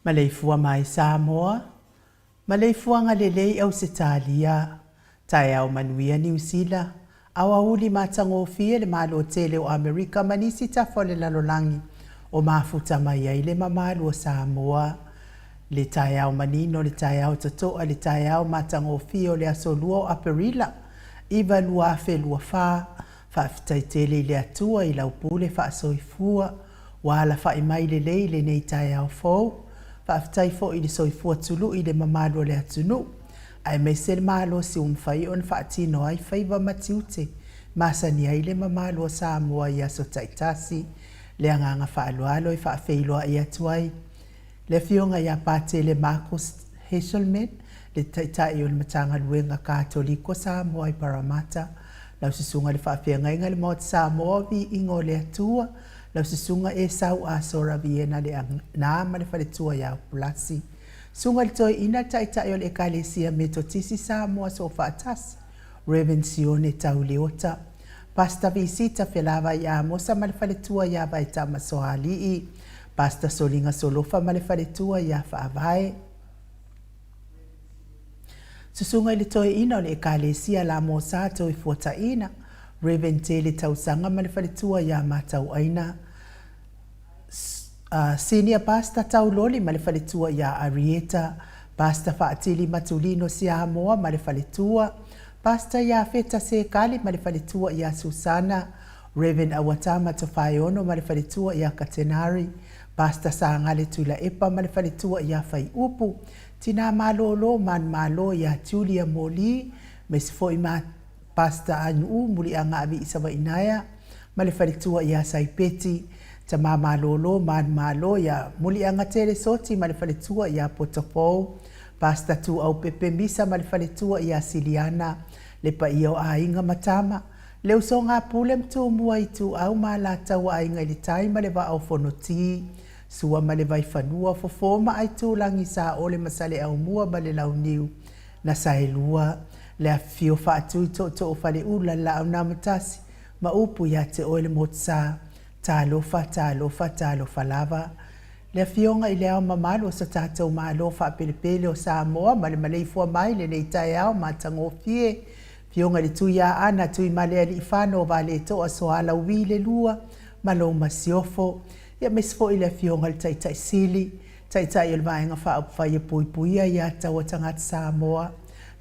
Maleifua mai Samoa, Maleifuaga lelei Ausetalia, taeao manuia Niu Sila, aoauli matagofie le Malo tele o Amerika ma nisi tafa o le lalolagi o mafuta mai ai le mamalu o Samoa. Le taeao manino, le taeao totoa, le taeao matagofie o le aso 2 o Aperila, 2024, Faafetai tele i le Atua i lau pule faasoifua ua alafai mai lelei i lenei taeao fou. Faafetai foi i le soifua tului i le mamalu o le atunuu, aemaise le malosi ua mafai ona faatino ai faiva ma tiute masani ai le mamalu o Samoa i aso taitasi. Le agaga faaaloalo e faafeiloai atu ai le Afioga ia Patele Marcus Hesselman, le Taitai o le Matagaluega Katoliko Samoa i Parramatta, lau Susuga i le Faafeagaiga i le Maota Samoa o Viiga o le Atua, lau Susuga Esau Asora Viena Leaana ma le faletua ia Upulasi, Susuga i le Toeaina, le Taitai o le Ekalesia Metotisi Samoa Soofaatasi. Rev. Sione Tau Leota, Pastor Visita Felavai Amosa ma le faletua ia Vaetama Soalii, Pastor Soliga Solofa ma le faletua ia Faavae. Susuga i le Toeaina o le Ekalesia Lamosa Toefuataiina, Rev. Tele Tausaga ma le faletua ia Matauaina, Senior Pastor Tauloli ma le faletua ia Arieta, Pastor Faatili Matulino Siamoa ma le faletua, Pastor Iafeta Sekali ma le faletua ia Susana, Rev. Auatama Tofaeono ma le faletua ia Katenari, Pastor Sagale Tuilaepa ma le faletua ia Faiupu, Tina Malolo Manumalo ia Julia Moli, aemaise foi ma Pastor Anu'u Muliagaavi i Savainaea ma le faletua ia Saipeti, Tama Malolo Manumalo ia Muliagatele Soti ma le faletua ia Potopou, Pastor Tuaupepe Misa ma le faletua ia Siliana, le paia o aiga ma tama, le usoga a Pule ma Tumua Ituau ma Alataua Aiga i le Tai ma le Vaa o Fonoti, Sua ma le Vaifanua, Fofo ma Aitulagi, Saole ma Saleaaumua ma le Launiu na saelua, le afifio faatui tootoo o Faleula, le Laaunaamatasi ma upu ia te oe le Motusa. Talofa, talofa, talofa lava. Le Afioga i Le Ao Mamalu o so tatou Malo faapelepele o Samoa ma le maleifua mai i lenei taeao matagofie, Afioga i le Tuiaana Tuimalealiifano o Valetoa Soalauvi le Lua ma lou Masiofo, ia aemaise foi le Afioga i le Taitai Sili, Taitai o le Vaega Faaupufai e Puipuia Ia Taua Tagata Samoa,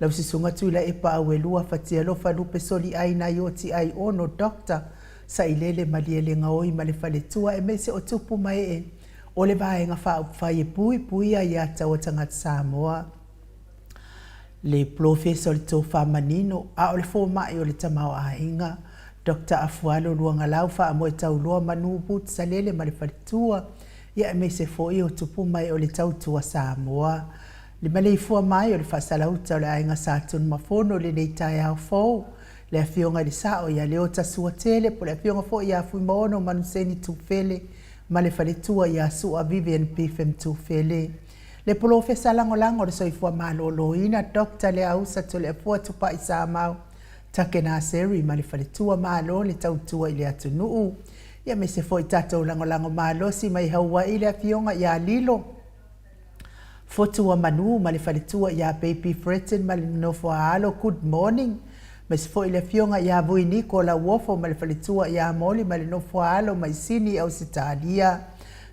lau Susuga Tuilaepa Auelua Fatialofa Lupe Soliai Naioti Aiono Doctor Sailele Malielegaoi ma le faletua aemaise o tupu ma ee o le Vaega Faaupufai e Puipuia Ia Taua Tagata Samoa. Le Polofesa o le Tofa Manino, a o le Fomai o le Tamaoaiga, Doctor Afualo Luagalau Faamoetauloa Manu Boots Salele ma le faletua, ia aemaise foi o tupu mai o le tautua Samoa. Le maleifua mai o le faasalauta o le Aiga Sa Tunumafono i lenei taeao fou, le Afioga i le Sao ia Leota Suatele po o le Afioga foi ia Fuimaono Manuseni Tufele ma le faletua ia Sua Vivian Pipham Tufele. Le Polofesa Lagolago o le Soifua Maloloina Doctor Leausa Toleafua Tupai Samau Takenaseri ma le faletua malo le tautua i le atunuu. Ia aemaise foi tatou lagolago malosi mai Hawaii le Afioga ia Lilo Fotuamanu ma le faletua ia Baby Fretton ma le nofo a alo Good morning. Aemaise foi le Afioga ia Vuiniko Lauofo ma le faletua ia Moli ma le nofo a alo mai Sini Ausetalia.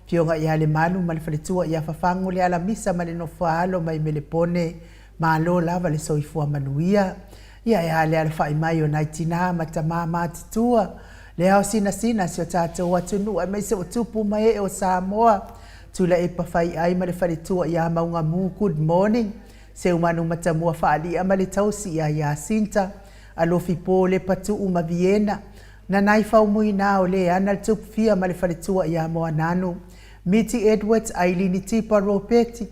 Afioga ia Lemalu ma le faletua ia Fafagu Lealamisa ma le nofo a alo mai Melepone. Malo lava le soifua manuia. Ia e a le alafai mai o nai tinā ma tamā matutua, le ao sinasina si o tatou atunuu aemaise o tupu ma ee o Samoa. Tuilaepa Faiai ma le faletua ia Maugamu, good morning. Seumanu Matamua Faali'a ma le tausi ia Iasinta, Alofi Po Lepa Tuu ma Viena, Nanai Faumuina o Leana le Tupufia ma le faletua ia Moananu, Miti Edwards, Ailini Tipa Ropeti,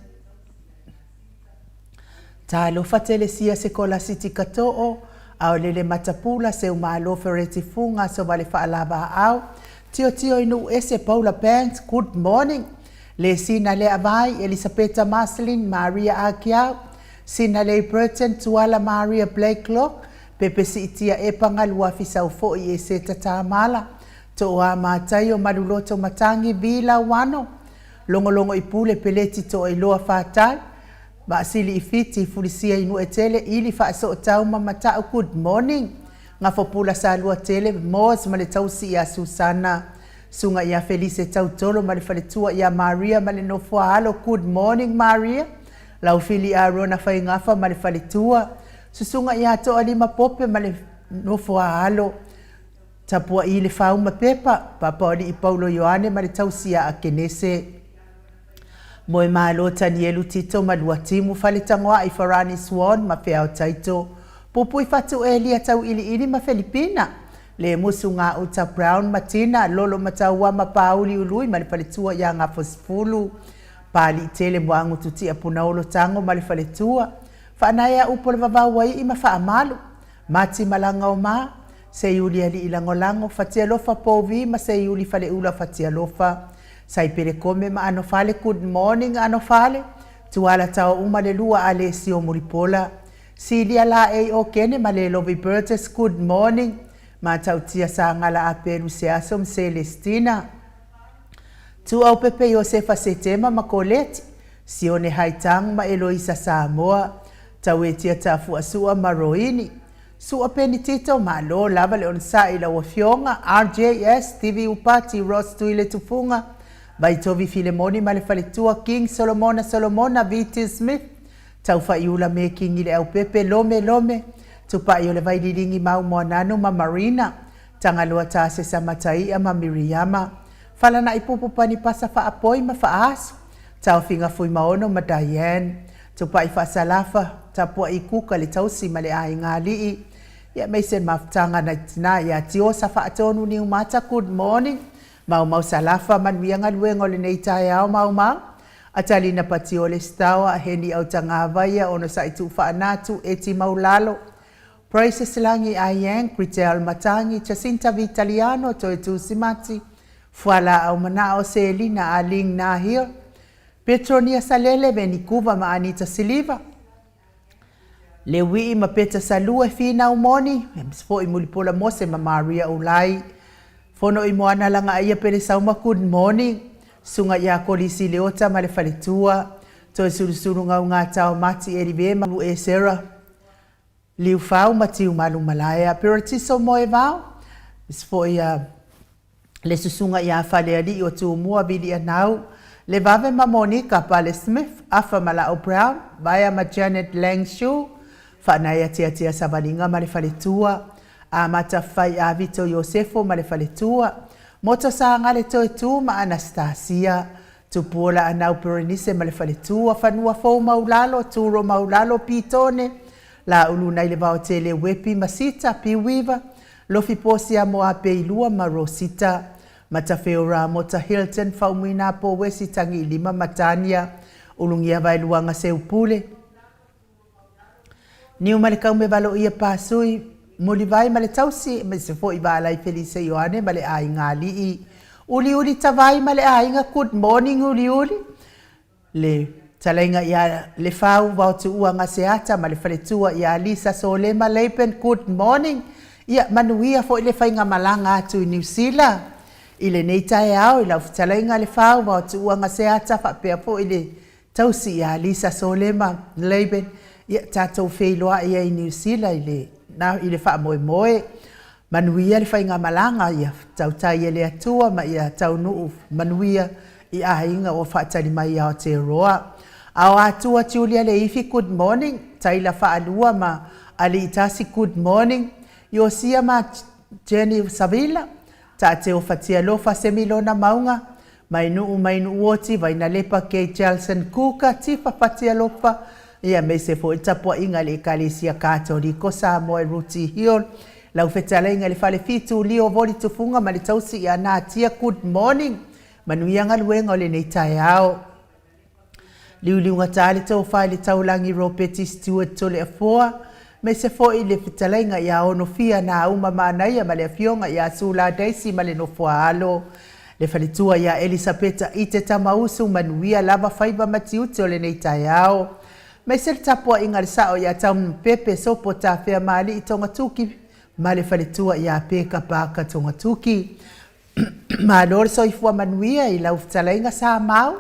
Talofa Telesia Sekolasiti Kato'o, Aolele Matapula Seumalo Fereti Fuga Sovale Faalavaau, Tiotio i Nuuese Paula Banks, Good morning Lesina Leavai, Elisapeta Marceline, Maria Akiau, Sinalei Burton, Tuala Maria Blakelock, Pepe Siitia Epa Galuafi Saufo'i Eseta Tamala, Tooa Mataio Maluloto Matangi V Lauano, Logologo i Pule Peleti Toailoa Fatai, Vaasili i Fiti Fulisia i Nuetele Ili Faasootau ma Mata'u Good morning Gafopula Saluatele Moz ma le tausi ia Susana Suga ia Felise Tautolo ma le faletua ia Maria ma le nofoa alo Good morning Maria Laufili Arona Faigafa ma le faletua Susuga ia Toalima Pope ma le nofoa alo Tapua'i le Fau ma Pepa Papaoalii Paulo Ioane ma le tausi ia Akenese Moemalo Tanielu Tito ma Luatimu Faletagoa'i Farani Swan ma Feao Taito Pupui Fatu Elia Tau'ili'ili ma Felipina Lemusu Gauta Brown ma Tina Lolo Mataua ma Pauli Ului ma le faletua ia Gafosifulu Pali'itele Muagutu Ti'a Punaolo Tago ma le faletua Faanaea Upu o le Vavau Ai'i ma Faamalu Mati Malagaoma, Seiuli Alii Lagolago, Fatialofa Povi ma Seiuli Faleula Fatialofa, Saipele Kome ma Anofale Good morning Anofale, Tuala Taouma le Lua Alesio Mulipola, Silia Laei Okene ma Lelovi Burgess, good morning. Matautia Sagala Apelu Seaso ma Celestina. Tuaupepe Iosefa Setema ma Koleti, Sione Haitang ma Eloisa Samoa, Tauetia Tafuasua ma Roini, Sua Penitito, malo lava le onosai i lau Afioga, RJS, Stevie Upati, Ross Tuiletufuga, Vaitovi Filemoni ma le faletua, King Solomona Solomona, VT Smith, Taufaiula Mekingi Leaupepe, Lome Lome, Tupai o le Vaililingi Mau Moananu ma Marina, Tagaloa Tasesa Mataia ma Miriama, Falanaipupu Panipasa Faapoi ma Faasu, Taofiga Fuimaono ma Diane, Tupai Faasalafa, Tapuai Kuka le tausi ma le aiga alii, ia aemaise le mafutaga nai tina ia Tiosa Faatonu Niumata, good morning, Maumau Salafa, manuia galuega o lenei taeao Maumau, Atalina Patiole Stawa, Heni Autagavaia, Onosai Tuufaanatu, Eti Maulalo, Praises Lagi Ayang, Kritel Matangi, Jacinta Vitaliano, Toetu Simati, Fualaau Manao, Selina Aling Nahir, Petronia Salele, Venikuva ma Anita Siliva, Leuii ma Peta Salua, Finau Moni, aemaise foi Mulipola Mose ma Maria Ulai, Fono i Moana Lagaaia Pele Sauma, Good morning, Susuga ia Kolisi Leota ma le faletua, Toesulusulu Gaugata o Mati Elive ma Esera, Liufau ma Tiumalu Malaea, Peratiso Moevao, aemaise foi ia le susuga ia Falealii o Tumua Vilianau, Levave ma Monica Pale Smith, Afa ma La'o Brown, Vaea ma Janet Lang Shu, Faanaia Tiatia Savaliga ma le faletua, Amata Fai Avito Iosefo ma le faletua, Moto Sagale Toetu ma Anastasia, Tupuola Anau Perenise ma le faletua, Fanua Fou Maulalo, Turo Maulalo, Pitone, Laulu nai le Vaotele Wepi ma Sita, Piuiva, Lofi Posia Moapeilua ma Rosita, Matafeo Ramota Hilton, Faumuina Powesi Tagiilima ma Tania, Ulugia Vaeluaga Seupule, Niu ma le Kaume Valoia Pasui, Mulivai ma le Tausi, aemaise foi Vaalai Felise Ioane ma le Aiga Alii, Uliuli Tavai ma le Aiga, Good morning Uliuli. Le talaiga ia Lefau Vaotuua Gaseata ma le faletua ia Lisa Solema Laban, good morning. Ia manuia foi le faigamalaga atu i Niu Sila i lenei taeao i lau fetalaiga Lefau Vaotuua Gaseata faapea foi le tausi ia Lisa Solema Laban. Ia tatou feiloai ai i Niu Sila i le i le faamoemoe. Manuia le faigamalaga, ia tautai e le Atua ma ia taunuu manuia i aiga ua faatali mai i Aotearoa. Ao Atua Julia Leifi good morning, Taila Faalua ma Aliitasi good morning, Iosia ma Jenny Savila, Taateo Fatialofa Semilona Mauga, Mainuu Mainuuoti, Vainalepa Kay Jelson Kuka, Tifa Fatialofa, ia aemaise foi le tapuaiga a le Ekalesia Katoliko Samoa i Ruti Hill, lau fetalaiga i le Falefitu, Leo Voli Tufuga ma le tausi ia Natia, good morning, manuia galuega o lenei taeao. Liuliugata le tofa i le taulagi Ropeti Stewart Toleafoa, aemaise foi le fetalaiga ia Onofia Nauma Manaia ma le afioga ia Sula Daisy ma le nofoaalo, le faletua ia Elisapeta Ite Tamausu, manuia lava faiva ma tiute o lenei taeao. Aemaise le tapuaiga a le sao ia Taumapepe Sopo Tafea Maalii Togatuki ma le faletua ia Peka Parker Togatuki. Malo le soifua manuia i lau fetalaiga Samau,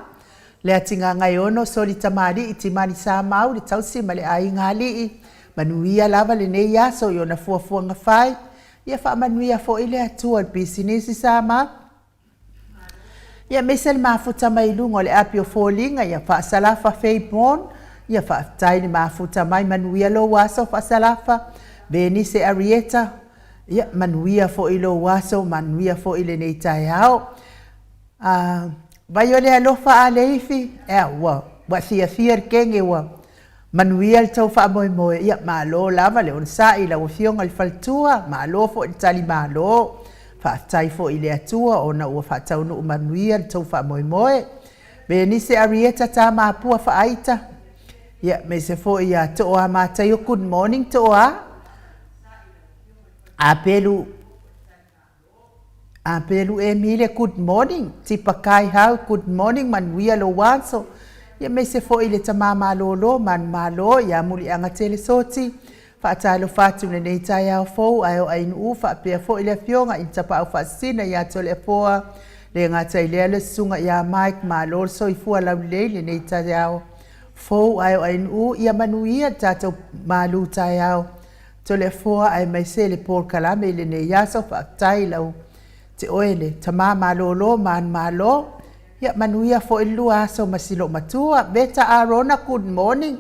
Leatigagaeono Soli Tamalii Timani Samau le tausi ma le aiga alii. Manuia lava lenei aso i ona fuafuaga fai. Ia faamanuia foi le Atua i le pisinisi Samau. Ia aemaise le mafuta mai luga o le api o foliga, ia faasalafa Faye Born, ia faafetai le mafuta mai, manuia lou aso faasalafa Venise Arieta, Ia, manuia foi lou aso, manuia foi lenei taeao. A, vai o le alofa a Leifi, ea, ua, ua fiafia le kenge, ua manuia le tou faamoemoe. Ia, malo lava le onosai i lau Afioga i le faletua, malo foi le tali malo. Faafetai foi i le Atua ona ua faataunuu manuia le tou faamoemoe. Venise Arieta Tamapua Faaita, ia, aemaise foi ia Tooa Mataio, good morning Tooa. Apelu Apelu Emile good morning Tipa Kaihau good morning manuia lou aso. Ia aemaise foi le tama malolo manumalo ia Muliagatele Soti, faatalofa atu i lenei taeao fou ae o Ainuu faapea foi le afioga i le Tapaau Faasisina ia Toleafoa, le gata i lea le susuga ia Mike, malo le soifua laulelei i lenei taeao fou ae o Ainuu, ia manuia le tatou malu taeao Toleafoa aemaise le polokalame i lenei aso. Faafetai lau te oe le tama malolo manumalo, ia manuia foi le lua aso ma si loomatua. Veta Arona, good morning,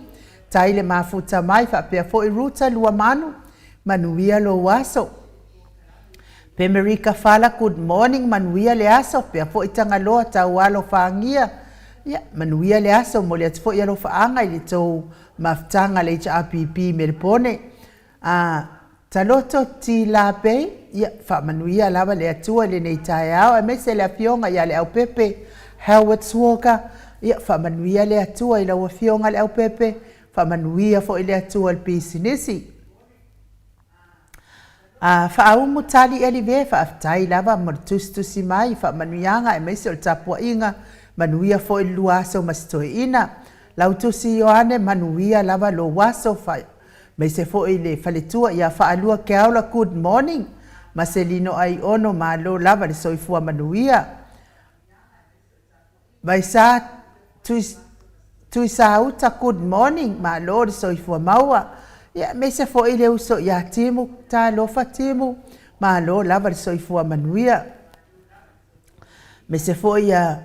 tai le mafuta mai faapea foi Ruta Luamanu, manuia lou aso. Pemerika Fala, good morning, manuia le aso, faapea foi Tagaloa Taualo Fagia, ia manuia le aso, momoli atu foi alofaaga i le tou mafutaga le HRPP i Melepone. Taloto Tilapei, ia faamanuia lava le Atua i lenei taeao, aemaise le afioga ia Leaupepe Howard Walker, ia faamanuia le Atua i lau afioga Leaupepe, faamanuia foi le Atua i le pisinisi. Faaumu Tali Elive, faafetai lava mo le tusitusi mai i faamanuiaga aemaise o le tapuaiga, manuia foi le lua aso ma si toeaina. Lautusi Ioane, manuia lava lou aso, aemaise foi le faletua ia Faalua Keaula, good morning. Maselino Aiono, malo lava le soifua manuia. Vaisa Tuisauta, good morning, malo le soifua maua. Ia, aemaise foi le uso ia Timu, talofa Timu, malo lava le soifua manuia. Aemaise foi ia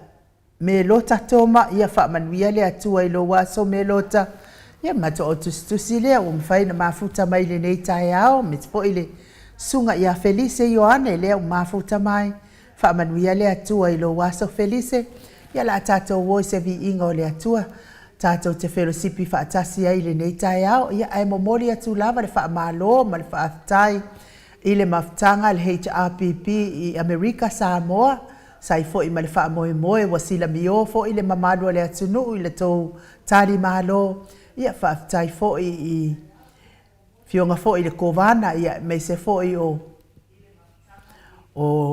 Melota Toma, ia faamanuia le Atua i lou aso Melota. Ia matou au tusitusi lea ua mafai ona mafuta mai i lenei taeao, aemaise foi le susuga ia Felise Ioane lea ua mafuta mai. Faamanuia le Atua i lou aso Felise. Ia o le a tatou o i se viiga o le Atua, tatou te felosipi faatasi ai i lenei taeao. Ia ae momoli atu lava le faamalo ma le faafetai i le mafutaga a le HRPP i Amerika Samoa, sa ai foi ma le faamoemoe ua silamio foi le mamalu o le atunuu i le tou talimalo. Ia faafetai foi i afioga foi i le Kovana, ia aemaise foi o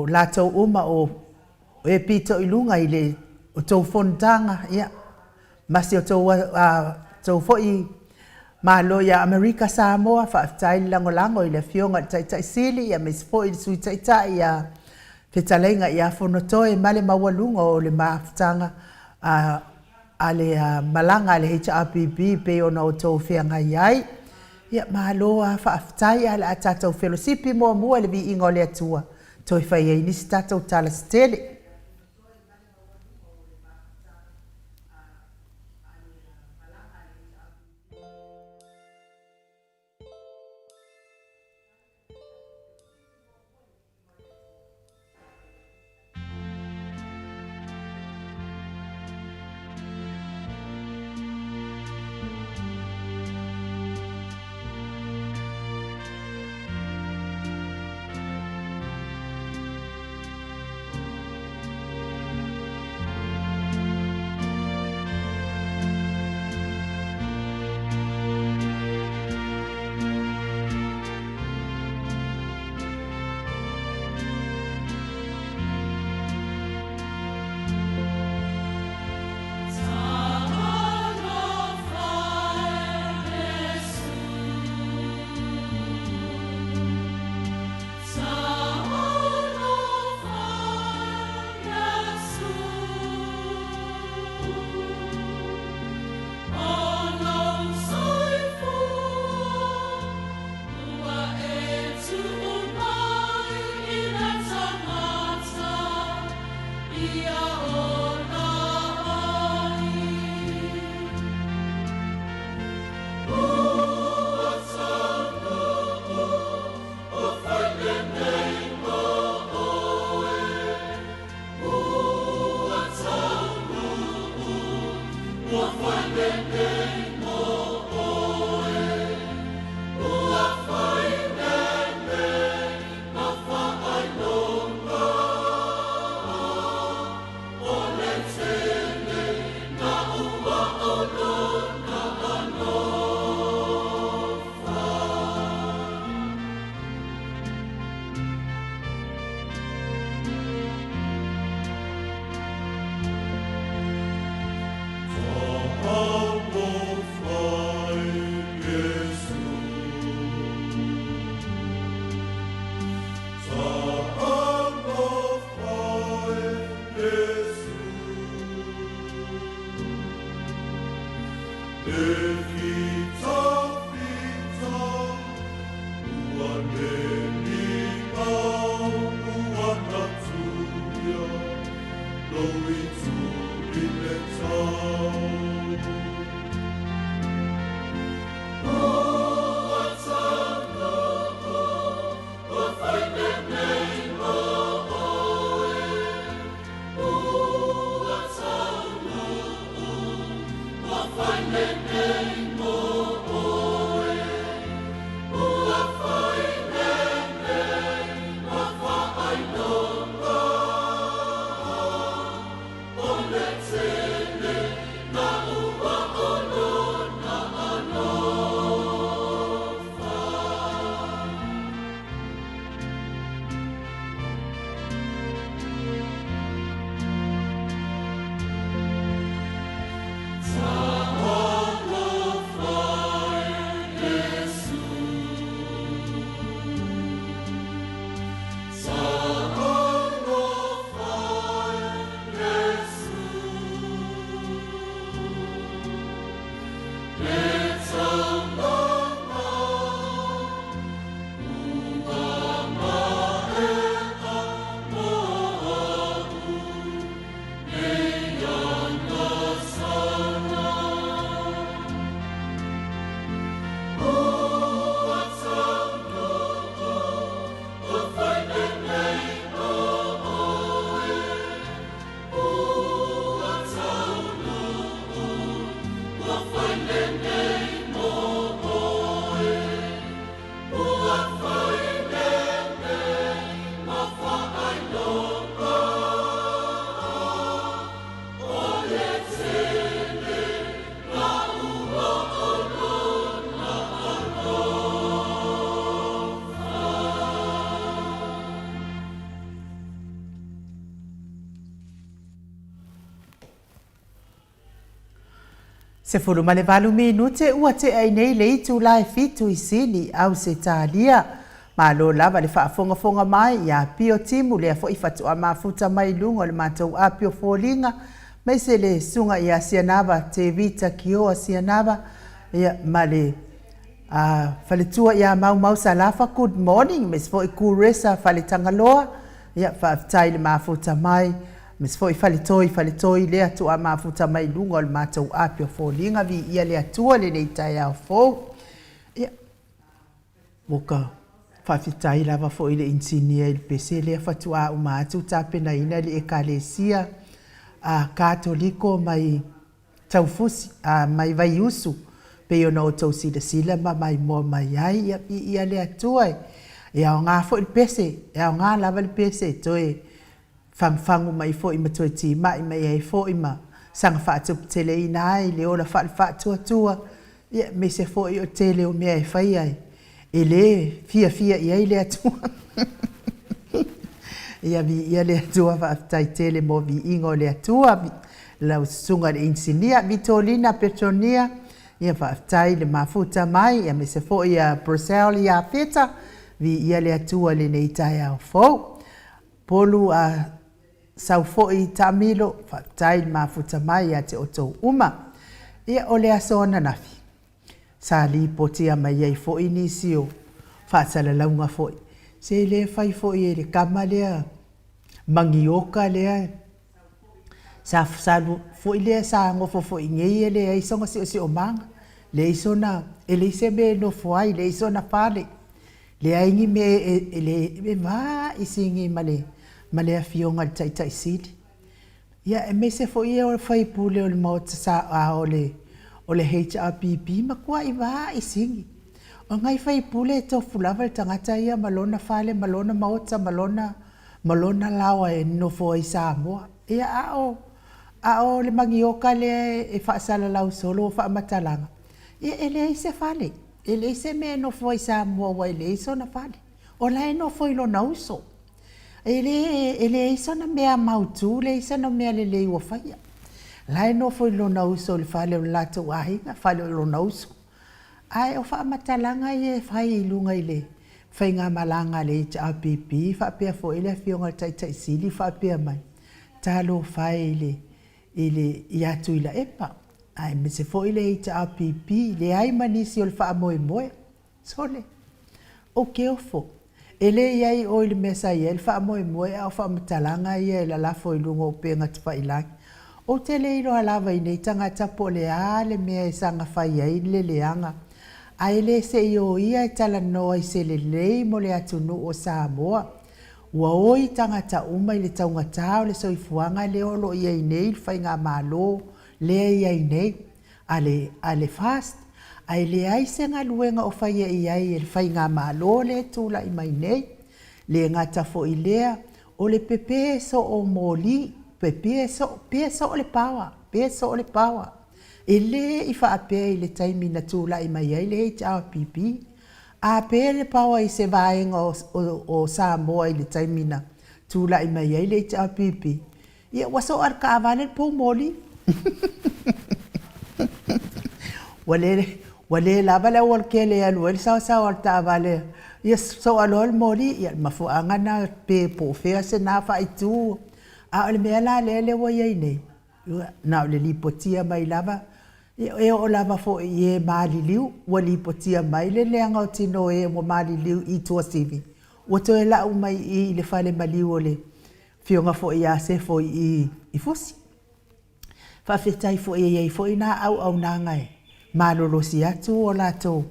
latou uma o e pito i luga i le tou fonotaga, ia, ma si o tou foi Malo ia Amerika Samoa, faafetai le lagolago i le afioga i le Taitai Sili, aemaise foi le Sui Taitai ia Fetalaiga ia Fonotoe ma le maualuga o le mafutaga a le malaga a le HRPP pei ona outou feagai ai. Ia, malo lava faafetai, ae o le a tatou felosipi muamua i le viiga o le Atua, toe fai ai nisi tatou tala se tele. 18 minute ua tea ai nei le itula e fitu i Sini, Ausetalia. Malo lava le faafogafoga mai i Apio Timu, lea foi faatoa mafuta mai i luga o le matou apio foliga, aemaise le susuga ia Sianava Tevita Kioa Sianava, ia, ma le a faletua ia Maumau Salafa, good morning, aemaise foi Kuresa Faletagaloa, ia, faafetai le mafuta mai, aemaise foi Faletoi, Faletoi lea faatoa mafuta mai i luga o le matou api o foliga, viia le Atua lenei taeao fou. Ia, ua ka faafetai lava foi i le inisinia i le pese lea faatoa uma atu tapenaina e le Ekalesia a Katoliko mai Taufusi, a mai Vaiusu, pei ona outou silasila ma maimoa mai ai, ia viia le Atua. E aoga foi le pese, e aoga lava le pese e toe fagufagu mai foi ma toe timai mai ai foi ma saga faatuputeleina ai le ola faale-faatuatua, ia, aemaise foi o le tele o mea e faia e le fiafia i ai le Atua. Ia viia le Atua, faafetai tele mo viiga o le Atua. Lau susuga i le inisinia Vitolina Petronia, ia faafetai le mafuta mai, aemaise foi ia Brusel Iafeta, viia le Atua i lenei taeao fou. Polu a sau foi Taamilo, faafetai le mafuta mai ia te outou uma. Ia, o le aso ananafi, sa lipotia mai ai foi nisi o faasalalauga foi, se le fai foi e le tama lea magioka lea, sa alu foi lea sa nofo foi i inei e leai sona siosiomaga, leai sona, e leai se mea e nofo ai, leai sona fale, leai ni mea e, e vaai sigi ma le, ma le afioga i le Taitai Sili. Ia, aemaise foi ia o sui usufono o le Maota sa, a, o le, o le HRPP, matuai vaai sigi. O nai sui usufono e tofu lava le tagata ia ma lona fale ma lona maota ma lona, ma lona laoa e nofo ai i Samoa. Ia, a o, a o le manioka lea e faasalalau solo faamatalaga, ia e leai se fale, e leai se mea e nofo ai i Samoa aua e leai sona fale. O la e nofo i lona uso. E le, e leai sona mea mautu, leai sona mea lelei ua faia. O la e nofo i lona uso i le fale o le latou aiga, fale o lona uso. Ae o faamatalaga ia e fai i luga i le faigamalaga a le HRPP faapea foi le Afioga i le Taitai Sili faapea mai, talofa e i le, i le, ia Tuilaepa. Aemaise foi le HRPP, leai ma nisi o le faamoemoe. Sole, Ou te ofo, e le i ai oe i le mea sa i ai le faamoemoe a o faamatalaga ia e lalafo i luga o upega tafailagi. Ou te le iloa lava i nei tagata po o le a le mea e saga fai ai le leaga, ae le se i o ia e talanoa i se lelei mo le atunuu o Samoa. Ua oi tagata uma i le taugata o le soifuaga lea o lo o i ai nei le faigamalo lea e i ai nei. a le, a le FAST, ae leai se galuega o faia i ai e le Faigamalo lea e tulai mai nei. Le gata foi i lea, o le pepe soo o moli, pepe soo, pe soo le power, pe soo le power. E le i faapea i le taimi na tulai mai ai le HRPP, a pe le power i se vaega o, o, o Samoa i le taimi na tulai mai ai le HRPP, Ia, ua soa le taavale le poumoli. Ua le, ua le lava le aualatele e alu ai le saoasao a le taavale, ia soa loa le moli, ia le mafuaaga lena pe po o fea se na faaitu. A o le mea la lea lea ua i ai nei, na o le lipotia mai lava, ia e oo lava foi i e maliliu, ua lipotia mai le leaga o tino o e ua maliliu i Tuasivi, ua toe lau mai i i i le fale maliu o le Afioga foi ia Sefo i i i Fusi. Faafetai foi e i ai foi na auaunaga e malolosi atu o latou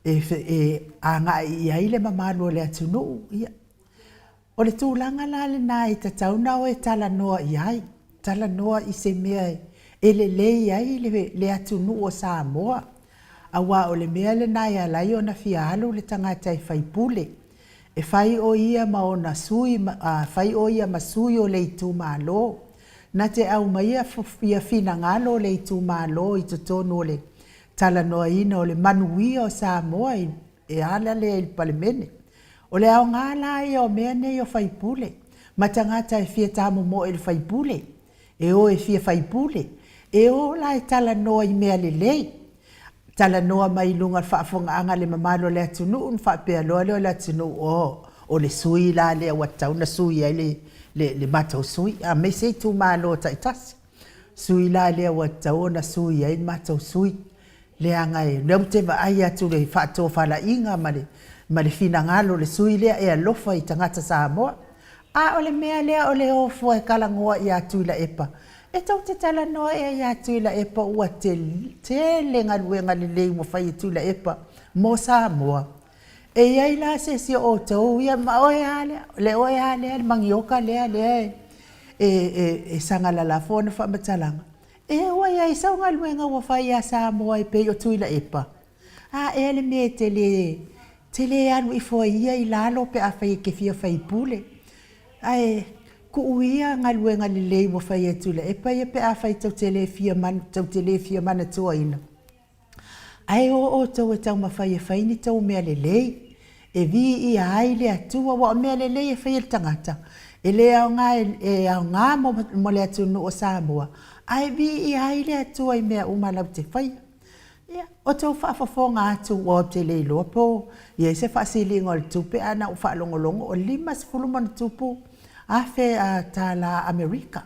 e, e agai i ai le mamalu o le atunuu. Ia, o le tulaga la lena e tatau ona o e talanoa i ai, talanoa i se mea e lelei ai le, le atunuu o Samoa, aua o le mea lena e ala ai ona fia alu le tagata e faipule. E fai ʻo ia ma ona sui, fai ʻo ia ma sui o le itumalo. Na te aumaia ia finagalo o le itumalo i totonu o le talanoaina o le manuia o Samoa e ala lea i le Palemene. O le aoga la ia o mea nei o faipule ma tagata e fia tamomoe i le faipule, e o e fia faipule, e o la e talanoa i mea lelei. Talanoa mai i luga o le faafofogaaga a le mamalu o le atunuu ona faapea loa lea o le atunuu, oh, o le sui la lea ua tatau ona sui ai le, le, le matou sui, aemaise itumalo taitasi. Sui la lea ua tatau ona sui ai le matou sui, leaga e, lea ou te vaai atu i le faatofalaiga ma le, ma le finagalo o le sui lea e alofa i tagata Samoa. A o le mea lea o le o fua e talanoa ia Tuilaepa, e tou te talanoa ea ia Tuilaepa ua tele galuega lelei ua fai e Tuilaepa mo Samoa. E i ai la se isi o outou ia, ma oe lava lea, le oe lava lea le manioka lea lea e, e, e, e saga lalafo ona faamatalaga, e ua i ai sau galuega ua fai ia Samoa e pei o Tuilaepa? A ea le mea e te le, te le alu ifo ai ia i lalo pe afai e te fia faipule? Ae tuu ia galuega lelei ua fai e Tuilaepa ia pe afai tou te le fia, tou te le fia manatuaina. Ae o outou e taumafai e fai ni tou mea lelei, e viia ai le Atua, aua o mea lelei e fai e le tagata, e le aoga e aoga mo, mo le atunuu o Samoa, ae viia ai le Atua i mea uma latou te faia. Ia, o tou faafofoga atu, ua ou te le iloa po o i ai se faasiliga o le tupe, ae na ou faalogologo o $50+ tala Amerika.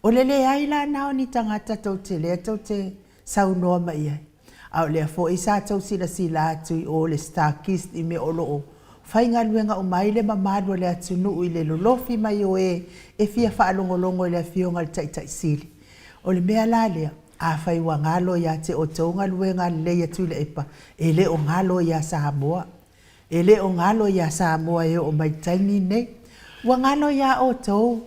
O le leai la na o ni tagata tou te lea tou te saunoa mai i ai. A o lea foi sa tou silasila atu i o le StarKist i mea o lo o faigaluega uma ai le mamalu o le atunuu i le lolofi mai o e e fia faalogologo i le Afioga i le Taitai Sili. O le mea la lea, afai ua galo ia te outou galuega lelei a Tuilaepa, e le o galo ia Samoa. E le o galo ia Samoa e oo mai i le taimi lenei. Ua galo ia outou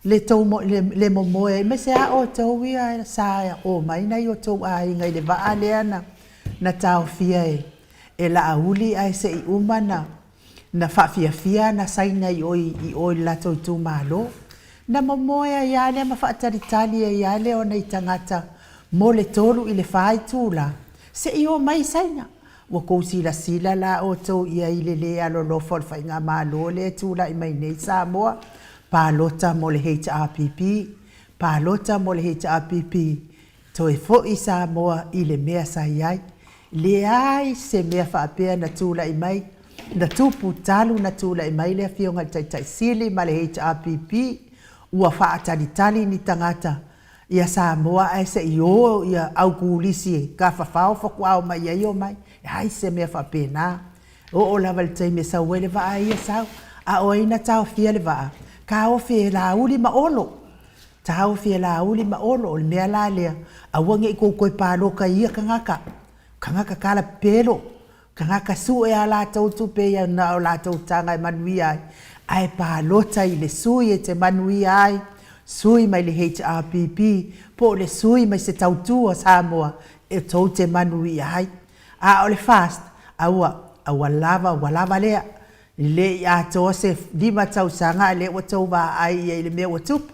le tou le, le momoe aemaise lava outou ia sa omai nai o outou aiga i le vaa lea na, na taofia e, e Laauli ae se i uma na, na faafiafia ana Saina i o i o i le latou itumalo. Na momoe ai lava lea ma faatalitali ai lava lea o nai tagata mo le 3 i le 4 itula se i omai Saina. Ua tou silasila la outou i ai i le le alolofa o le faigamalo lea e tulai mai nei i Samoa, palota mo le HRPP, palota mo le HRPP, Toe foi Samoa i le mea sa i ai. Leai se mea faapea na tulai mai, na tupu talu na tulai mai le Afioga i le Taitai Sili ma le HRPP, ua faatalitali ni tagata ia Samoa ae se i o ia au kulisi e tafafao faatoa omai ai omai. E leai se mea faapena. Oo lava i le taimi e sau ai le vaa ia sau. A o ai na taofia le vaa? Taofi e Laauli ma Olo. Taofi e Laauli ma Olo. O le mea la lea, aua ne i tou toe palota i ia tagata, tagata talapepelo, tagata sue a latou tupe ia na o latou taga e manuia ai, ae palota i le sui e te manuia ai, sui mai le HRPP po o le sui mai se tautua Samoa e tou te manuia ai. A o le FAST, aua, aua lava, ua lava lea, e le i atoa se 5 tausaga a o lea ua outou vaai i ai i le mea ua tupu. O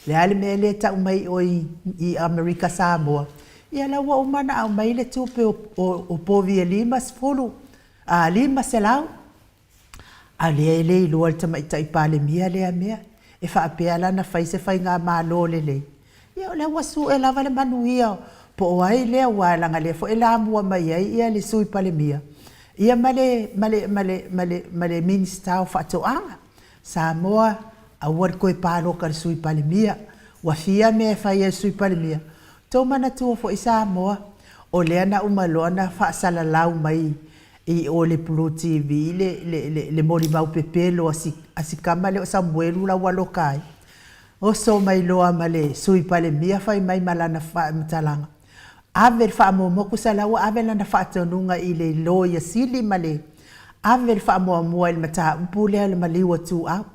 le a le mea lea e tau mai o i Amerika Samoa? Ia o la ua uma ona aumai le tupe o povi e 50, 500, a o lea e le iloa e le Tamaitai Palemia lea mea. E faapea la ona fai se faigamalo lelei? Ia o lea ua sue lava le manuia po o ai lea, aua leaga o lea foi e lamua mai ai le Sui Palemia ia ma le Minisita o Faatoaga. Samoa, aua le toe palota i le Sui Palemia. Ua fia mea e fai e le Sui Palemia? Tou manatua foi Samoa, o lea na uma loa ona faasalalau mai i o i le Blue TV le molimau pepelo a si tama lea o Samuelu la ua loka ai, oso mai loa ma le Sui Palemia fai mai ma lana faamatalaga, ave le faamuamua, tusa o la ua ave lana faatonuga i le Loia Sili ma le ave le faamuamua i le mataupu lea o le maliu a Ituau.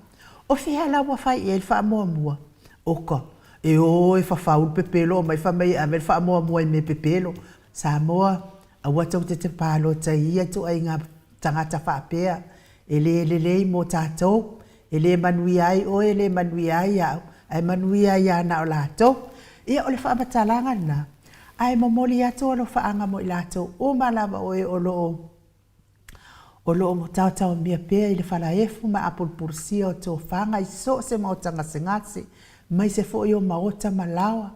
O fea la ua fai i ai le faamuamua? Oka, e o e fafau le pepelo omai fai mai e ave le faamuamua i mea pepelo. Samoa, aua tou te palota i ia ituaiga tagata faapea, e le lelei mo tatou, e le manuia ai oe, e le manuia ai au, ae manuia ai lava na o latou. Ia, o le faamatalaga lena, ae momoli atu alofaaga mo i latou uma lava o e o lo o o lo o taotaomia pea i le falaefu ma apulupulusia o tofaga i so o se maota gasegase, aemaise foi o maota ma laoa,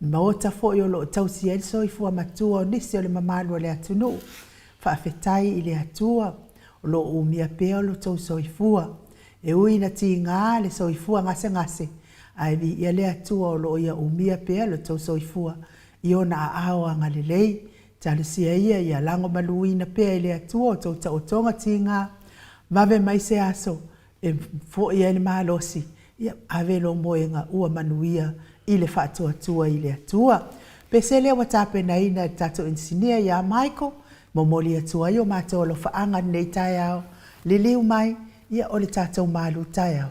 maota foi o lo o tausi ai le soifua matua o nisi o le mamalu o le atunuu. Faafetai i le Atua o lo o umia pea lo outou soifua. E ui ina tiga le soifua gasegase, ae viia le Atua o lo o Ia umia pea lo outou soifua i Ona aao agalelei. Talosia ia ia lagomaluina pea e le Atua outou taotoga tiga, vave mai se aso e foi ai le malosi, ia ave lou moega ua manuia i le faatuatua i le Atua. Pese lea ua tapenaina e le tatou inisinia ia Michael, momoli atu ai o matou alofaaga i lenei taeao, liliu mai, ia o le tatou malu taeao.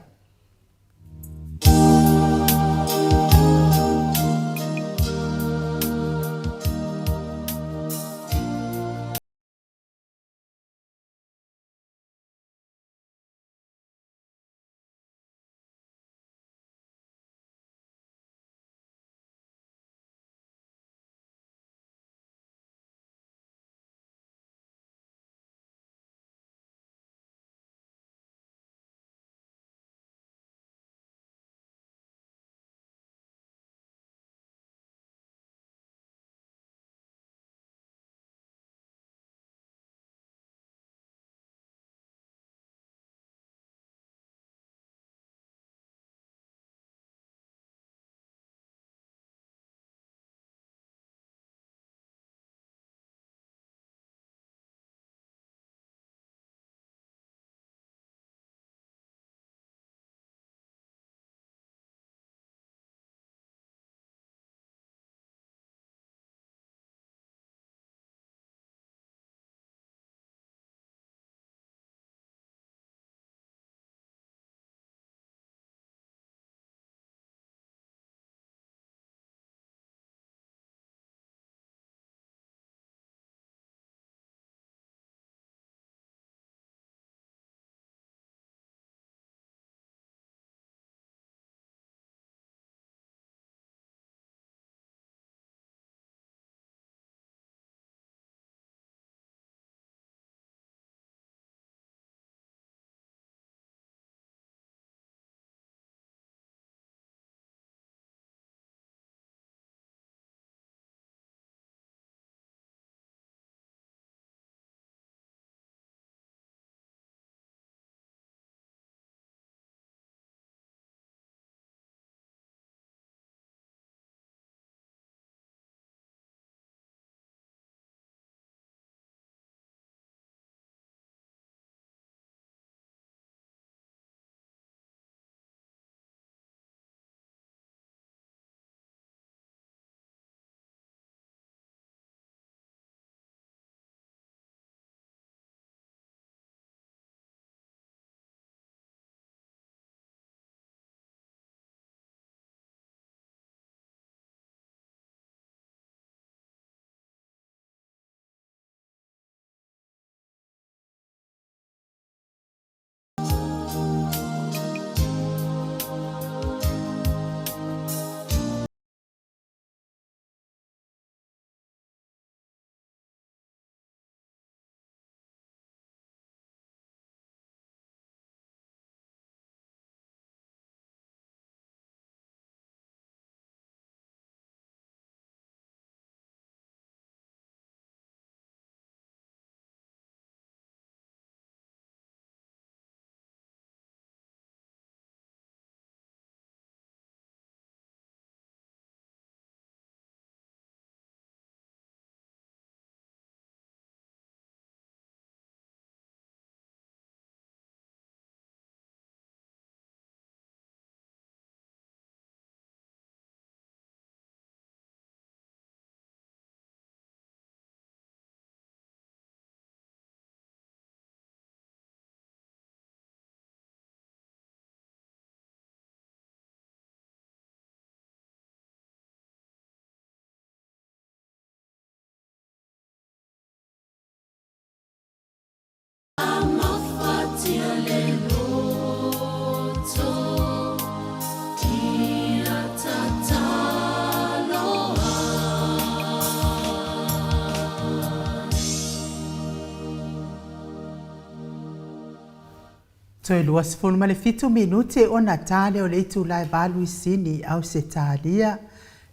Toe 27 minute ona ta lea o le itula e valu i Sini, Ausetalia.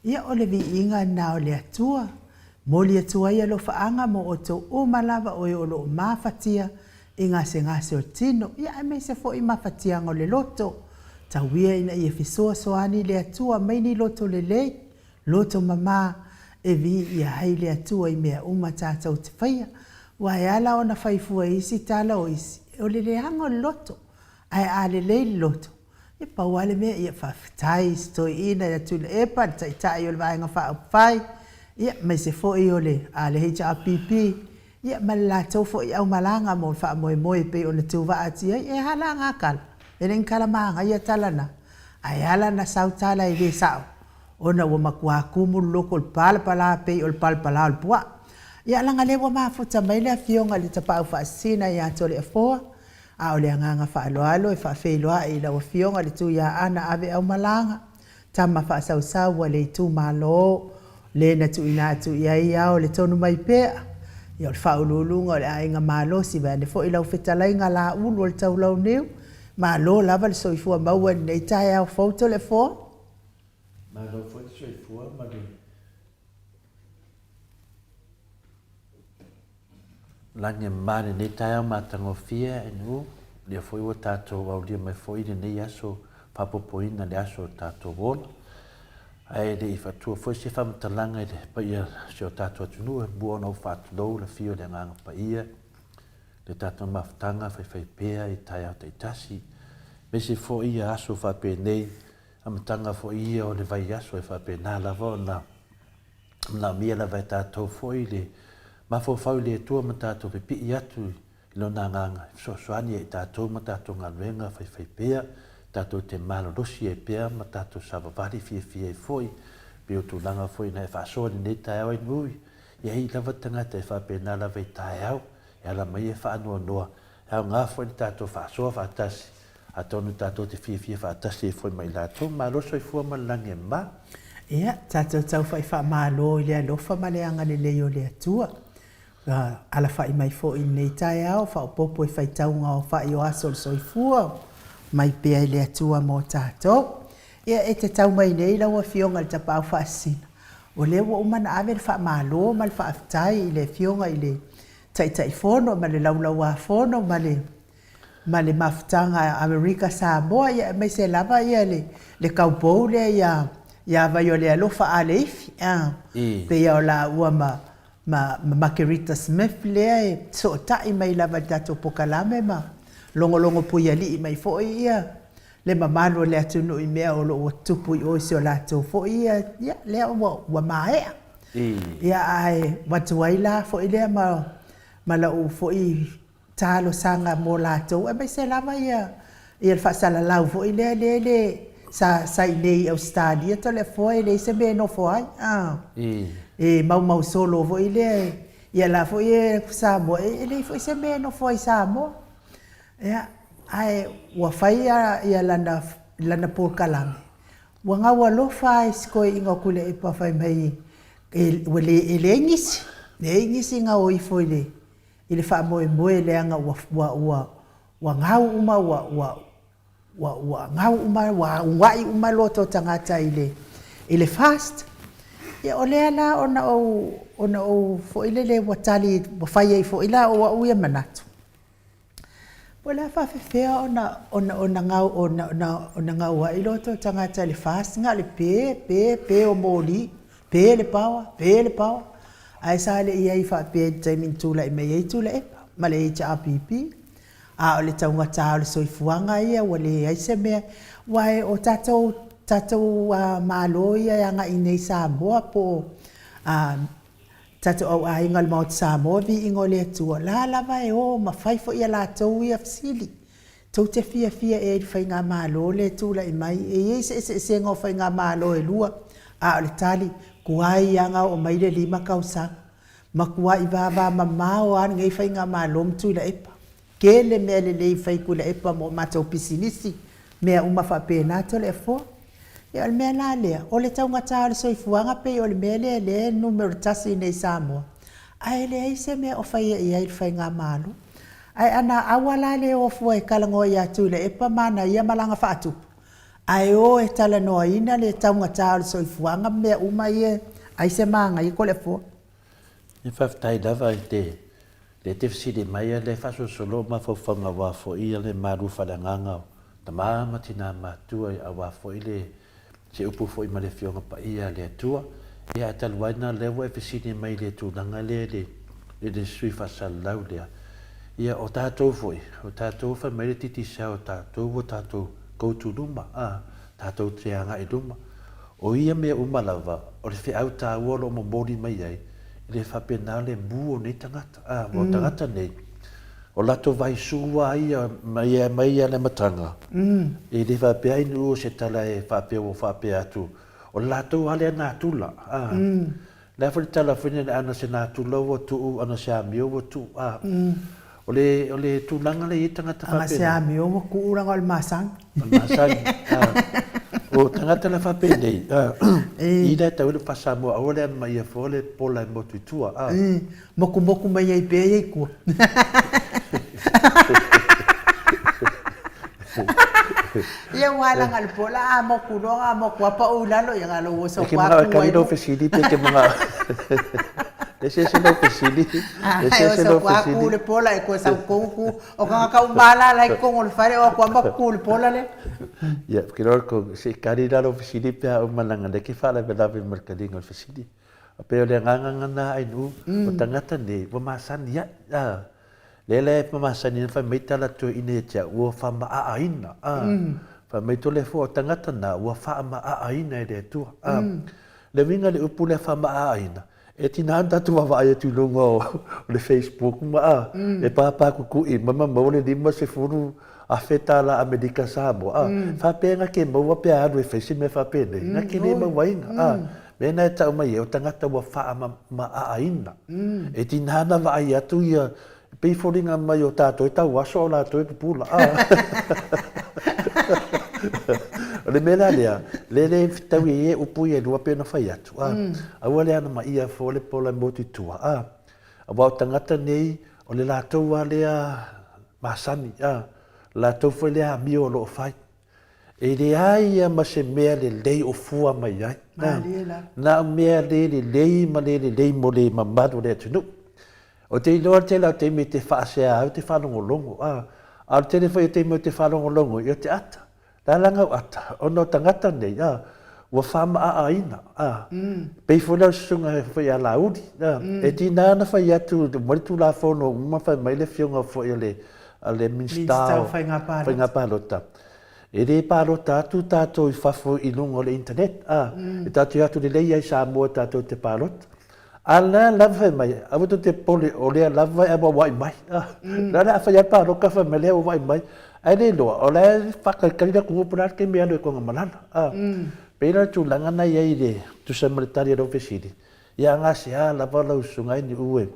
Ia o le viiga lena o le Atua. Moli atu ai alofaaga mo outou uma lava o e o lo o mafatia i gasegase o le tino, ia aemaise foi mafatiaga o le loto. Tau ia ina ia fesoasoani le Atua mai ni loto lelei, loto mama e viia ai le Atua i mea uma tatou te faia. Aua e ala ona fai fua e isi tala o isi, o le leaga o le loto. Ae a lelei le loto, ia pau lava le mea, ia faafetai i si toeaina ia Tuilaepa, le Taitai o le Vaega Faaupufai, ia aemaise foi o le le HRPP, ia ma le latou foi aumalaga mo le faamoemoe e pei ona tuvaa atu i ai. E aha la na tala? E le ni tala manaia tala na, ae ala ona sau tala e le sao, ona ua matua tumu le loto i le palapala pei o le palapala o le puaa. Ia leaga o lea ua mafuta mai le Afioga i le Tapaau Faasisina ia Toleafoa, a o le agaga faaaloalo e faafeiloai i lau Afioga i le Tuiaana Aveaumalaga, tama faasausau a le itumalo, le na tuuina atu i ai ao le tonu mai pea, ia o le faauluuluga o le aiga malosi, vaeane foi lau fetalaiga Laulu o le Taulauniu, malo lava le soifua maua i lenei taeao fou Toleafoa. Malo foi le soifua ma le lagi e mama i lenei taeao matagofie e nuu, lea foi ua tatou aulia mai foi lenei aso faaopoopoina le aso o tatou ola. Ae le i faatua foi se faamatalaga i le paia o si o tatou atunuu, e mua ona ou faatulou le afio o le Agaga Paia, le tatou mafutaga faifaipea i taeao taitasi, aemaise foi ia aso faapenei, amataga foi ia o le vaiaso e faapena lava ona manaomia lava e tatou foi le mafaufau i le Atua ma tatou pipii atu i Lona Agaga e fesoasoani ai i tatou ma tatou galuega faifaipea, tatou te malolosi ai pea ma tatou savavali fiafia ai foi, pei o tulaga foi na e faasoa i lenei taeao ai nui, e i ai lava tagata e faapena lava i taeao, e ala mai e faanoanoa, e aoga foi le tatou faasoa faatasi, atonu tatou te fiafia faatasi ai foi ma i latou. Malo soifua ma le lagi e mama. Ia, tatou tau fai faamalo i le alofa ma le agalelei o le Atua. Ua alafai mai foi i lenei taeao faaopoopo i faitauga o fa'i o aso o le soifua mai pea i le Atua mo tatou. Ia, e te tau mai nei lau Afioga i le Tapaau Faasisina, o lea ua uma ona ave le faamalo ma le faafetai i le Afioga i le Taitaifono ma le Laulauafono ma le ma le mafutaga Amerika Samoa, ia aemaise lava ia le le kaupou lea ia ia Vaiolealofa Aleifi, a, pei o laua ma ma ma Makerita Smith lea e sootai mai lava i le tatou pokalame ma logologo puialii mai foi ia le mamalu o le atunuu i mea o lo o tupu i o i si o latou foi ia, ia lea ua ua maea. Ia ae avatu ai la foi lea ma ma lau foi talosaga mo latou aemaise lava ia ia le faasalalau foi lea lea le sa sa i inei i Ausetalia Toleafoa e leai se mea e nofo ai a e maumau solo foi lea ia la foi e Samoa e leai foi se mea e nofo ai i Samoa ia ae ua fai ia lana lana polokalame ua gaualofa lava i si toeaina o Tuilaepa fai mai e ua le e leai nisi leai nisi na o ifo i le i le faamoemoe leaga ua ua ua ua gau uma ua ua ua ua gau uma ua aua'i uma loto o tagata i le i le fast. Ia o lea la ona ou ona ou foi lele ua tali ua fai ai foi la o a'u ia manatu, po o le a faafefea ona ona ona gau ona ona ona gaua'i loto o tagata i le fast na o le pe pe pe o moli Pe le paoa, pe le paoa. Ae sa le i ai faapea i le taimi na tulai mai ai Tuilaepa ma le HRPP. A o le taugata o le soifuaga ia ua leai se mea. Aua o tatou, tatou Malo ia e agai iinei i Samoa po o tatou au aiga o le Maota Samoa, viiga o le Atua, o la lava e o ma fai foi a latou ia fesili. Tou te fiafia ea i le faigamalo lea e tulai mai? E i ai se eseesega o faigamalo e lua, a o le tali, tuai lava na oo mai le lima tausaga. Matuai vavamamao lava lenei faigamalo ma Tuilaepa. Tele mea lelei fai Tuilaepa mo matou pisinisi, mea uma faapena Toleafoa. Ia o le mea la lea, o le taugata o le soifuaga pei o le mea lea lea e numera tasi nei i Samoa, ae leai se mea o faia i ai le faigamalo. Ae ana aua la le o fua e talanoa ia Tuilaepa ma ana ia malaga faatupu, ae o e talanoaina le taugata o le soifuaga ma mea uma ia ai se manaia Toleafoa. Ia faafetai lava i te lea e te fesili mai a lea e faasolosolo mafaufauga aua foi le malu faaleagaga o tama ma tina matua aua foi le se upu foi ma le Afioga Paia a le Atua. Ia ae talu ai na lea ua e fesili mai i le tulaga lea i le i le sui faasalalau lea, ia o tatou foi, o tatou fai mai le Digicel o tatou ua tatou go to luma, a, tatou te agai i luma. O ia mea uma lava, o le feau taua o lo o momoli mai ai, e le faapena le mu o nei tagata, a, o tagata nei, O latou vaisu a ia mai mai a le amataga, e le faapea ai ni o se tala e faapea ua faapea atu, o le latou a lea natura, a. Le a foi le tala foi lea ana se natura ua tuu, ana se amio ua tuu, a. O le, o le tulaga lea e i ai tagata faapena. Ana se amio ua tuu leaga o le masani. O le masani, a. O tagata la faapenei, a, i la e tau ai le faa-Samoa, aua le ana ma ia fua le pola e motu i tua, a. Mokumoku mai ai pea ia i tua. Ia aua leaga le pola a moku loa a moku a pau i lalo ia na o lou oso E ke manao e kali lou fesili pe ke manao Ese ese lou fesili Ese ese lou fesili. Ku le pola e koe sau kou ku o ka ka umala la i kongo le fale o ku ama ku le pola le. Ia, ke loa ko se kali la lou fesili pe a uma langa le ke faalavelave ma le kaliga o le fesili. A pei o le agaga gana ai nu o tagata nei ua masani ai. A lea la e masani ai fai mai tala toeaina ia te au ua faamaaaina. A fai mai tole fua o tagata na ua faamaaaina e le Atua. A le uiga le upu lea faamaaaina e tina ona tatou vaavaai atu i luga o le Facebook ma a e pāpākukuʻi mai ma maua le $50,000 Amerika Samoa a faapea na ke maua pe a alu e fai se mea faapenei na ke le mauaina a mea na e tau mai ai o tagata ua faamamaaina e tina ona vaai atu ia E pei foliga mai o tatou e tauaso a o latou e pupula. O le mea la lea, le le fetaui ai e upu ia e lua pei ona fai atu, a, aua le anamaia fua le pola e motu i tua, a, aua o tagata nei, o le latou lava lea masani, a, latou foi lea amio o lo o fai. E leai ia ma se mea lelei o fua mai ai. Malie la. Na o mea le lelei ma le lelei mo le mamalu o le atunuu. Ou te iloa le tele o taimi e te faasea ai ou te faalogologo, a, a o le tele foi o taimi ou te faalogologo ai, o te ata. Le a la ngau ata? Ona o tagata nei, a, ua faamaaaina, a. Pei foi la o le susuga foi ia Laauli, a, e tiga ona fai atu mai le Tulafono uma fai mai le afioga foi a le, a le Minisita o Faiga Palota, e le palota atu tatou i fafo i luga o le internet, a, e tatou te o atu lelei lava i Samoa tatou te palota. A la lava fai mai, aua tou te popole, o lea lava e auauai mai. O le a fai lava le palota fai mai lea e auauai mai. Ae le iloa, o la e faatalitali le atunuu po o le a le taimi e alu ai i Togamalala. Pei la o le tulaga lena e i ai i le tusa ma le tali a lau fesili, ia a gasea lava lau susuga Iniu e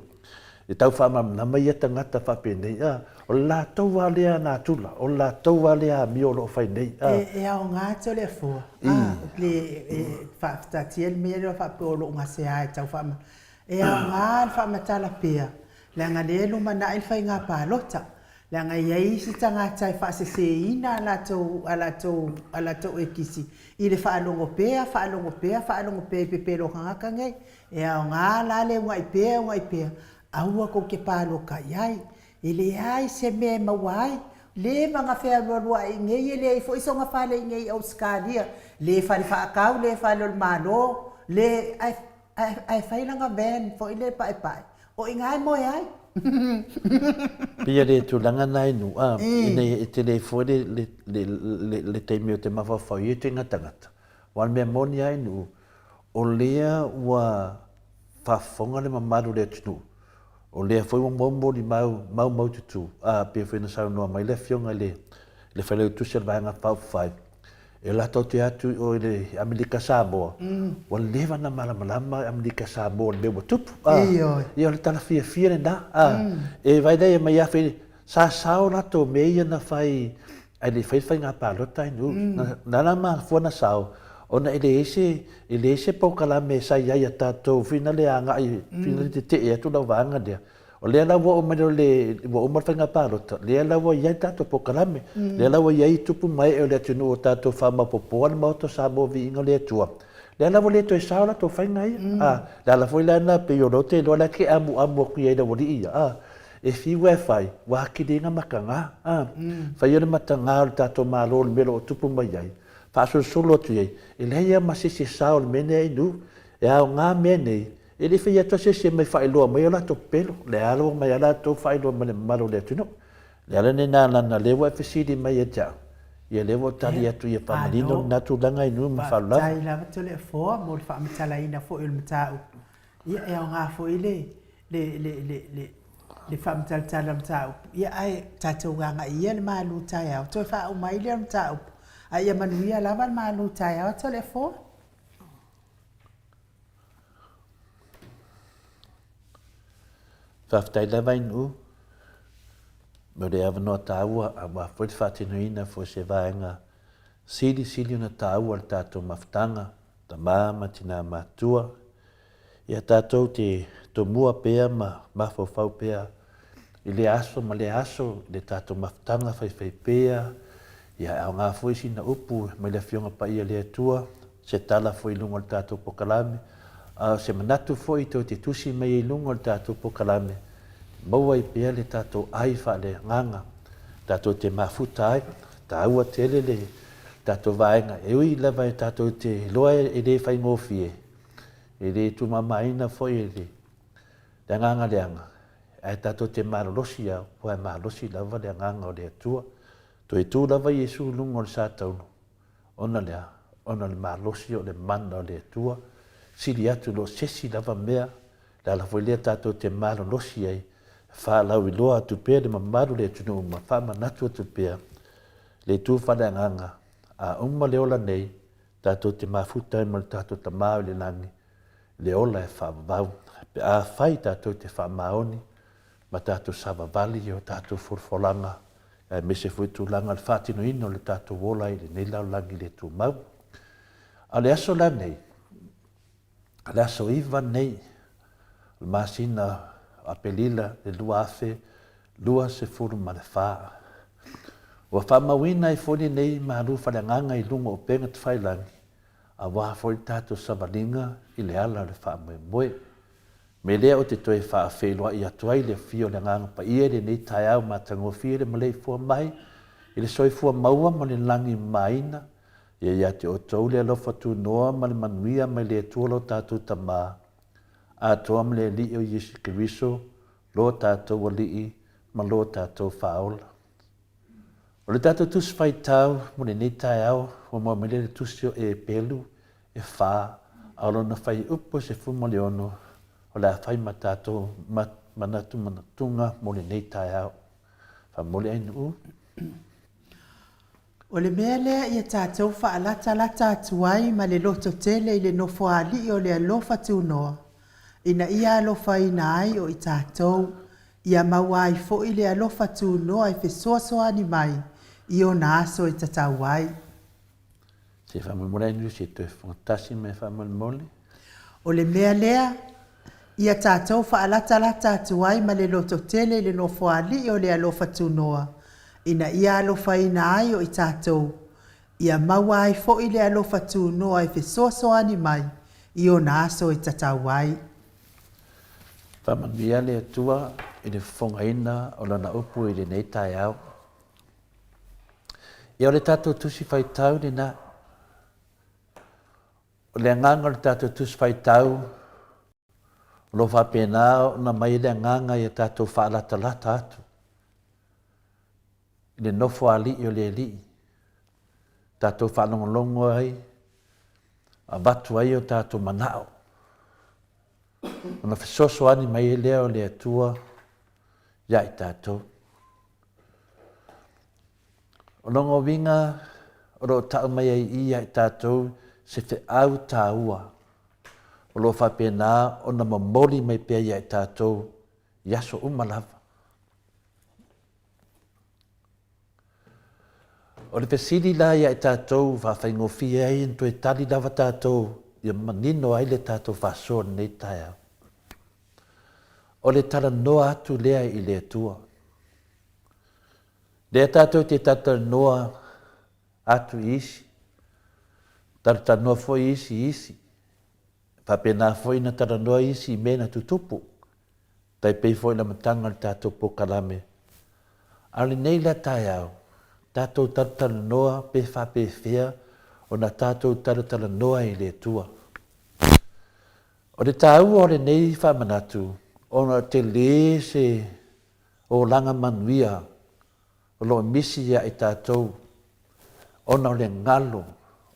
e tau faamalamalama ia tagata faapenei, a, o le latou lava lea natura, o le latou lava lea amio o lo o fai nei, a. E aoga atu le afua, a, le, e faafitatia le mea lea faapea o lo o gasea e tau faamalamalama. E aoga le faamatala pea, leaga lea e lumanai le faiga palota, leaga e i ai isi tagata e faaseseina a latou, a latou, a latou ekisi i le faalogo pea, faalogo pea, faalogo pea i pepelo o tagata nei. E aoga la le unaʻi pea unaʻi pea, aua tou te paloka i ai. E leai se mea e maua ai. Le ma fealualuaʻi i nei, e leai foi sona fale i nei i Ausetalia, le fale faatau, le fale o le Malo, le, ae, ae, ae fai lana van foi lea e paepae, o i ina e moe ai. Pei o le tulaga lena e nuu, a, ina ia e tele foi le, le, le, le, le taimi o te mafaufau i ia ituaiga tagata. Aua o le mea moni lava e nuu, O lea ua faafofoga le mamalu o le atunuu, o lea foi ua moumou mau maumaututu, a pei foi ona saunoa mai le Afioga i le le Failautusi o le Vaega Faaupufai, e latou te atu i o i le Amerika Samoa, ua leva ona malamalama Amerika Samoa i le mea ua tupu, a, ia o le tala fiafia lena, a, e vaai lea mai afe, sa sao latou mea ia na fai Ae le i fai le faiga palota ai nuu. Na ala mafua na sao, ona e leai se, e leai se polokalame sa i ai a tatou whina le agai, whina le tetee atu lau vaega lea. O lea la ua oo mai loa le, ua uma le faiga palota, lea la ua i ai le tatou polokalame, lea la ua i ai tupu ma ee o le atunuu ua tatou faamaopoopoa le Maota o Samoa Viiga o le Atua, lea la ua le toe sao latou faiga ia. A, le ala foi la lena pei o lea ou te iloa la e te amuamu atu i ai i le aualii ia, a, e fiu lava e fai, ua atili ai ona mataga, a. Fai ia le mataga o le tatou Malo i le mea o lo o tupu mai ai, faasolosolo atu i ai, e leai lava ma se isi e sao i le mea lenei a Inu. E aoga mea nei, E le i fai atu lava se isi e mai faailoa mai o latou pepelo, o lea lava ua omai lava latou faailoa mai i le mamalu o le atunuu. O le ala lena leaga o lea ua e fesili mai ia te au, ia lea ua ou tali atu ia faamanino lena tulaga i nuu ma faalolava. Faafetai lava Toleafoa mo le faamatalaina foi o le mataupu. Ia e aoga foi le le le le le le faamatalatala o le mataupu, ia ae tatou agai ia i le malu taeao, toe faauma ai lea o le mataupu. Ae ia manuia lava le malu taeao Toleafoa. Faafetai lava i Nu'u mo le avanoa taua aua foi le faatinoina foi o se vaega silisili ona taua i le tatou mafutaga, tama ma tina matutua. Ia tatou te tomua pea ma mafaufau pea i lea aso ma lea aso i le tatou mafutaga faifaipea, ia e aoga foi sina upu mai le Afioga Paia le Atua, se tala foi i luga o le tatou pokalame, a o se manatu foi tou te tusi mai ai i luga o le tatou pokalame, maua ai pea le tatou ai faaleagaga, tatou te mafuta ai, taua tele le tatou vaega, e ui lava e tatou te iloa e le faigofie, e le tumamaina foi e le agaga leaga, ae tatou te malolosi lava, aua e malosi lava le agaga o le Atua. Toe tu lava Iesu i luga o le sa taulu, ona le a? Ona o le malosi o le mana o le Atua, sili atu i lo se isi lava mea, le ala foi lea tatou te malolosi ai, e faalauiloa atu pea le mamalu o le atunuu ma faamanatu atu pea le itu faaleagaga, a uma le ola nei, tatou te mafuta ai ma le tatou Tama o i le lagi, le ola e faavavau, pe afai tatou te faamaoni ma tatou savavali i o tatou folafolaga, aemaise foi tulaga o le faatinoina o le tatou ola i lenei lalolagi le tumau. A o le aso la nei, o le aso 9 nei o le masina o Aperila le 2024, ua faamauina ai foi lenei malu faaleagaga i luga o upega tafailagi, aua foi le tatou savaliga i le ala o le faamoemoe. Me lea ou te toe faafeiloai atu ai le afio o le Agaga Paia i lenei taeao matagofie le maleifua mai i le soifua maua ma le lagi mamaina, ia ia te outou le alofa tunoa ma le manuia mai le Atua lo tatou Tama, atoa ma le Alii o Iesu Keriso, lo tatou Alii ma lo tatou Faaola. O le tatou Tusi Faitau mo lenei taeao ua maua mai lea i le Tusi o Epelu e fa, a o lona fuaiupu e 16, o le a fai ma tatou manatu manatuga mo lenei taeao. Faamomoli ai Nu'u. O le mea lea ia tatou faalatalata atu ai ma le lototele i le Nofoalii o le alofa tunoa, ina ia alofaina ai o i tatou, ia maua ai foi le alofa tunoa e fesoasoani mai i ona aso e tatau ai. Se faamolemole ai Nusi e toe fofoga mai faamolemole. O le mea lea, ia tatou faalatalata atu ai ma le lototele i le Nofoalii o le alofa tunoa, ina ia alofaina ai o i tatou, ia maua ai foi le alofa tunoa e fesoasoani mai i ona aso e tatau ai. Faamanuia le Atua i le fofogaina o Lana upu i lenei taeao. Ia o le tatou Tusi Faitau lena. O le agaga o le tatou Tusi Faitau, o lo o faapena ona mai ai le agaga ia tatou faalatalata atu i le nofo alii o le Alii, tatou faalogologo ai, avatu ai o tatou manao, ona fesoasoani mai ai lea o le Atua ia i tatou. O lona uiga o lo o tau mai ai i ia i tatou se feau taua o lo o faapena ona momoli mai pea ia i tatou i aso uma lava. O le fesili la ia i tatou faafaigofie ai ona toe tali lava tatou ia manino ai le tatou faasoa i lenei taeao. O le talanoa atu lea i le Atua. Lea tatou te talatalanoa atu i isi, talatalanoa foi isi i isi, faapena foi na talanoa isi i mea na tutupu, tai pei foi le amataga o le tatou polokalame. A o lenei la taeao, tatou talatalanoa pe faapefea ona tatou talatalanoa i le Atua. O le taua o lenei faamanatu, ona e tele se olaga manuia o lo o misi ia i tatou ona o le galo,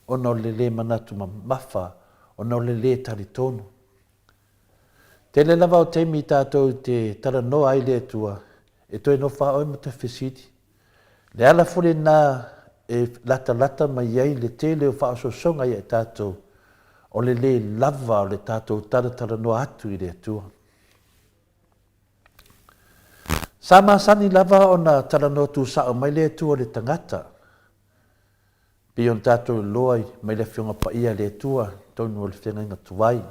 ona o le lē manatu mamafa, ona o le lē talitonu. Tele lava o taimi tatou te talanoa ai i le Atua, e toe nofo lava oe ma toe fesili. Le ala foi lena e latalata mai ai le tele o faaosoosoga ia i tatou, o le lē lava o le tatou talatalanoa atu i le Atua. Sa masani lava ona talanoa tusao mai le Atua i le tagata, pei ona tatou iloa mai le Afioga Paia a le Atua i totonu o le Feagaiga Tuai.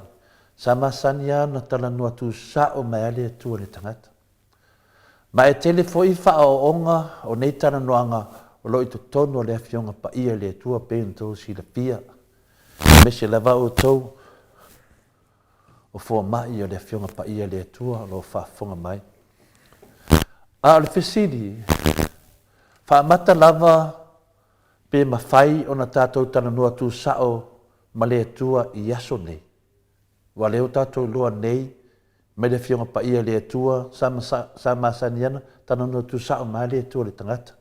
Sa masani lava ona talanoa tusao mai lava le Atua i le tagata. Ma e tele foi faaooga o nei talanoaga o lo o i totonu o le Afioga Paia i le Atua pei ona outou silafia, aemaise lava outou o fomai o le Afioga Paia a le Atua o lo o faafofoga mai. A o le fesili, faamata lava pe mafai ona tatou talanoa tusao ma le Atua i aso nei? Ua lea ua tatou iloa nei mai le Afioga Paia a le Atua sa, sa masani ana talanoa tusao mai le Atua i le tagata.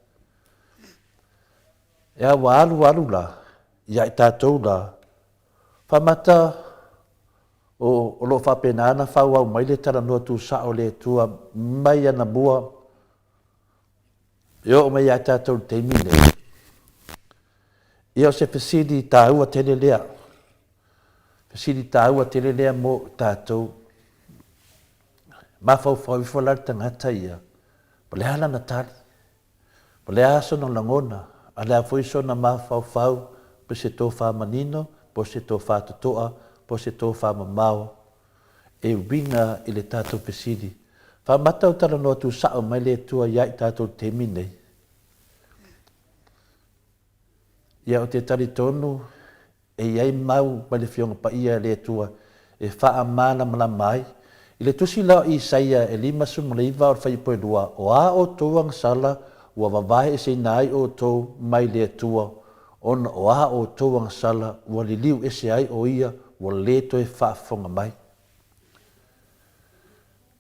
Ea ua alu alu la, ia i tatou la, Faamata, o, o lo o faapena ona faaauau mai le talanoa tusao o le Atua mai anamua e oo mai ia i tatou i le taimi lenei. Ia o se fesili taua tele lea. Fesili taua tele lea mo tatou. Mafaufau ifo la le tagata ia, po o le a lana tali? O le a sona lagona, a le a foi sona mafaufau po se tofa manino, po se tofa totoa, po se tofa mamao e uiga i le tatou fesili. Faamata o talanoa tusao mai le Atua ia i tatou i le taimi nei. Ia ou te talitonu E i ai mau mai le Afioga Paia a le Atua e faamalamalama ai. I le tusi la o Isaia e 59 o le fuaiupu e 2, O a outou agasala ua vavae eseina ai outou mai le Atua, ona o a outou agasala ua liliu ese ai o Ia ua le toe faafofoga mai.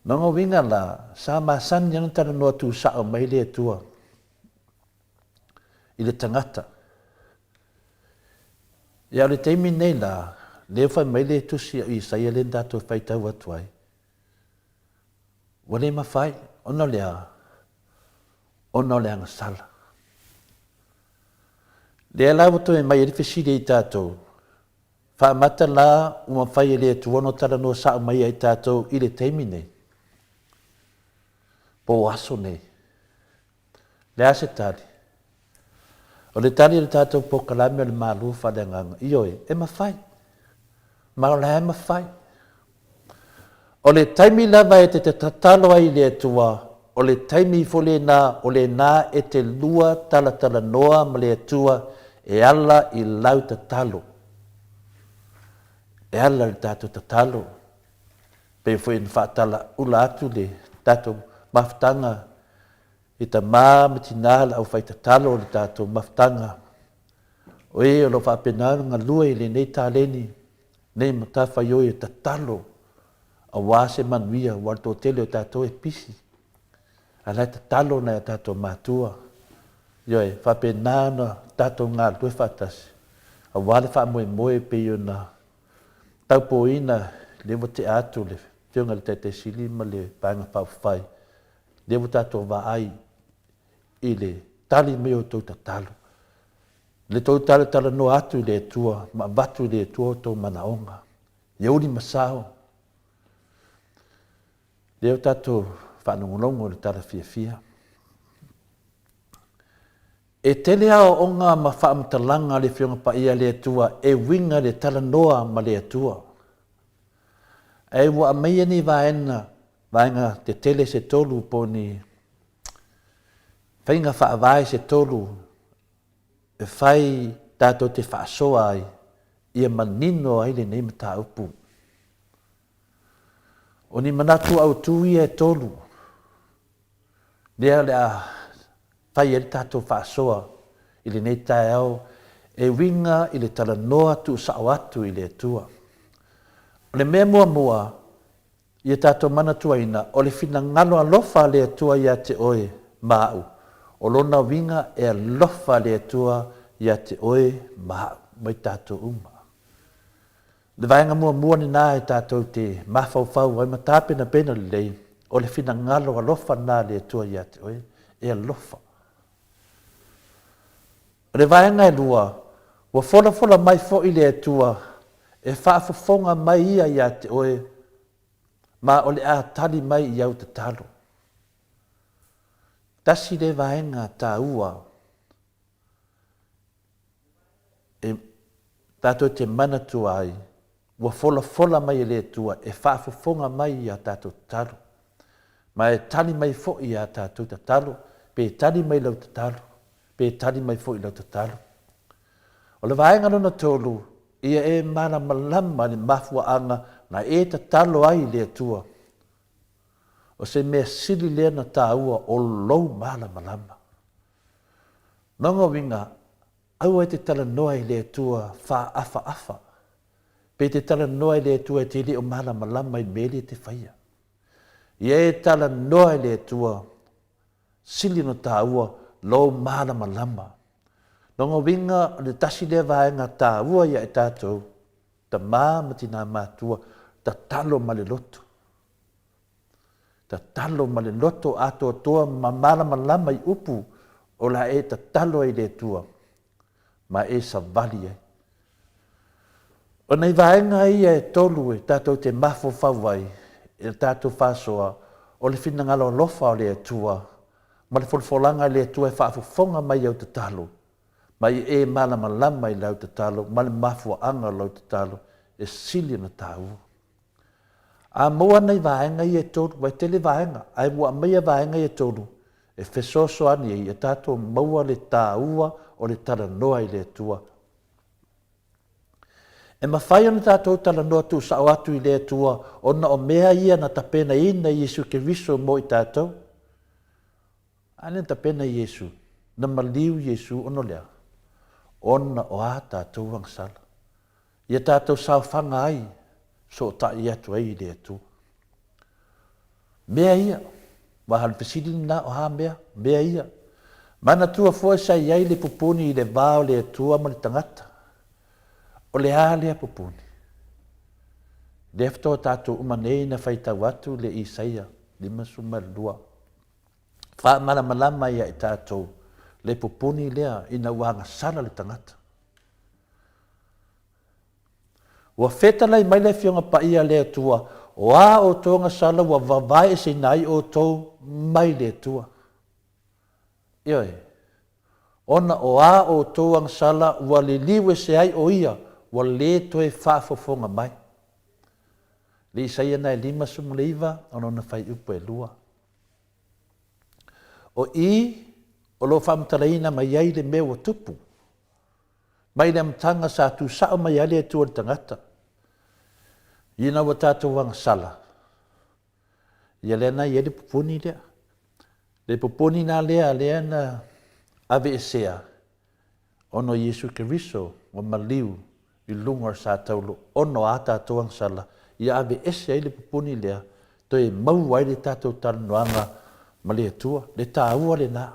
Lona uiga la, sa masani ona talanoa tusao mai le Atua i le tagata. Ia o le taimi nei la, lea ua fai mai le tusi a Isaia lea na tatou faitau atu ai, ua le mafai ona o le a? Ona o le agasala. Lea la ua toe mai ai le fesili i tatou, faamata la ua mafai e le Atua ona talanoa sao mai ia i tatou i le taimi nei, po o aso nei. Le a se tali? O le tali o le tatou polokalame o le Malu Faaleagaga, ioe, e mafai. Ma o la e mafai. O le taimi lava e te tatalo ai i le Atua, o le taimi foi lena o lena e te lua talatalanoa ma le Atua e ala i lau tatalo. E ala i le tatou tatalo, pei foi ona faatalaula atu le tatou mafutaga I tamā ma tinā le aufaitatalo o le tatou mafutaga, o e o lo o faapena ona galue i lenei taleni, nei matafaioi e tatalo aua se manuia, aua o le toatele o tatou e pisi, a la e tatalo nai o tatou matua. Ioe, faapena ona tatou galulue faatasi aua le faamoemoe e pei ona taupoina lea ua tea atu le Afioga i le Taitai Sili ma le Vaega Faaupufai Lea ua tatou vaai i le tali mai o outou tatalo, le tou talatalanoa atu i le Atua ma avatu i le Atua outou manaoga, ia uli ma sao. Lea ua tatou faalogologo i le tala fiafia. E tele aoaoga ma faamatalaga a le Afioga Paia a le Atua e uiga i le talanoa ma le Atua. Ae ua aumaia nei vaega. vaega tetele se tolu po o ni faiga faavae se tolu e fai tatou te faasoa ai ia manino ai lenei mataupu. O ni manatu autu ia e tolu, lea o le a fai ai le tatou faasoa i lenei taeao e uiga i le talanoa tuusao atu i le Atua. O le mea muamua, ia tatou manatuaina, o le finagalo alofa a le Atua ia te oe ma au. O lona uiga e alofa le Atua ia te oe ma au, ma i tatou uma. Le vaega muamua lena e tatou te mafaufau ai ma tapenapena lelei, o le finagalo alofa lena a le Atua ia te oe, e alofa. O le vaega e lua, ua folafola mai foi le Atua e faafofoga mai ia ia te oe, ma o le a tali mai i au tatalo. Tasi lea vaega taua e tatou te manatua ai, ua folafola mai e le Atua e faafofoga mai i a tatou tatalo, ma e tali mai foi i a tatou tatalo, pe tali mai lau tatalo, pe tali mai foi lau tatalo. O le vaega lona tolu, ia e malamalama i le mafuaaga na e tatalo ai i le Atua. O se mea sili lea na taua o lou malamalama. Lona uiga, aua e te talanoa i le Atua faaafaafa, pe te talanoa i le Atua e te le o malamalama i le mea lea e te faia. Ia e talanoa i le Atua, sili ona taua lou malamalama. Lona uiga, o le tasi lea vaega taua ia i tatou, tama ma tina matua, tatalo ma le loto. Tatalo ma le loto atoatoa ma malamalama i upu o le a e tatalo ai i le Atua ma e savali ai. O nai vaega ia e tolu e tatou te mafaufau ai i le tatou faasoa, o le finagalo alofa o le Atua ma le folafolaga a le Atua e faafofoga mai i au tatalo, ma ia e malamalama i lau tatalo ma le mafuaaga o lau tatalo e sili ona taua. A maua nai vaega ia e tolu, ua e tele vaega, ae ua aumaia vaega ia e tolu e fesoasoani ai ia tatou maua le taua o le talanoa i le Atua. E mafai ona tatou talanoa tuusao atu i le Atua ona o mea ia na tapenaina e Iesu Keriso mo i tatou. A lea na tapena Iesu, na maliu Iesu ona o le a? Ona o a tatou agasala. Ia tatou saofaga ai, sootai atu ai i le Atua. Mea ia, aua o le fesili lena, o a mea? Mea ia. Manatua foi sa i ai le pupuni i le va o le Atua ma le tagata. O le a lea pupuni? Lea faatoa tatou uma nei na faitau atu le Isaia 52. Faamalamalama ia i tatou le pupuni lea ina ua agasala le tagata. Ua fetalai mai le Afioga Paia a le Atua, o a outou agasala ua vavaeeseina ai outou mai le Atua. Ioe. Ona o a outou agasala ua liliu ese ai o Ia, ua le toe faafofoga mai. Le Isaia na e 59 o lona fuaiupu e lua. O i o lo o faamatalaina mai ai le mea ua tupu, mai le amataga sa tusao mai ai le Atua i le tagata, ina ua tatou agasala, ia lea na i ai le pupuni lea. Le pupuni na lea, lea na aveesea ona o Iesu Keriso ua maliu i luga o le sa taulo ona o a tatou agasala, ia aveese ai le pupuni lea, toe maua ai le tatou talanoaga ma le Atua. Le taua lena.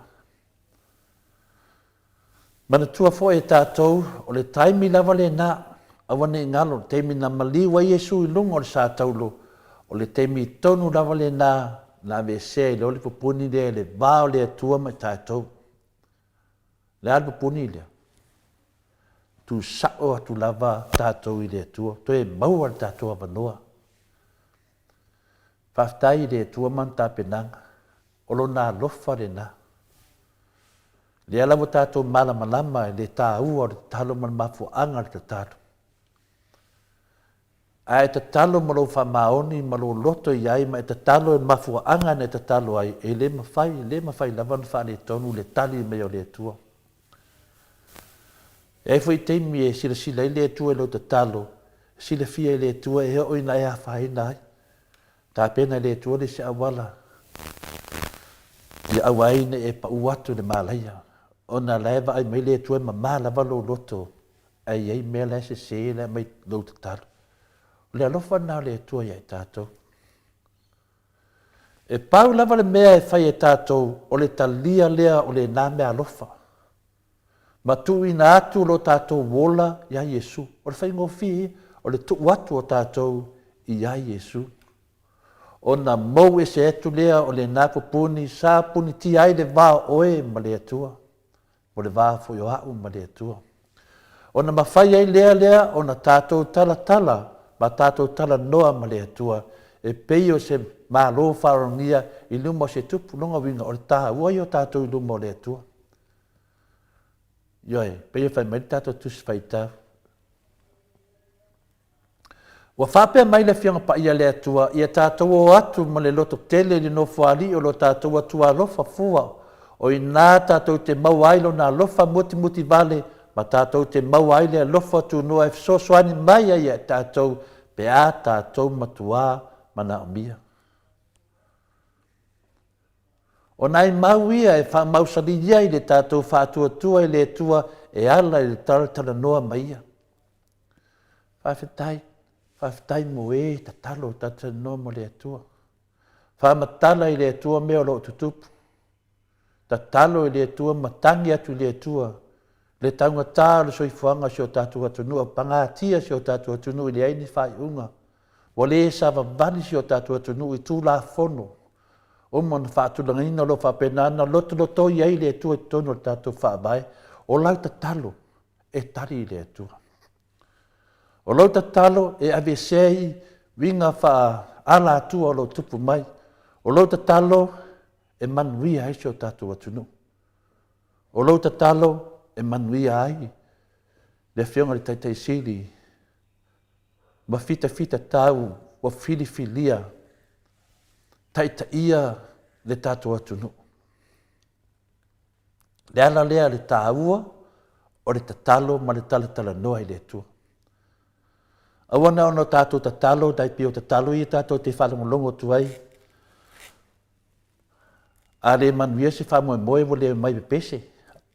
Manatua foi e tatou, o le taimi lava lena, aua ne i galo, le taimi na maliu ai Iesu i luga o le sa taulo, o le taimi tonu lava lena na aveesea ai loa le pupuni lea i le va o le Atua ma i tatou. O le a le pupuni lea? Tu sao atu lava tatou i le Atua, toe maua le tatou avanoa. Faafetai i le Atua ma ana tapenaga, o Lona alofa lena. Lea la ua tatou malamalama i le taua o le tatalo ma le mafuaaga o le tatalo. A e tatalo ma lou faamaoni ma lou loto i ai ma e tatalo i le mafuaaga na e tatalo ai, e le mafai, e le mafai lava ona faaletonu le tali mai o le Atua. E i ai foi taimi e silasila ai le Atua i lou tatalo, e silafia e le Atua e oo ina e afaina ai. Tapena e le Atua le isi auala ia aua ai ne i e pau atu i le malaia, ona la e vaai mai le Atua e mama lava lou loto ae i ai mea la e sese la e aumai lou tatalo. O le alofa lena o le Atua ia i tatou. E pau lava le mea e fai e tatou o le talia lea o lena mea alofa ma tuuina atu lo tatou ola iā Iesu. O le faigofie ia, o le tuu atu o tatou iā Iesu. Ona mou ese atu lea o lena pupuni sa punitia ai le va o oe ma le Atua. O le va foi o a'u ma le Atua. Ona mafai ai lea lea ona tatou talatala ma tatou talanoa ma le Atua e pei o se Malo faaaloalogia i luma o se tupu. Lona uiga, o le taua ia o tatou i luma o le Atua. Ioe, pei e fai mai le tatou Tusi Faitau. Ua faapea mai le Afioga Paia a le Atua, Ia tatou o atu ma le loto tele i le Nofoalii o lo tatou Atua alofa fua, o i ina tatou te maua ai Lona alofa mutimuti vale, ma tatou te maua ai le alofa tunoa e fesoasoani mai ai ia i tatou pe a tatou matuā manaomia. O nai mau ia e faamausali ai le tatou faatuatua i le Atua e ala i le talatalanoa ma Ia. Faafetai, faafetai mo e tatalo talatalanoa mo le Atua. Faamatala i le Atua mea o lo o tutupu. Tatalo i le Atua ma tagi atu i le Atua le taugata o le soifuaga o si o tatou atunuu, pagatia si o tatou atunuu i leai ni faaiuga. Ua le savavali si o tatou atunuu i Tulafono uma ona faatulagaina o lo o faapena ona lotolotoi ai le Atua i totonu o le tatou Faavae. O lau tatalo, e tali i le Atua. O lou tatalo e aveesea ai uiga faa-alatua o lo o tupu mai. O lou tatalo e manuia ai si o tatou atunuu. O lou tatalo e manuia ai le Afioga i le Taitai Sili ma fitafita tau ua filifilia taitaia le tatou atunuu. Le ala lea le taua o le tatalo ma le talatalanoa i le Atua. Aua na ona tatou tatalo, tai pei o tatalo ia tatou te faalogologo atu ai. A le manuia se faamoemoe ua le omai pepese,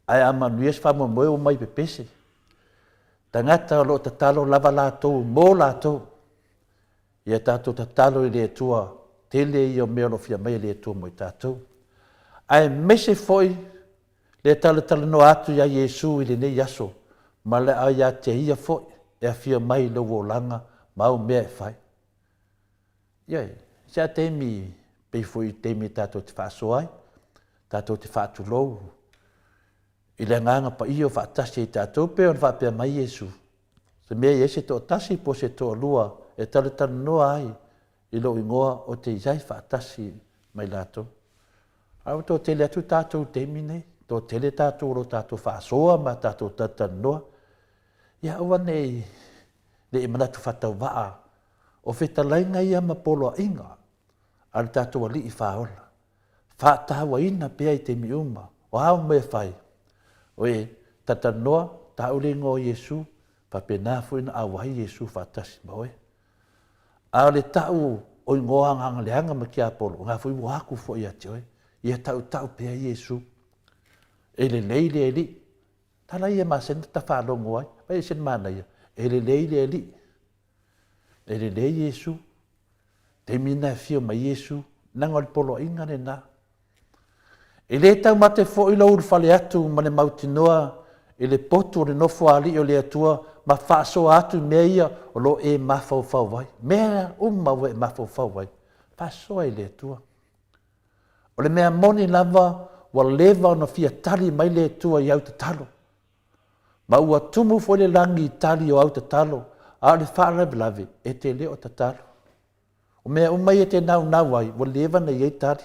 ae a manuia se faamoemoe ua omai pepese. Tagata o lo o tatalo lava latou mo latou. Ia tatou tatalo i le Atua, tele ia o mea o lo o fia aumaia e le Atua mo i tatou. Aemaise foi le talatalanoa atu iā Iesu i lenei aso, ma le a ia te Ia foi e afio mai i lou olaga ma au mea e fai. Ioe, se a taimi, pei foi i taimi tatou te faasoa ai, tatou te faatulou i le Agaga Paia o faatasi ai tatou, pei ona faapea mai Iesu, Se mea e i ai se toatasi po o se toalua e talatalanoa ai i lou igoa ou te i ai faatasi ma i latou. A ua toatele atu tatou i le taimi nei, toatele tatou o lo o tatou faasoa ma tatou talatalanoa. Ia aua ne i ne i manatu faatauvaa o fetalaiga ia ma poloaiga a le tatou Alii Faaola. Faatauaina pea i taimi uma, o a au mea e fai, oe, talatalanoa, tau le igoa o Iesu, faapena foi ona auai Iesu faatasi ma oe. A o le tau o igoa agaga leaga ma tiapolo, o na foi ua aku foi ia te oe. Ia tautau pea Iesu. E lelei le Alii. Tala ia masani ta faalogo ai. Vai ese le manaia. E lelei le Alii. E lelei Iesu. Taimi na e afio mai Iesu, leaga o le poloaiga lena. E le taumate foi lou ulufale atu ma le mautinoa i le potu o le Nofoalii o le Atua ma faasoa atu i mea ia o lo o e mafaufau ai. Mea uma ua e mafaufau ai, faasoa i le Atua. O le mea moni lava, ua leva ona fia tali mai le Atua i au tatalo. Ma ua tumu foi le lagi i tali o au tatalo, a o le faalavelave, e te le o tatalo. O mea uma ia e te naunau ai, ua leva ona i ai tali.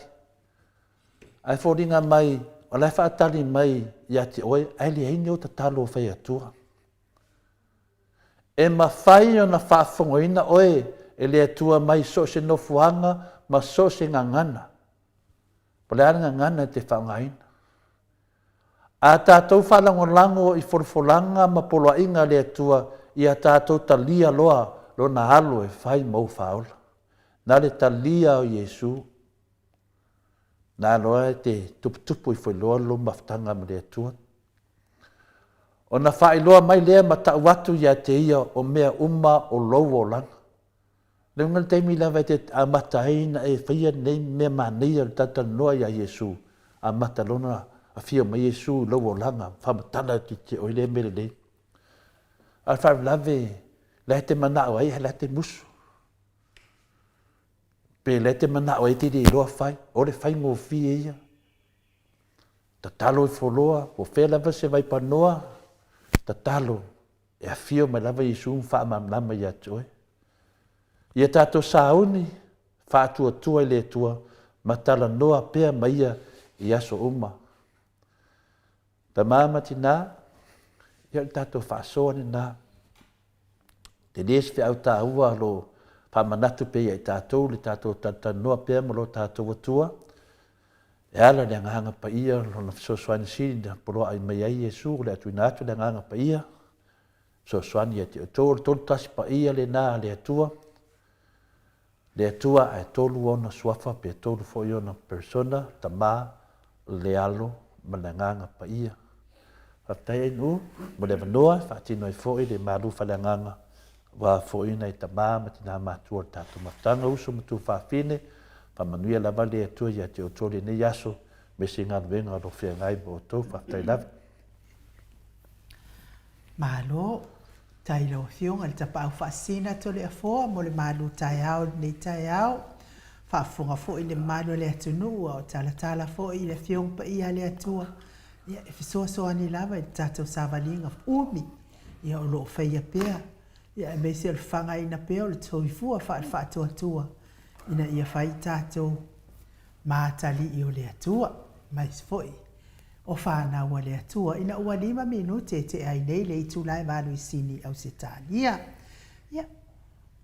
Ae foliga mai, o la e faatali mai ia te oe, ae leai ni ou tatalo o fai atua. E mafai ona faafofogaina oe e le Atua mai so o se nofoaga ma so o se gagana. Po o le a le gagana e te faaaogaina. A tatou faalagolago i folafolaga ma poloaiga a le Atua, ia tatou talia loa Lona Alo e fai ma ou faaola. Na le talia o Iesu, na loa e te tuputupu ifo i loa lou mafutaga ma le Atua. Ona faailoa mai lea ma tau atu ia te ia o mea uma o lou olaga. Le uiga le taimi lava e te amata ai na e faia lenei mea manaia o le talatalanoa ia Iesu, amata loa ona afio mai Iesu i lou olaga, faamatala atu ia te oe lea mea lelei. A o le faalavelave, la e te manao ai ae la e te musu. Pe la e te manao ai e te le iloa fai, o le faigofie ia. Tatalo ifo loa, po o fea lava se vaipanoa, tatalo, e afio mai lava Iesu ma faamalamalama ia te oe. Ia tatou sauni, faatuatua i le Atua, ma talanoa pea ma Ia i aso uma. Tama ma tinā, ia o le tatou faasoa lenā. Tele se feau taua o lo o faamanatu pea ia i tatou le tatou talatalanoa pea ma lo tatou Atua, e ala i le Agaga Paia, Lona fesoasoani sili na poloai mai ai Iesu, o le a tuuina atu le Agaga Paia, fesoasoani ia te outou. O le Tolutasi Paia lena a le Atua, le Atua ae tolu Ona suafa pe tolu foi Ona persona, Tama, le Alo ma le Agaga Paia. Faafetai Ainuu mo le avanoa e faatino ai foi le malu faaleagaga aua foi nai tama ma tina matua o le tatou mafutaga, uso ma tuafafine, faamanuia lava le Atua ia te outou lenei aso me se galuega o lo o feagai ma outou. Faafetai lava. Malo. Tai lau Afioga i le Tapaau Faasisina Toleafoa mo le malu taeao i lenei taeao. Faafofoga foi le mamalu o le atunuu a o talatala foi i le Afioga Paia a le Atua, ia e fesoasoani lava i le tatou savaliga umi ia o lo o faia pea, ia aemaise o le fafagaina pea o le soifua faale-faatuatua ina ia fai tatou ma atalii o le Atua, aemaise foi o fanau a le Atua, ina ua lima minute e tea ai nei le itula e valu i Sini i Ausetalia. Ia,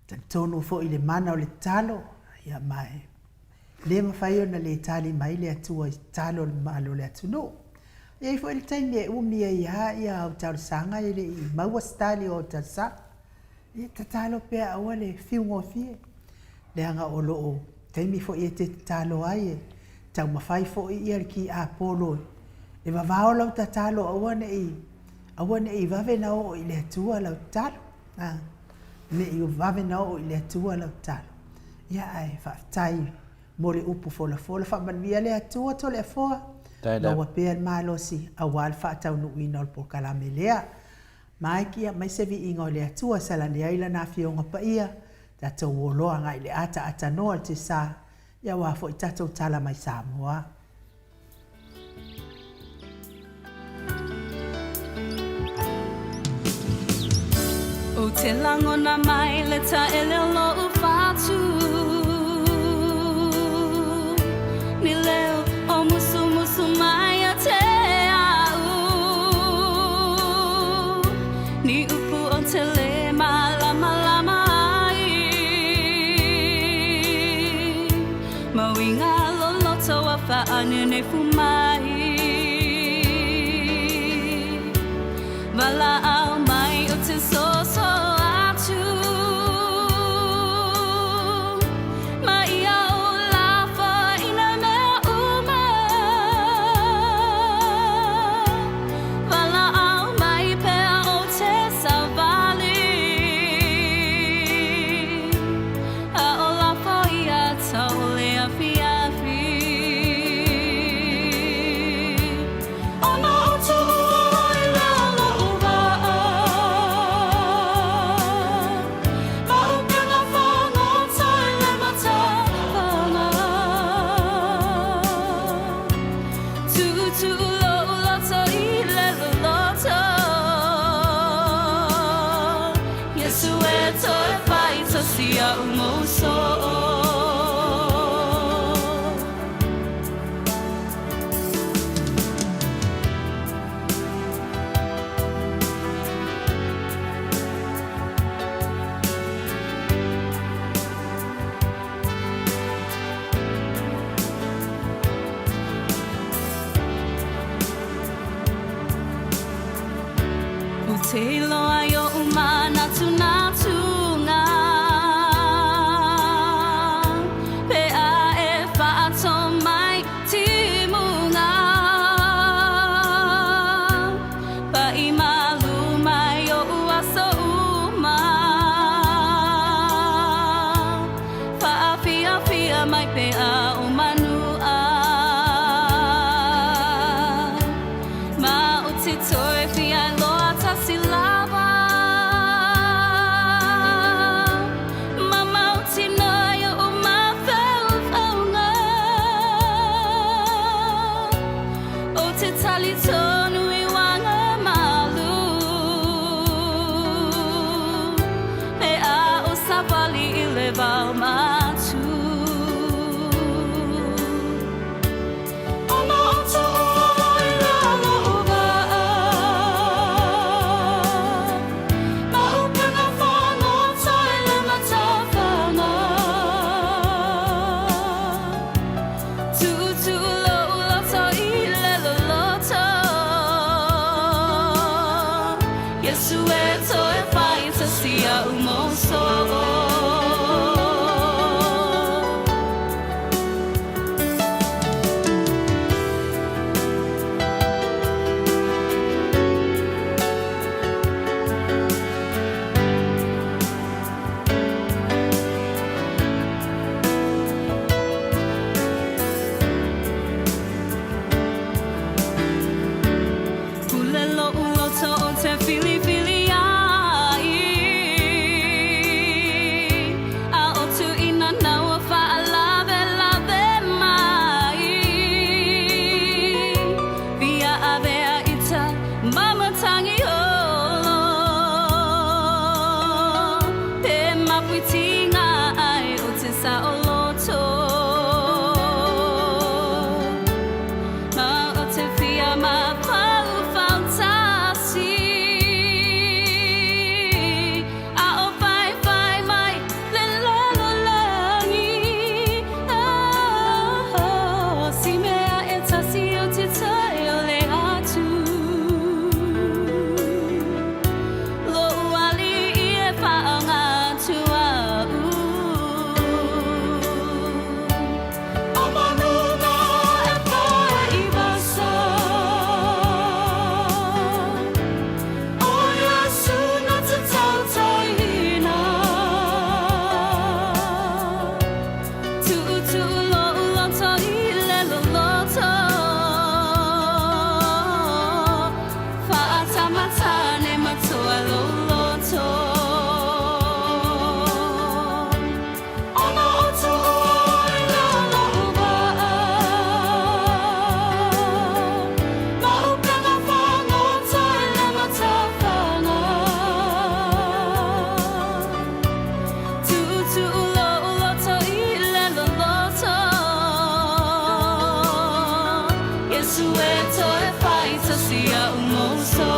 talitonu foi i le mana o le tatalo, ia ma e le mafai ona le tali mai le Atua i tatalo o le mamalu o le atunuu. E i ai foi le taimi e umi ai lava ia au talosaga e le i maua se tali o au talosaga. Ia tatalo pea aua le fiu gofie, leaga o lo o taimi foi e te tatalo ai e taumafai foi ia le kiapolo e vavao lau tatalo aua ne i aua ne i vave na oo i le Atua lau tatalo. A, ne i vave na oo i le Atua lau tatalo. Ia ae faafetai mo le upu folafola. Faamanuia le Atua Toleafoa, maua pea le malosi aua le faataunuuina o le polokalame lea. Mike, ia mai se viiga o le Atua salani ai Lana Afioga Paia, tatou o loa agai i le ataatanoa o le tiasa, ia aua foi tatou tala mai Samoa. Ou te lagona mai le taele o lou fatu Ni leo o musumusu mai ia te au Ni upu o te le malamalama ai Mau i ngā loloto a whaanenefu mai Walaau mai o te soso atu Ma ia o lafo i nā mea uma Walaau mai pea o te savali A o lafo ia tau le awhiawhi Ona o tuua i lalo o waa. te iloa i oʻu manatunatuga Pe a e whaato mai timuga Paʻi malu mai oʻu aso uma Whaafiafia mai pe a o manu a Ma o te toi whia loa tasi lava Ma mau tino i oʻu mafaufauga O te tali tonu i wanga malu Me a o savali i le vao matu. Ona o toʻu i lalo o waa Ma upega whāngota i le matawhanga Tuʻutuʻu loʻu loto i le loloto Iesu e toe whai tasi a'u moso. Pule loʻu loto o te filifili ai A o tuʻina naua whaalawelawe mai Via avea ita mamatangi olo Pe mapuitinga ai o te saoloto Ma o te whia ma Palu-fautasi A o whaiwhai mai le lalolagi Oh, si mea e tasi o te tai o le atu Loʻu aliʻi e whaanga atu au. O manuna e pae i wasa. O Iesu na te tautaiina. Tuʻutuʻu loʻu loto i le loloto. Whaatamatane matoa lou loto. Ona o toʻu i lalo waa. Ma upega whāngota i le matawhanga. Tuʻutuʻu loʻu loto i le loloto. Iesu e toe whai tasi a'u moso.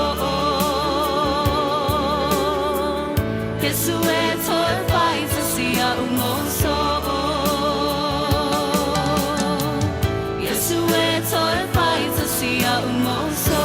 Iesu e toe whai tasi a'u moso. Iesu e toe whai tasi a'u moso.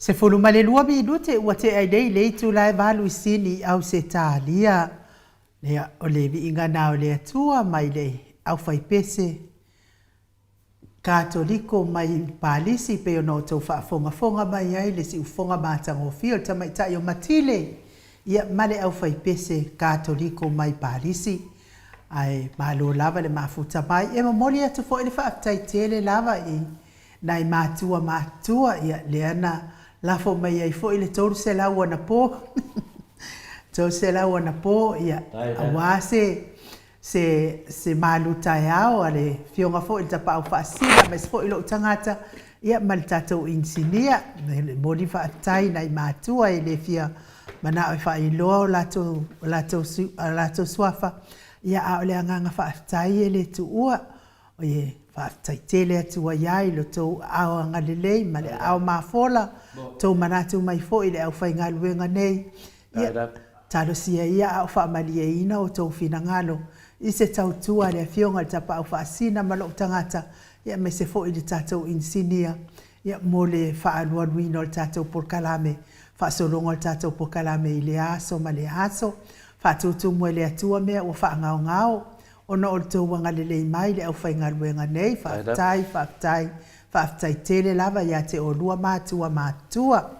12 minute ua tea ai nei le itula e valu i Sini i Ausetalia. Lea, o le viiga na o le Atua mai le aufaipese Katoliko mai Palisi pei ona outou faafogafoga mai ai le siufoga matagofie o le tamaitai o Matile, ia ma le aufaipese Katoliko mai Palisi. Ae malo lava le mafuta mai. E momoli atu foi le faafetai tele lava i nai matua matutua, ia lea na lafo mai ai foi le 300 anapo, 300 anapo, ia aua se se se malu taeao a le Afioga foi i le Tapaau Faasisina aemaise foi lou tagata, ia ma le tatou inisinia. E momoli faafetai i nai matua e le fia manao e faailoa o latou o latou a latou suafa, ia a o le agaga faafetai e le tuua. E faafetai tele atu ai lava i lo outou aao agalelei ma le aao mafola, tou manatu mai foi i le aufaigaluega nei. Ia, Talosia ia a o faamalieina outou finagalo i se tautua a le Afioga i le Tapaau Faasina ma lou tagata, ia aemaise foi i le tatou inisinia, ia mo le faaalualuina o le tatou polokalame, faasologa o le tatou polokalame i lea aso ma lea aso. Faatutumu e le Atua mea ua faagaogao ona o le tou agalelei mai i le aufaigaluega nei. Faafetai, faafetai, faafetai tele lava ia te oulua matua matutua.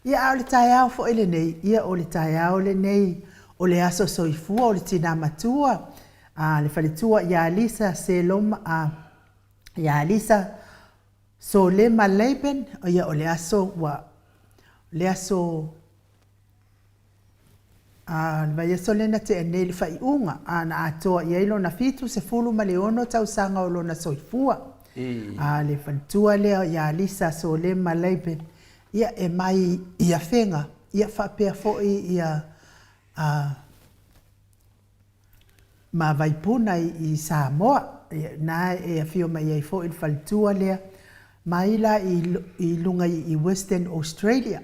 Ia, a o le taeao foi lenei, ia o le taeao lenei o le aso soifua o le tina matua, a le faletua ia Lisa Seloma, a, ia Lisa Solema Laban, ia o le aso ua, le aso, a, le vaiaso lea na tea nei i le faaiuga, a, na atoa i ai lona 76 tausaga o lona soifua. A, le faletua lea ia Lisa Solema Laban, ia e mai i Afega, ia faapea foi ia, a, ma Vaipuna i Samoa, na e afio mai ai foi le faletua lea, mai la i luga i Western Australia,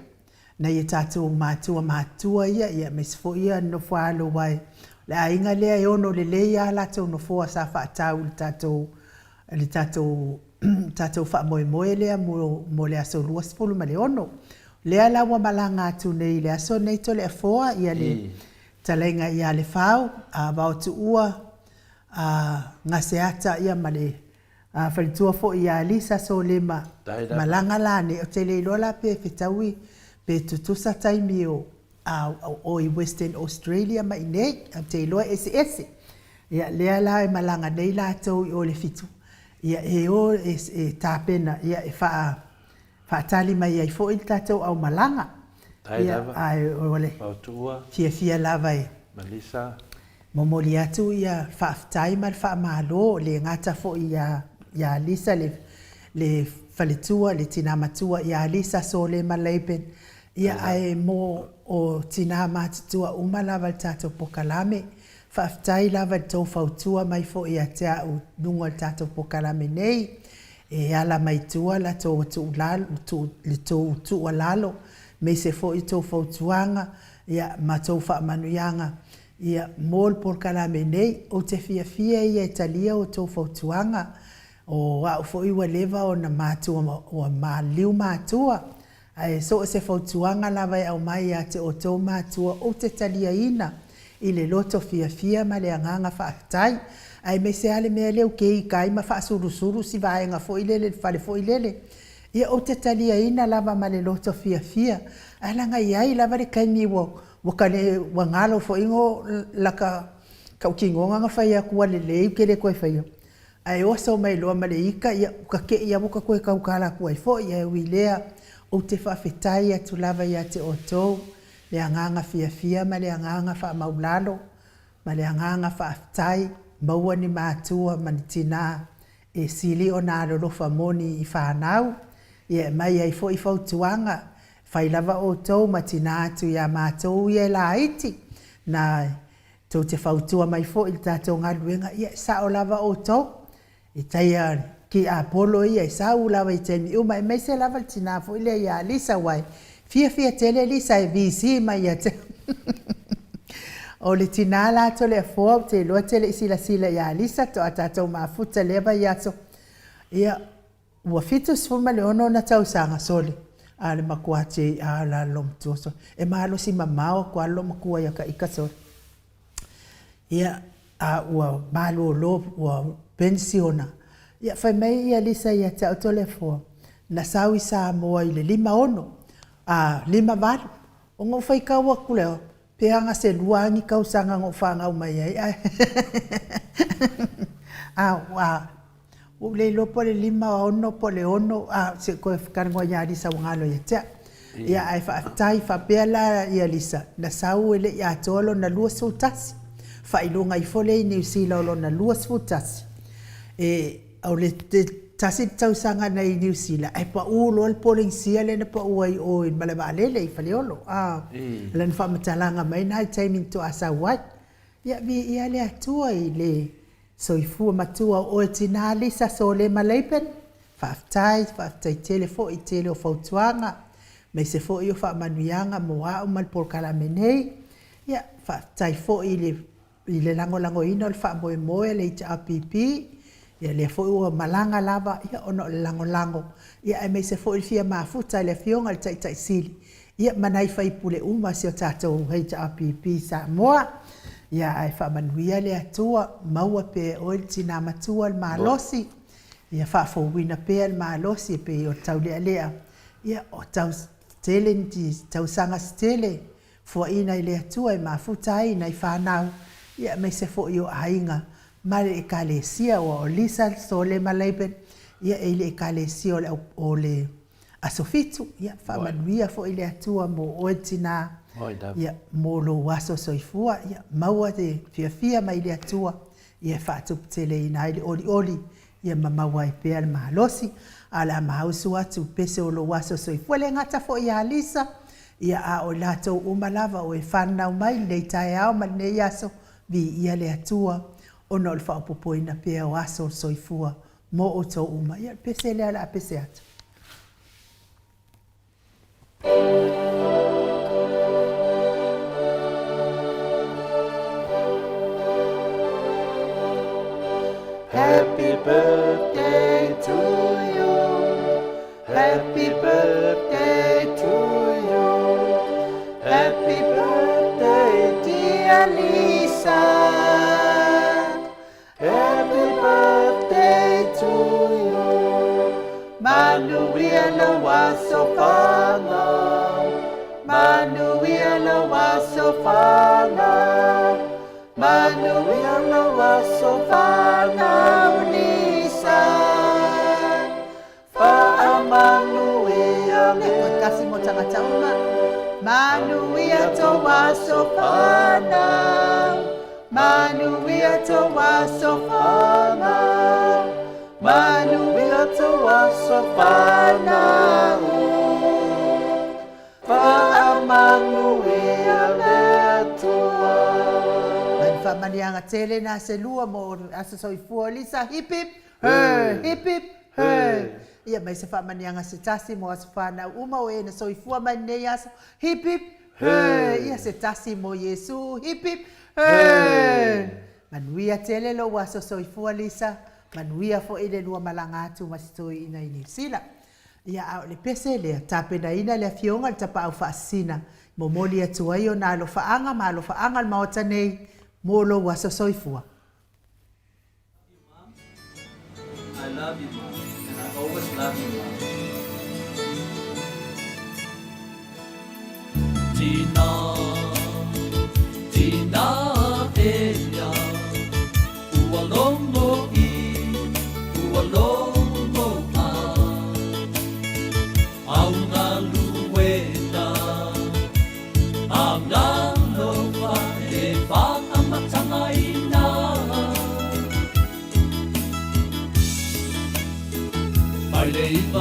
nai a tatou matua matutua ia, ia aemaise foi ia nofo alo, aua o le aiga lea e ono lelei lava latou nofoa sa faatau i le tatou le tatou tatou faamoemoe lea mo mo le aso 26. Lea la ua malaga atu nei i le aso nei Toleafoa ia le Talaiga ia Lefau, a Vaotuua, a Gaseata ia ma le faletua foi ia Lisa Solema, malaga la nei, ou te le iloa la pe fetaui pe tutusa taimi o o i Western Australia ma inei, ou te iloa e eseese. Ia lea la e malaga nei latou i o i le fitu, ia e o e tapena ia e faa faatali mai ai foi le tatou aumalaga. Ia, lava. Ae o le Fautua. fiafia lava e Melissa. momoli atu ia faafetai ma le faamalo, le gata foi ia ia Lisa le le faletua, le tina matua ia Lisa Solema Laban, ia ae mo o tina matutua uma lava i le tatou polokalame. Faafetai lava i le tou fautua mai foi ia te au i luga o le tatou polokalame nei. E ala mai tua la tou le tou tuualalo, aemaise foi tou fautuaga ia ma tou faamanuiaga ia mo le polokalame nei. Ou te fiafia ia e talia outou fautuaga. O au foi ua leva ona matua ua maliliu matua. Ae so o se fautuaga lava e aumai ia te outou matua ou te taliaina i le loto fiafia ma le agaga faafetai. Aemaise lava le mea lea ou te ika ai ma faasulusulu si vaega foi lele i le fale foi lele. Ia ou te taliaina lava ma le loto fiafia, ae leaga e i ai lava le taimi ua ua ka le ua galo foi ngo laka tautinoga na fai atu ua lelei ou te le toe faia. Ae oso mai loa ma le ika, ia, ua ta te'i lava ua ta toe tautala atu ai foi. Ae ui i lea, ou te faafetai atu lava ia te outou le agaga fiafia ma le agaga faamaulalo ma le agaga faafetai, maua ni matua ma ni tinā e sili ona alolofa moni i fanau, ia e aumai ai foi fautuaga, fai lava outou ma tinā atu iā matou ia e laiti, na Tou te fautua mai foi i le tatou galuega, ia e sao lava outou. E tai a tiapolo ia e sau lava i taimi uma, aemaise lava le tina foi lea ia Lisa, aua e fiafia tele Lisa e busy mai ia te au. O le tina la Toleafoa, ou te iloa e te le i silasila ia Lisa, toa tatou mafuta i lea vaiaso. Ia, ua 76 ona tausaga, sole, a le matua JR la le loomatua, sole. E malosi mamao atu lava le loomatua ia ta ita, sole. Ia, a ua malolo, ua penisiona. Ia, fai mai ia Lisa ia te au Toleafoa, na sau i Samoa i le 56, a, 58. Ona ou faitau atu lea, pe ana se lua a ni tausaga na ou fanau mai ai, ae a, a, Ua ou le iloa po o le 56 po o le 6, a, se i toe talanoa ia Lisa ua galo ia te au. Ia, ae faafetai, faapea la ia Lisa, na sau e le i atoa lona 21, faailoga ifo lea i Niu Sila o lona 21. E, o le tasi le tausaga na i Niu Sila, ae pau loa le Polenisia lea na pau ai i o i le malae vaalele i Faleolo, a, lana faamatalaga mai lena i le taimi na toa sau ai. Ia, viia le Atua i le Soifua matua o oe tina Lisa Solema Laban, faafetai, faafetai tele foi i tele o fautuaga, aemaise foi o faamanuiaga mo au ma le polokalame nei. Ia, faafetai foi i le i le lagolagoina o le faamoemoe a le HRPP, ia lea foi ua malaga lava ia ona o le lagolago, ia aemaise foi le fia mafuta i le Afioga i le Taitai Sili, ia ma nai sui usufono uma o si o tatou HRPP i Samoa. Ia ae faamanuia le Atua, maua pea e oe le tina matua le malosi, ia faafouina pea le malosi e pei o le taulealea, ia o tau tele ni tausaga se tele fuaina e le Atua e mafuta ai nai fanau, ia aemaise foi o aiga ma le Ekalesia, aua o Lisa Sole ma Laban, ia e i le Ekalesia o le, o le Aso Fitu. Ia faamanuia foi le Atua mo oe le tina, ia mo lou aso soifua, ia maua te fiafia mai le Atua, ia e faatuputeleina ai le olioli, ia ma maua ai pea le malosi. A o le a maausu atu pese o lou aso soifua, e le gata foi ia Lisa, ia a o i latou uma lava o e fananau mai lenei taeao ma lenei aso, viia le Atua ona o le faaopoopoina pea o aso o le soifua mo outou uma. Ia o le pese lea o le a pese atu. Happy birthday to you. Happy birthday to you. Happy birthday, dear Lisa. Happy birthday to you. Manuia lou aso fanau. Manuia lou aso fanau. Manuia lou aso fanau, Lisa. Faamanuia le Tasi mo tagata uma. Manuia tou aso fanau. Manuia tou aso fanau. Manuia tou aso fanau. Faamanuia le Atua. Mai faamaniaga tele na se lua mo aso soifua o Lisa. Hip hip hurray, hip hip hurray. Ia mai se faamaniaga se tasi mo aso fanau uma o e na soifua mai lenei aso. Hip hip hurray. Ia se tasi mo Iesu. Hip hip hurray. Manuia tele lou aso soifua Lisa. Manuia foi le lua malaga atu ma si toeaina i Niu Sila. Ia, a o le pese lea, tapenaina le Afioga i le Tapaau Faasisina, momoli atu ai ona alofaaga ma alofaaga o le Maota nei mo lou aso soifua. I love you mom and I always love you mom. Tina, tina ea, ua logo i, ua logo a, au galuega, agalofa e whaamatagaina. Mai le iva.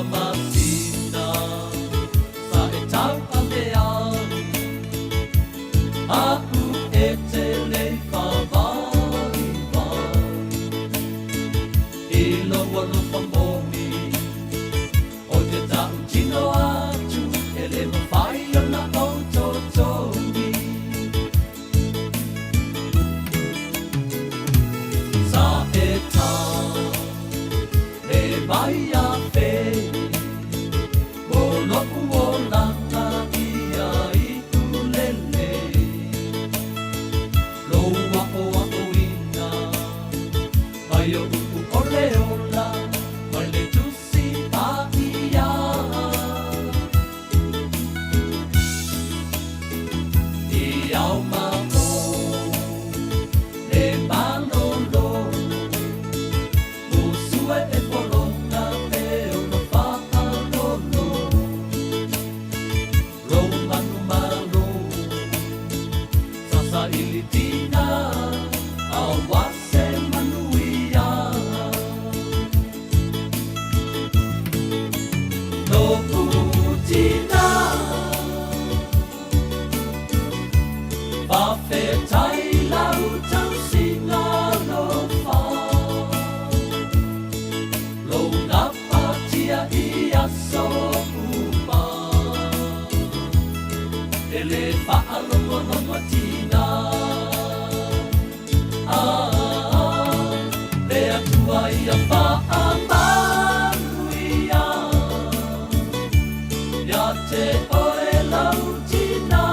Ia te oe lau tina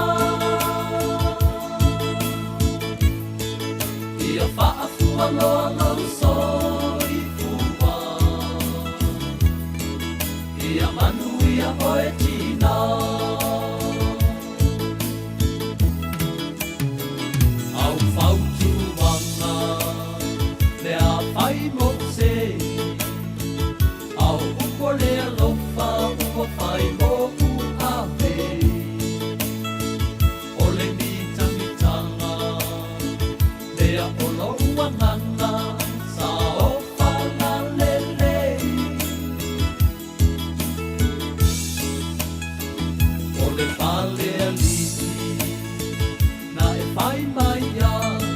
Ia faafua loa lou soifua Ia manuia oe tina Au fautuaga mea fai mo sei Au upu o le alofa ua fai moʻu ave O le mitamitaga lea o lou agaga saofaga lelei O le fale alii na e fai mai ai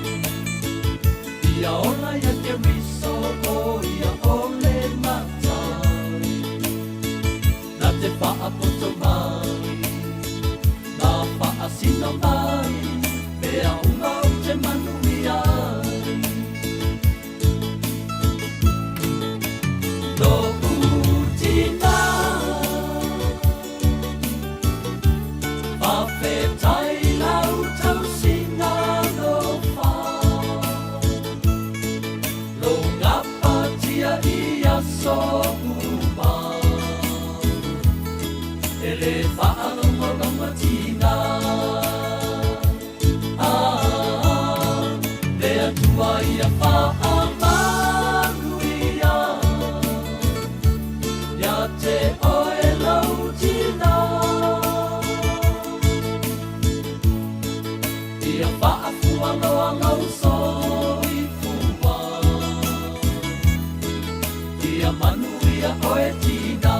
Ia ola ia Keriso o ia o le Matai Na te faapoto mai ma faasino mai Mea uma ou te manuia ai Lo'u tina Faafetai lau tausiga alofa Lou gapatia i aso uma E le faalogologotiga Ah, le Atua ia faamanuia Ia te oe lou tina Ia faafua loa lou soifua Ia manuia oe tina.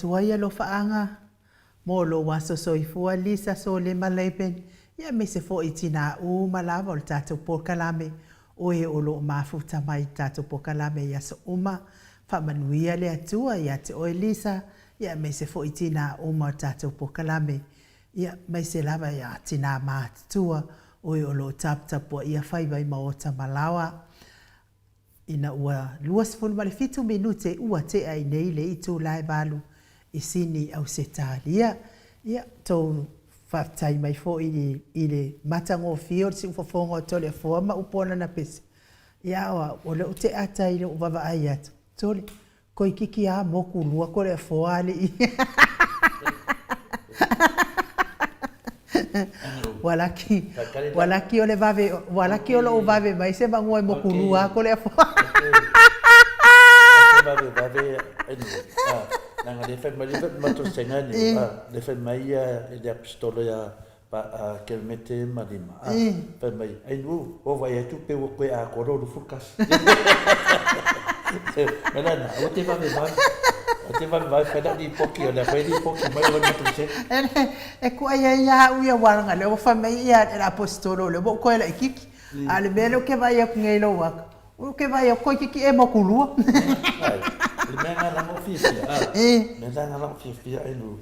Tuai alofaaga mo lou aso soifua Lisa Solema Laban ia aemaise foi i tinā uma lava o le tatou polokalame o e o lo o mafuta mai i le tatou polokalame i aso uma. Faamanuia le Atua ia te oe Lisa ia aemaise foi i tinā uma o le tatou polokalame ia aemaise lava ia tinā matutua o e o lo o taputapuaia faiva i maota ma laoa. Ina ua 27 minute ua tea i nei le itula e valu i Sini, Ausetalia. Ia, tou faafetai mai foi i le matagofie o le siufofoga o Toleafoa ma upu o lana pese. Ia, o au, o lea ou te ata i lou vaavaai atu, sole, Toeitiiti a motu lua Toleafoa alii. Ua laki, ua laki o le vave, ua laki o lou vave mai se magua e mokulua aku le afoa. Te vave vave leaga le fai mai le matosega ni le fai mai ia i le apistolo ia Kelemete ma Lima fai mai ai nu o vai atu pe ua koe atoa lou 21. Mai lana aua te vave vave aua te vave vave fai lau lipoti o lea foi e lipoti mai oe matosega. E kuai ai ia au ia ua leaga lea ua fai mai ia le aposetolo lea ua ou toe laititi. A o le mea lea ou te vaai atu nei i lou ata, ou te vaai atu toeitiiti e mokulua. Ai, o le mea lena leaga ou fiafia, a, mea lena leaga ou fiafia ai lu.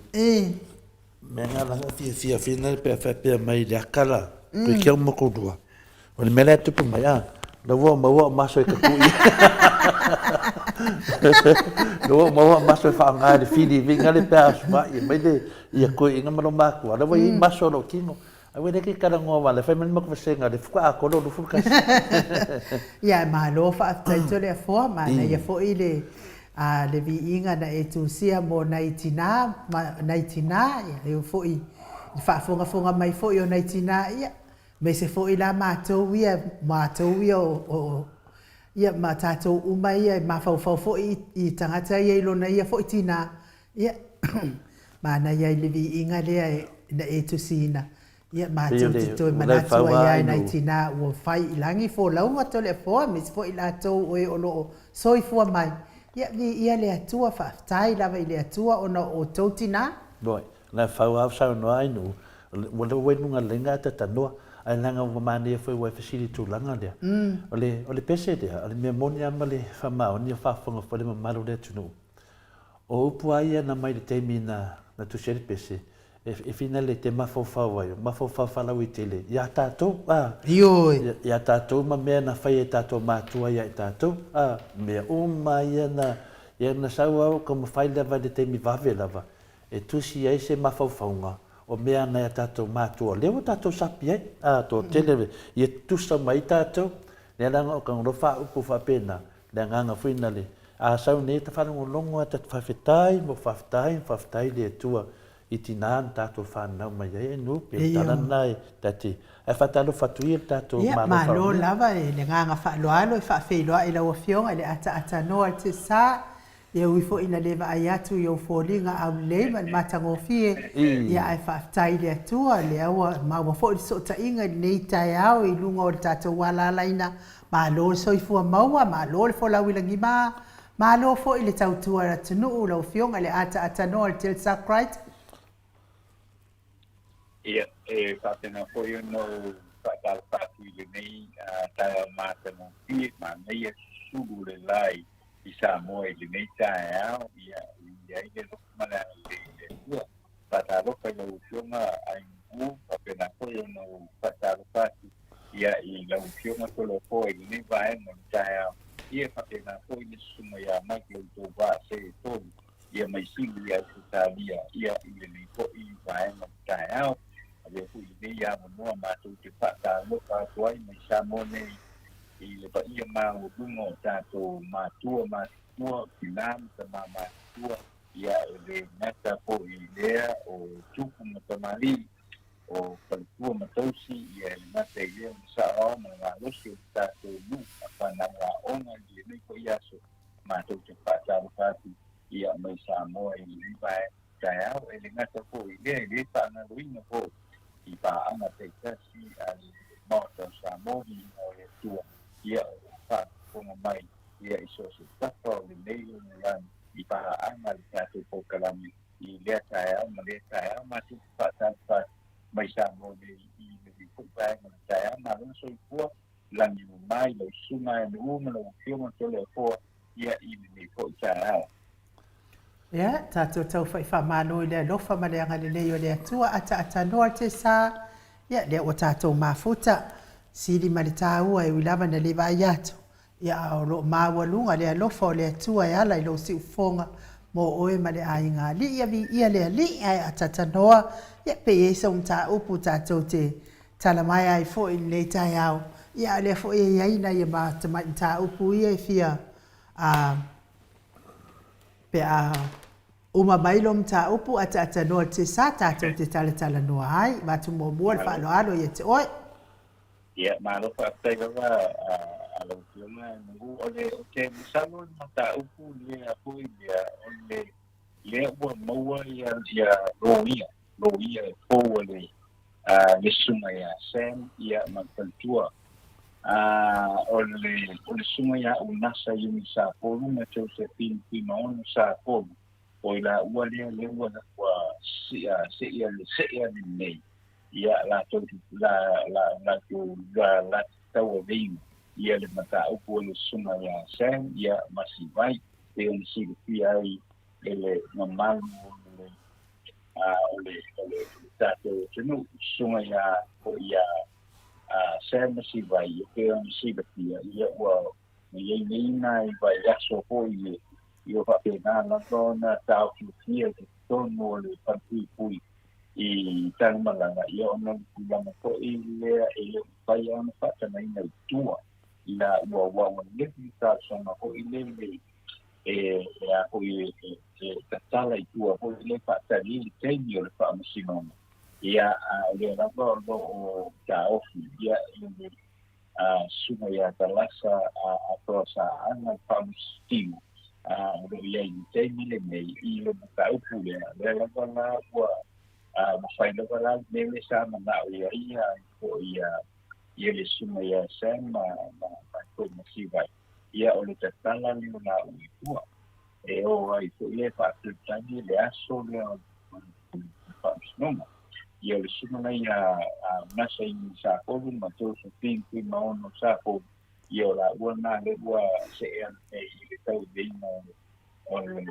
Mea lena leaga ou fiafia fina pe a faapea mai i le aka la, toeitiiti au mokulua. O le mea la e tupu mai, a, la ua maua au maso e tatui. La ua maua au maso e faaaoga i le filiviga le pe a asuma'i mai le ia toeaiina ma lou matua, la ua i ai maso o lou tino. Aua le ke talanoa wale, fai mai le matou vasega, le fuka atoa lou 21. Ia, malo faafetai Toleafoa, manaia foi le a le viiga na e tusia mo nai tina ma nai tina, ia e ui foi i le faafogafoga mai foi o nai tina ia, aemaise foi la matou ia, matou ia o, o, ia ma tatou uma ia e mafaufau foi i tagata ia i lona ia foi tina, Ia, manaia ai le viiga lea na e tusiina, ia matou te toe manatu ai lava i nai tina ua fai i lagi folauga Toleafoa aemaise foi i latou o e o lo o soifua mai. Ia, viia le Atua, faafetai lava i le Atua ona o outou tina. Oi, na fau au saunoa ai nuu, ua lou ai luga lenga a tatanoa, ae leaga ua manaia foi ua e fesili i tulaga lea. O le, o le pese lea, o le mea moni lava ma le faamaoni o faafofoga foi le mamalu o le atunuu. O upu a ia na mai le taimi na na tusi ai le pese, e, e finale te mafaufau ai, o mafaufau faalauaitele iā tatou, a. Ioe. Iā tatou ma mea na fai e tatou matua ia i tatou, a. Mea uma ia na, ia na sau au taumafai lava i le taimi vave lava e tusi ai se mafaufauga o mea na ia tatou matua lea ua tatou sapi ai, a, toatele ia tutusa mai ai tatou, lea leaga o ka faaupu faapena, Le agaga foi na le a sau nei ta faalogologo a ta faafetai mo faafetai faafetai le Atua i tina na tatou fanau mai ai e nu pe tala na e tati ae faatalofa atu ia le tatou Ia, Malo malo faaulia. lava i le agaga faaaloalo e faafeiloai i lau Afioga i le ataatanoa i le sa E ui foi ina le vaai atu i ou foliga aulelei ma le matagofie, ia ae faafetai i le Atua, lea ua maua foi le fesootaiga i lenei taeao i luga o le tatou alalaina. Malo le soifua maua, malo le folau i lagima, malo foi le tautua i le atunuu, lau Afioga i le ataatanoa o le Telsa Crichton. Ia, e faapena foi ona ou faatalofa atu i lenei taeao matagofie, manaia susulu le la i Samoa i lenei taeao, ia, e i ai le alofa ma le agalelei i le Atua. Faatalofa i lau Afioga Ainuu, faapena foi ona ou faatalofa atu ia i lau Afioga Toleafoa i lenei vaega o le taeao, ia faapena foi le susuga ia Mike lo outou vaa se e tolu. Ia mai sili ia Ausetalia ia i lenei foi vaega o le taeao. Avea foi lenei avanoa matou te faatalofa atu ai mai Samoa nei i le paia maualuga o tatou matua matutua, tina ma tama matutua, ia e le gata foi i lea o tupu ma tamalii, o faletua ma tausi, ia e le gata i lea o le saoao ma le malosi o le tatou nuu a fanau aoga i lenei foi aso. Matou te faatalofa atu ia mai Samoa i lenei vaega taeao, e le gata foi i lea, e le faagaloina foi i paaga taitasi a le Maota o Samoa viiga o le Atua, ia o lo o faafofoga mai ia i so o se tafa o lenei lalolagi i paaga a le tatou polokalame i lea taeao ma lea taeao. Matou te faatalofa atu mai Samoa nei i lenei foi vaega o le taeao. Malo le soifua. Lagi mai lau susuga e Nu'u ma lau Afioga Toleafoa ia i lenei foi taeao. Ia, tatou tau faamalo i le alofa ma le agalelei o le Atua, ataatanoa le sa, ia, lea ua tatou mafuta, sili ma le taua e ui lava ina le vaai atu, ia, a o lo o maualuga le alofa o le Atua e ala i lou siufofoga mo oe ma le aiga alii. Ia viia le Alii, ae ataatanoa, ia, pe i ai sau mataupu tatou te Tala mai ai foi i lenei taeao, ia a o lea foi e i ai nai a tamai mataupu ia e fia a pe a Uma mai lou mataupu ataatanoa i le sa tatou te talatalanoa ai. Avatu muamua le faaaloalo ia te oe. Ia, malo faafetai lava a lau Afioga Nu'u. O le, ou te masalo le mataupu lea foi lea, o le, lea ua maua ia, ia loia, loia e fou a le, a le susuga ia Sam, ia ma le faletua. A, o le, o le susuga ia Unasa Iuni Sapolu ma Josephine Fuimaono Sapolu, o i laua lea, lea ua, ua seia, seia lenei. Ia latou la la latou la la tauaveina ia le mataupu o le susuga ia Sam ia ma Sivai pei ona silafia ai e le mamalu o le a o le o le tatou atunuu susuga ia foi ia a Sam ma Sivai e pei ona silafia ia ua i ai nei nai vaiaso foi e ia faapena lava ona taofiofia i totonu o le falepuipui i Tanumalala, ia ona o le tulaga foi lea e le o mafai lava ona faatagaina i tua i laua aua ua leva le talosaga foi lele e e a foi e e tatala i tua foi lele faatali le taimi o le faamasinoga ia a o lea lava o lo o taofi ia e le a susuga ia Talasa a Atoa Saaga le faamasino a o lo o i ai i le taimi lenei i le mataupu lea, lea lava la ua ua fai lava la le mea lea sa manao i ai ia foi ia ia le susuga ia Sam ma ma ma foi ma Sivai ia o le tatala lea o laua i tua e o ai foi lea e faatalitali le aso lea o le faamasinoga. Ia o le susuga ia Manase i Sapolu ma Josephine Tuimaono Sapolu, ia o laua na lea ua see atu nei i le tauaveina o le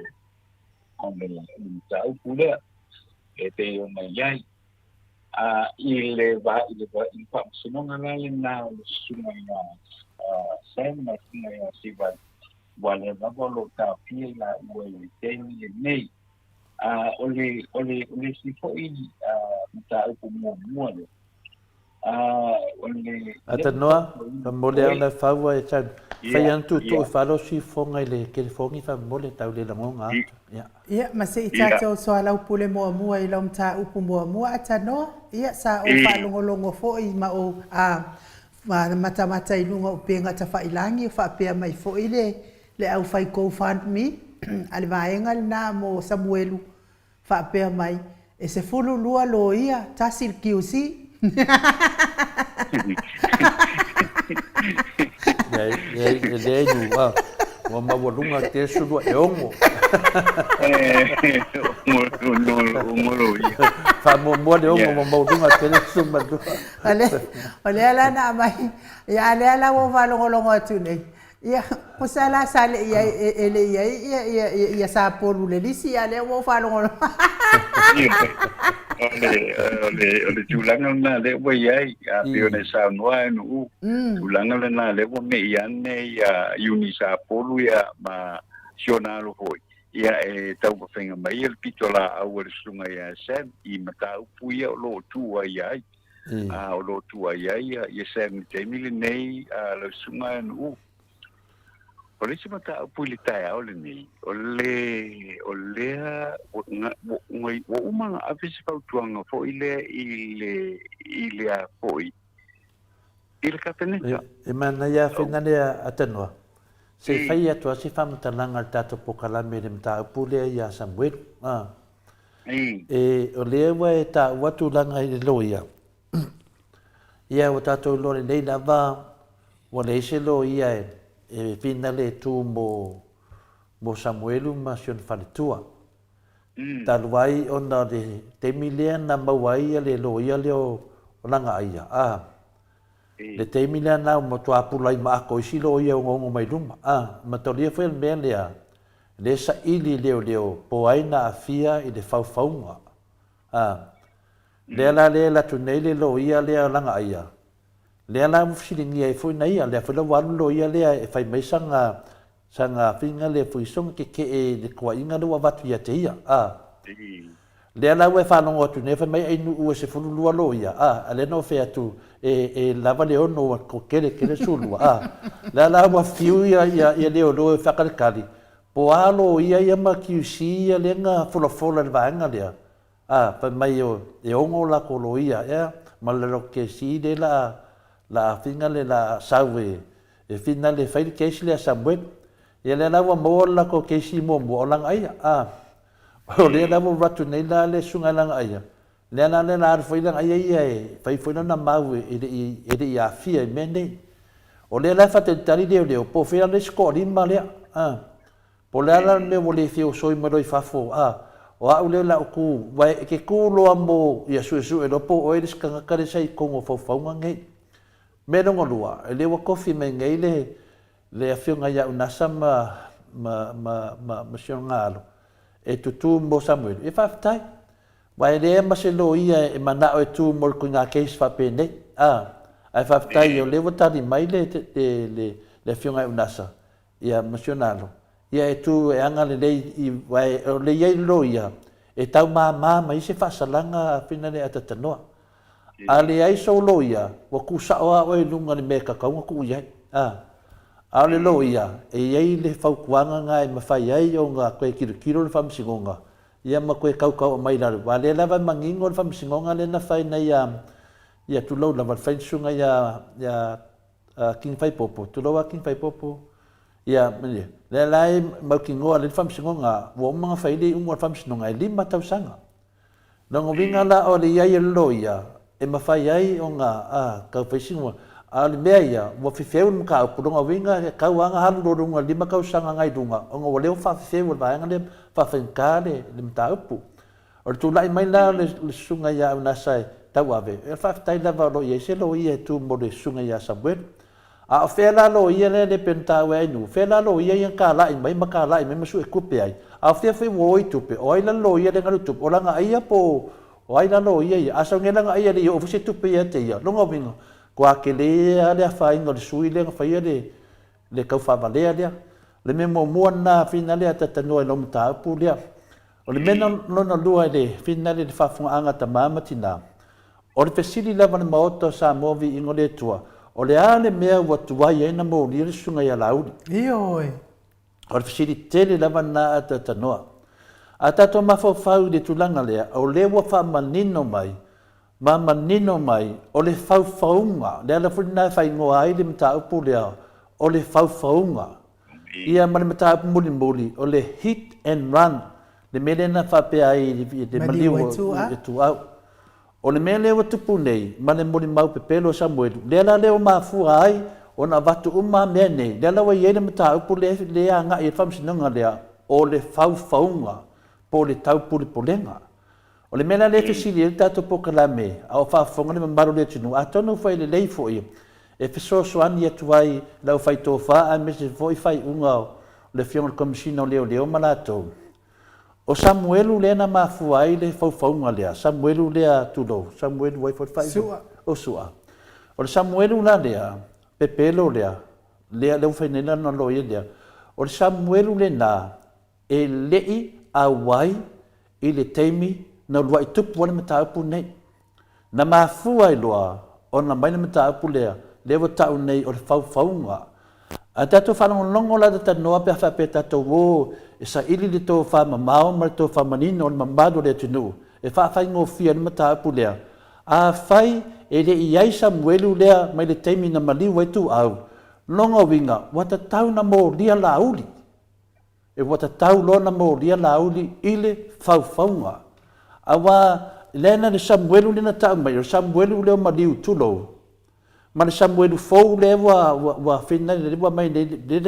o le mataupu lea e pei ona i ai. A i le va i le va i le faamasinoga la lena o le susuga ia Sam ma le susuga ia Sivai, ua lea lava o lo o taofia i laua i le taimi lenei. A o le, o le, o le isi foi mataupu muamua lea, a o le... Atanoa, famole au na faua e tau fai anu tuutuu e falosi fofoga i le telefoni famole tau le lagoga atu. Ia. Ia, ma se i tatou soalaupule muamua i lau mataupu muamua, Atanoa, ia, sa ou faalogologo foi ma ou, a, matamata i luga o upega tafailangi, faapea mai foi le Le au fai GoFundMe a le vaega lena mo Samuelu faapea mai, e 12 loia, tasi le QC. Leai, e leai nu, a, ua maualuga te 12 e ono. Ono loia. Faamuamua le ono, ua maualuga tele 12. O lea la na aumai, ia a lea la ua ou faalogologo atu nei, Ia, tusa la sa le i ai, e le i ai ia, ia, ia, ia Sapolu le lisi, a lea ua ou faalogologo. O le, o le, o le tulaga lena lea ua i ai, a pei ona e saunoa e Nu'u, tulaga lena lea ua me'i ane ia Iuni Sapolu ia ma si ona alo foi, ia e taumafaiga mai le pitolaau a le susuga ia Sam i mataupu ia o lo o tu ai ai. A o lo o tu ai ai ia Sam i le taimi lenei, a lau susuga e Nu'u. O le isi mataupu i le taeao lenei, o le, o lea ua uma ona ave se fautuaga foi lea i le, i le a foi, i le Kapeneta. E manaia lava fena lea Atanoa, se i fai atu lava se faamatalaga a le tatou polokalame i le mataupu lea ia Samuelu. E, o lea ua e taua tulaga i le loia, ia ua tatou iloa lelei lava ua leai se loia e, e finale e tu mo, mo Samuelu ma si ona faletua. Talu ai ona o le taimi lea na maua ai le loia lea o Lagaaia, a, le taimi lea na matua pulai ma ako isi loia ogaoga mai luma, a, mataulia foi le mea lea, Le saili leoleo po ai na aafia i le faufauga. A. Lea la lea e alu atu nei le loia lea o Lagaaia, lea la ua fesiligia ai foi na ia, lea foi la ua alu le loia lea e fai mai sana, sana finga lea foi sona tetee i le tuuaiga lea ua avatu ia te ia. A. Lea la ua e faalogo atu nei fai mai Ainuu e 12 loia, a, a lea na ou fai atu e, e lava le ono ua tele tele sulua, a. Lea la ua fiu ia, ia, ia leoleo e faatalikali. Po o a loia ia ma QC ia lea na folafola i le vaega lea, a, fai mai e 6 latou loia ea ma le latou kesi lea la a, la a finale la a sau e, e finale e fai le case lea a Samuel. Ia lea la ua maua le latou kesi muamua o Lagaaia, a. O lea la ua alu atu nei la le Susuga ia Lagaaia, lea la lea la alu foi Lagaaia ia e fai foi lana mau e le i, e le i aafia i mea nei. O lea la e faatalitali leoleo po o fea le isi toalima lea, a. Po o le a la le mea ua le fia osoi mai loa i fafo, a. O au lea o le a ou tu, aua e te tu loa mo ia suesue loa po o oe le isi tagata lea sa i totonu o faufauga nei. Mea lona lua, o lea ua tofi mai nei le, le Afioga ia Unasa ma, ma, ma, ma, ma si ona alo, e tutū mo Samuelu, ia faafetai. Aua e leai ma se loia e manao e tu mo le koiga case faapenei. A, ae faafetai o lea ua tali mai le, le, le, le Afioga ia Unasa, ia ma si ona alo, ia e tu e aga lelei i, aua o le i ai le loia, e tau mama mai ai se faasalaga a Fina le Atatanoa. A leai sou loia, ua tuu sao lava oe i luga i le mea e tatau ona tuu i ai. A. A o le loia, e i ai le fautuaga lena e mafai ai ona toe tilotilo le Faamasinoga, ia ma toe tautau mai i lalo, aua o lea lava e manino le Faamasinoga lea na fai nei ia, ia tulou lava, le fai le susuga ia, ia King Faipopo, tulou lava King Faipopo, ia, lea la e mautinoa lelei le Faamasinoga, ua uma ona fai le iuga o le Faamasinoga e 5 tausaga. Lona uiga la o le i ai o le loia e mafai ai ona a tau fai sina a o le mea ia ua fefeu le mataupu lona uiga e tau lava ona alu loa luga i le 5 tausaga agai luga ona ua leo faafefeu e le vaega lea faafaigata le le mataupu. O le tulai mai la o le susuga ia Aunasa e tauave, e faafetai lava o lo o i ai se loia e tu mo le susuga ia Samuelu. A o fea la loia lea le pei ona taua e Ainuu? Fea la loia ia na talai mai ma talai mai ma sue tupe ai? A o fea foi ua o i tupe? O ai la le loia lea na alu i tupe? O Lagaaia po o ai la loia ia? A sau nei Lagaaia e le i oo foi se tupe ia te ia. Lona uiga, ua tele lava le afaina o le sui lea na faia le le taufaavalea lea. O le mea muamua lena finale a talatalanoa i lau mataupu lea. O le mea lona lua i le finale i le faafofogaaga a tama ma tina, O le fesili lava a le Maota o Samoa Viiga o le Atua, o le a le mea ua tuai ai na molia le susuga ia Laauli? Ioe. O le fesili tele lava lena a Tatanoa. A tatou mafaufau i le tulaga lea, o lea ua faamanino mai, ma manino mai, o le faufauga, le ala foi lena e faaigoa ai le mataupu lea, o le faufauga. Ia ma le mataupu mulimuli, o le hit and run, le mea lea na faapea ai i le maliu o Ituau. O le mea lea ua tupu nei ma le molimau pepelo o Samuelu, lea la lea ua mafua ai ona avatu uma mea nei, lea la ua i ai le mataupu lea e agai i le faamasinoga lea, o le faufauga po o le taupulepulega. O le mea la lea e fesili ai le tatou polokalame, a o faafofoga le mamalu o le atunuu, atonu foi e lelei foi e fesoasoani atu ai le aufaitofa aemaise foi faaiuga o le Afioga i le Komesina o Leoleo ma latou. O Samuelu lea na mafua ai le faufauga lea, Samuelu lea, tulou, Samuelu ai foi le faaiuga? O Sua. O le Samuelu la lea, pepelo lea, lea ua fai nei lana loia lea, o le Samuelu lena e le i auai i le taimi na uluai tupu ai le mataupu nei. Na mafua ai loa ona aumai le mataupu lea, lea ua tau nei o le faufauga. A tatou faalogologo la talanoa pe a faapea tatou o e saili le tofa mamao ma le tofa manino o le mamalu o le atunuu e faafaigofie ai le mataupu lea. Afai e le i i ai Samuelu lea mai le taimi na maliu ai Tuau, lona uiga ua tatau na molia Laauli. E ua tatau loa ona molia Laauli i le faufauga. Aua lea na le Samuelu lea na tau mai, o le Samuelu lea o maliu, tulou, ma le Samuelu fou lea ua, ua, ua fina, lea ua aumai nei, lea,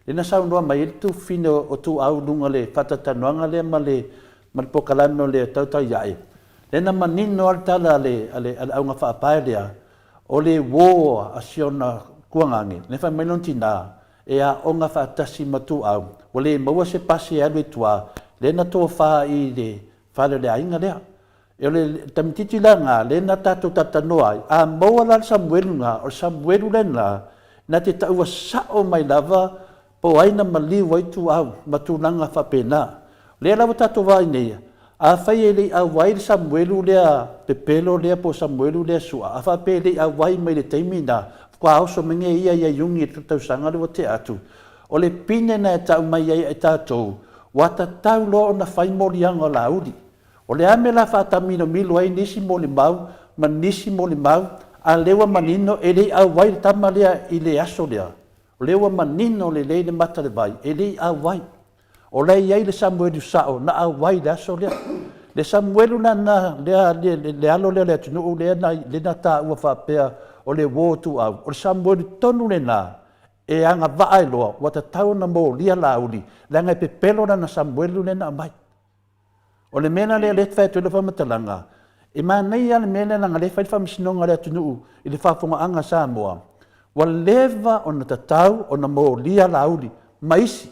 lea na saunoa mai ai le tufine o Tuau i luga o le faatalatalanoaga lea ma le, ma le polokalame o le Tautaiae, lea na manino lava le tala a le, a le, a le auga faapae lea, o le uo a si ona tuagane, lea fai mai lona tina, e aoga faatasi ma Tuau, ua le maua se pasi e alu i tua, lea na tofa i le fale o le aiga lea. E o le tamaitiiti la lena, lea na tatou talatalanoa ai, a maua la le Samuelu lena, o le Samuelu lena, na te taua sao mai lava po o ai na maliu ai Tuau ma tulaga faapena. O lea la ua tatou vaai nei, afai e le i auai le Samuelu lea pepelo lea po o Samuelu lea sua, a faapea e le i auai mai i le taimi lena, faatoa oso mai nei ia ia Iuni i le tausaga lea ua tea atu. O le pine na e tau mai ai e tatou, ua tatau loa ona fai moliaga o Laauli. O le a mea la faatamilomilo ai nisi molimau ma nisi molimau, a lea ua manino e le i auai le tama lea i le aso lea? O lea ua manino lelei le mata o le vai, e le i auai. O la e i ai le Samuelu sao na auai i le aso lea. Le Samuelu la na, lea, le, le, le alo lea o le atunuu lea na, lea na taua faapea o le uo o Ituau, o le Samuelu tonu lena e agavaa ai loa ua tatau ona molia Laauli, leaga e pepelo lana Samuelu lea na aumai. O le mea la lea o lea e fai atu ai lau faamatalaga, e manaia lava le mea lea leaga o lea e fai le faamasinoga a le atunuu i le faafofogaaga a Samoa, ua leva ona tatau ona molia Laauli ma isi,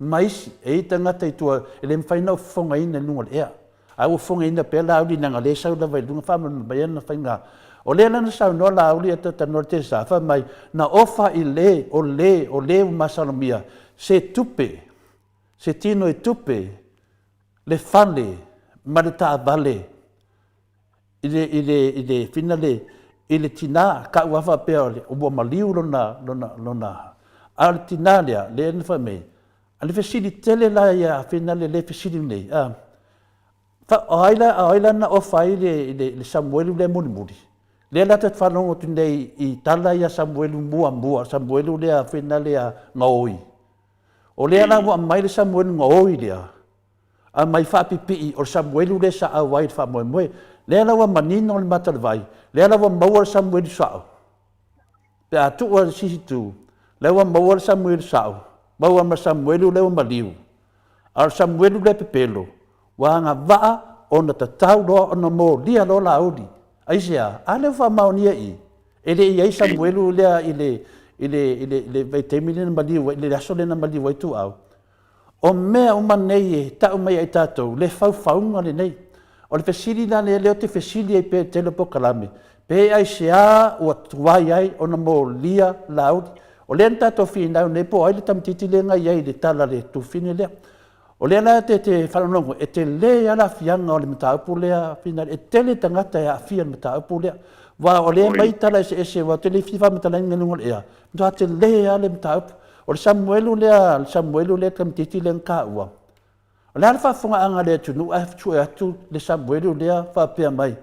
ma isi. E i ai tagata i tua e le mafai ona ou fofogaina i luga o le ea, ae ua fofogaina pea Laauli leaga o lea e sau lava i luga faamalamalama mai ana faiga. O lea la na saunoa Laauli ae talanoa i le Telesa, fai mai, na ofa i le, o le, o le ua masalomia se tupe, se tino e tupe le fale ma le taavale i le, i le, i le fina le, i le tina, tau lava faapea ua maliu lona, lona, lona, a o le tina lea, lea na fai mai, a le fesili tele la ia fina le le fesili nei, a, fa, o ai la, o ai la na ofa ai le, le, le Samuelu lea mulimuli? Lea la ta te faalogo atu nei i tala ia Samuelu muamua, Samuelu lea fina lea gaoi. O lea la ua aumai le Samuelu gaoi lea, aumai faapipii o le Samuelu lea sa auai i le faamoemoe. Lea la ua manino le mata o le vai, lea la ua maua le Samuelu sao. Pe a tuu i le isi itu, lea ua maua le Samuelu sao, maua ma le Samuelu lea ua maliu. A o le Samuelu lea pepelo, ua agavaa ona tatau loa ona molia loa Laauli. Aisea? A lea ua faamaonia i i, e le i i ai Samuelu lea i le, i le, i le, i le vaitaimi lea na maliu ai, i le aso lea na maliu ai Tuau. O mea uma nei e tau mai ai tatou, le faufauga lenei. O le fesili la lea, lea ou te fesili ai pea i le tele o polokalame, pe aisea ua tuai ai ona molia Laauli. O lea na tatou finau nei po o ai le tamaitiiti lea na i ai i le tala a le tufine lea. O lea la te te faalogologo, e tele lava le aafiaga o le mataupu lea finau, e tele tagata e aafia i le mataupu lea. Aua o lea e aumai tala eseese, aua ou te le fia faamatalaina i luga o le ea, matua tele lava le mataupu. O le Samuelu lea, le Samuelu lea le tamaitiiti lea na taua, o le a le faafofogaaga a le atunuu ae sue atu le Samuelu lea faapea mai,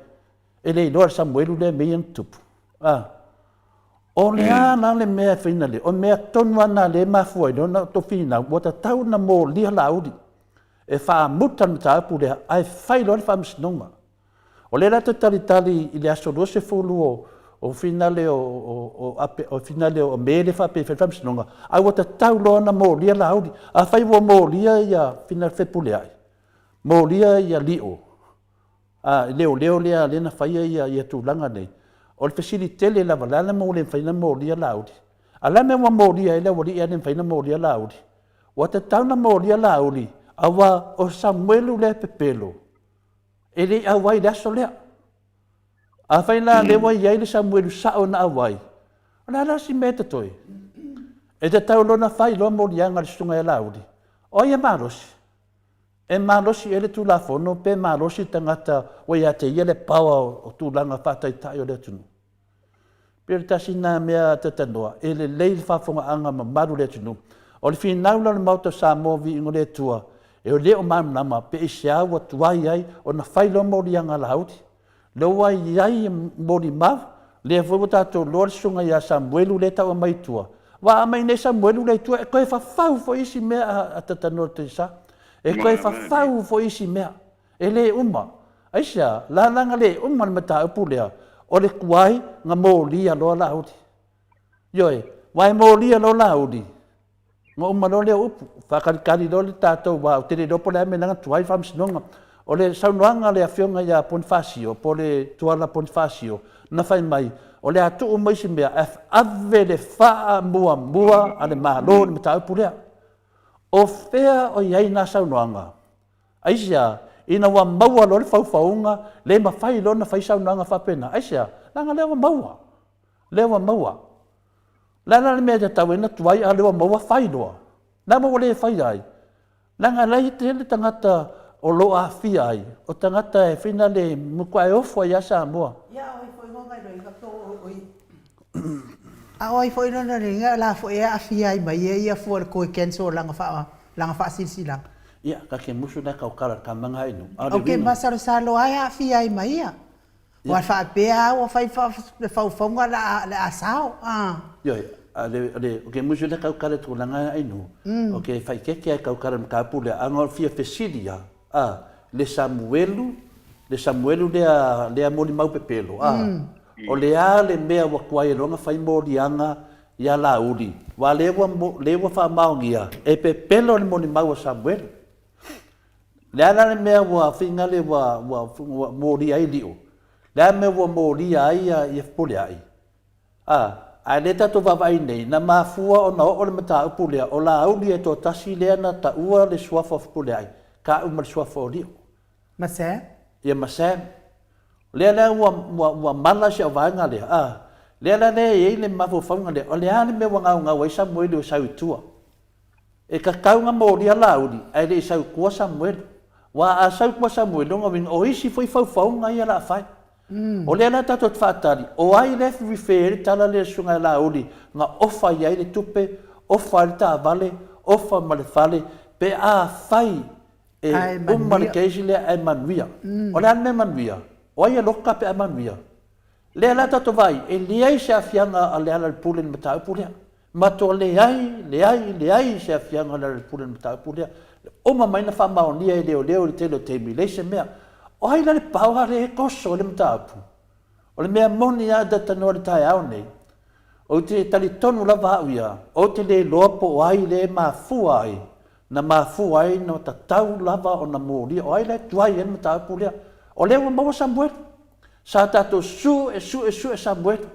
e le iloa e le Samuelu lea mea ia na tutupu. A. O le a la le mea e faina le, o le mea tonu lava lena lea e mafua ai loa ona outou finau, ua tatau ona molia Laauli e faamuta le mataupu lea ae fai loa le faamasinoga. O lea la te talitali i le aso 20 o finale o finale o Me lea faapea e fai le faamasinoga, ae ua tatau loa ona molia Laauli. Afai ua molia ia finale Fepuleai, molia ia Lio, a leoleo lea lea na faia ia ia tulaga nei, o le fesili tele lava, o le a le mea ua le mafai ona molia Laauli? A o le a le mea ua molia ai le aualii ae le mafai ona molia Laauli? Ua tatau ona molia Laauli, aua o Samuelu lea e pepelo, e le i auai i le aso lea. Afai la lea ua i ai le Samuelu sao na auai, o le a la si mea e totoe? E tatau loa ona fai loa moliaga a le susuga ia Laauli, o ai e malosi? E malosi ea le Tulafono pe malosi le tagata ua ia te ia le power o tulaga faataitai o le atunuu? Pei o le tasi lena mea talanoa, e lelei le faafofogaaga mamalu o le atunuu. O le finau la o le Maota o Samoa viiga o le Atua, e le o malamalama pe aisea ua tuai ai ona fai loa moliaga a Laauli. Lea ua i ai molimau, lea foi ua tatou iloa le susuga ia Samuelu lea e tau aumai i tua. Aua a aumai nei Samuelu lea i tua, e toe fafau foi isi mea a Tatanoa i le Telesa. E toe fafau foi isi mea. E le uma. Aisea? Lalaga le uma le mataupu lea, o le tuai na molia loa Laauli. Ioe, aua e molia loa Laauli, ona uma loa lea o upu, faatalitali loa le tatou, aua ou te le iloa po o le a le mea lea na tuai le faamasinoga. O le saunoaga a le Afioga ia Ponifasio, po o le Tuala Ponifasio, na fai mai, o le a tuu mai isi mea, ae ave le faamuamua a le Malo i le mataupu lea. O fea o i ai na saunoaga? Aisea? Ina ua maua loa le faufauga, le mafai loa ona fai saunoaga faapena. Aisea? Leaga lea ua maua. Lea ua maua. O le a la le mea e tatau ai ona tuai a o lea ua maua, fai loa. Le a mea ua le faia ai? Leaga o la e tele tagata o lo o aafia ai, o tagata e fina le matuai ofo ai lava Samoa. Ia, o ai foi A o ai foi lona liga o la foi e aafia ai ma ia ia fua le koe cancel o lana faa lana faasilasilaga. Ia, ka ke musu lea kau kala ka manga inu. A o le Ou ke uiga. masalosalo a e aafia ai ma ia. Ua faapea a ua fai le faufauga le a sao a. Ioe, a le, o le, o ke musu lea kau kala tulaga inu, o ke whaikeke ai kau kala mataupu lea, a ngā fia fesili a, a, le Samuelu, le Samuelu lea, lea molimau pepelo, a, o le a le mea ua kuai e loga whai molianga ia Lāuli, wa le ua, le ua whaamaongia, e pepelo le molimau a Samuelu. Le a la le mea ua finagale ua, ua, ua molia ai lio? Le a mea ua molia ai ia, ia Fepuleai? A, ae lea tatou vaavaai nei, na mafua ona oo le mataupu lea, o Lāuli e toatasi lea na taua le suafa o Fepuleai, ka'u ma le suafa o Lio. Ma Sam? Ia, ma Sam. O lea la ua, ua, ua mala si au vaega lea, a, lea la lea e i ai le mafaufauga lea, o le a le mea ua gaugau ai Samueli e sau i tua? E tatau ona molia Lāuli, ae le i sau i tua Samuelu. Aua a sau i tua Samuelu, lona uiga, o isi foi faufauga ia o le a fai. O lea la tatou te faatali, o ai lea e refer ai le tala lea i le susuga ia Lāuli, na ofa i ai le tupe, ofa ai le taavale, ofa ma le fale, pe afai e uma le case lea ae manuia. O le a le mea manuia? O ai e loka pe a manuia? Lea la tatou vaai, e leai se aafiaga a Lealailepule i le mataupu lea. Matua leai, leai, leai se afiaga o Lealailepule i le mataupu lea. Uma mai na faamaonia e leoleo i le tele o taimi, leai se mea. O ai la le power lea e toso ai le mataupu? O le mea moni lava ta tanoa i le taeao nei, ou te talitonu lava au ia, ou te le iloa po o ai lea e mafua ai, na mafua ai na tatau lava ona molia, o ai la e tuai ai le mataupu lea? O lea ua maua Samuelu. Sa tatou sue, sue, sue Samuelu.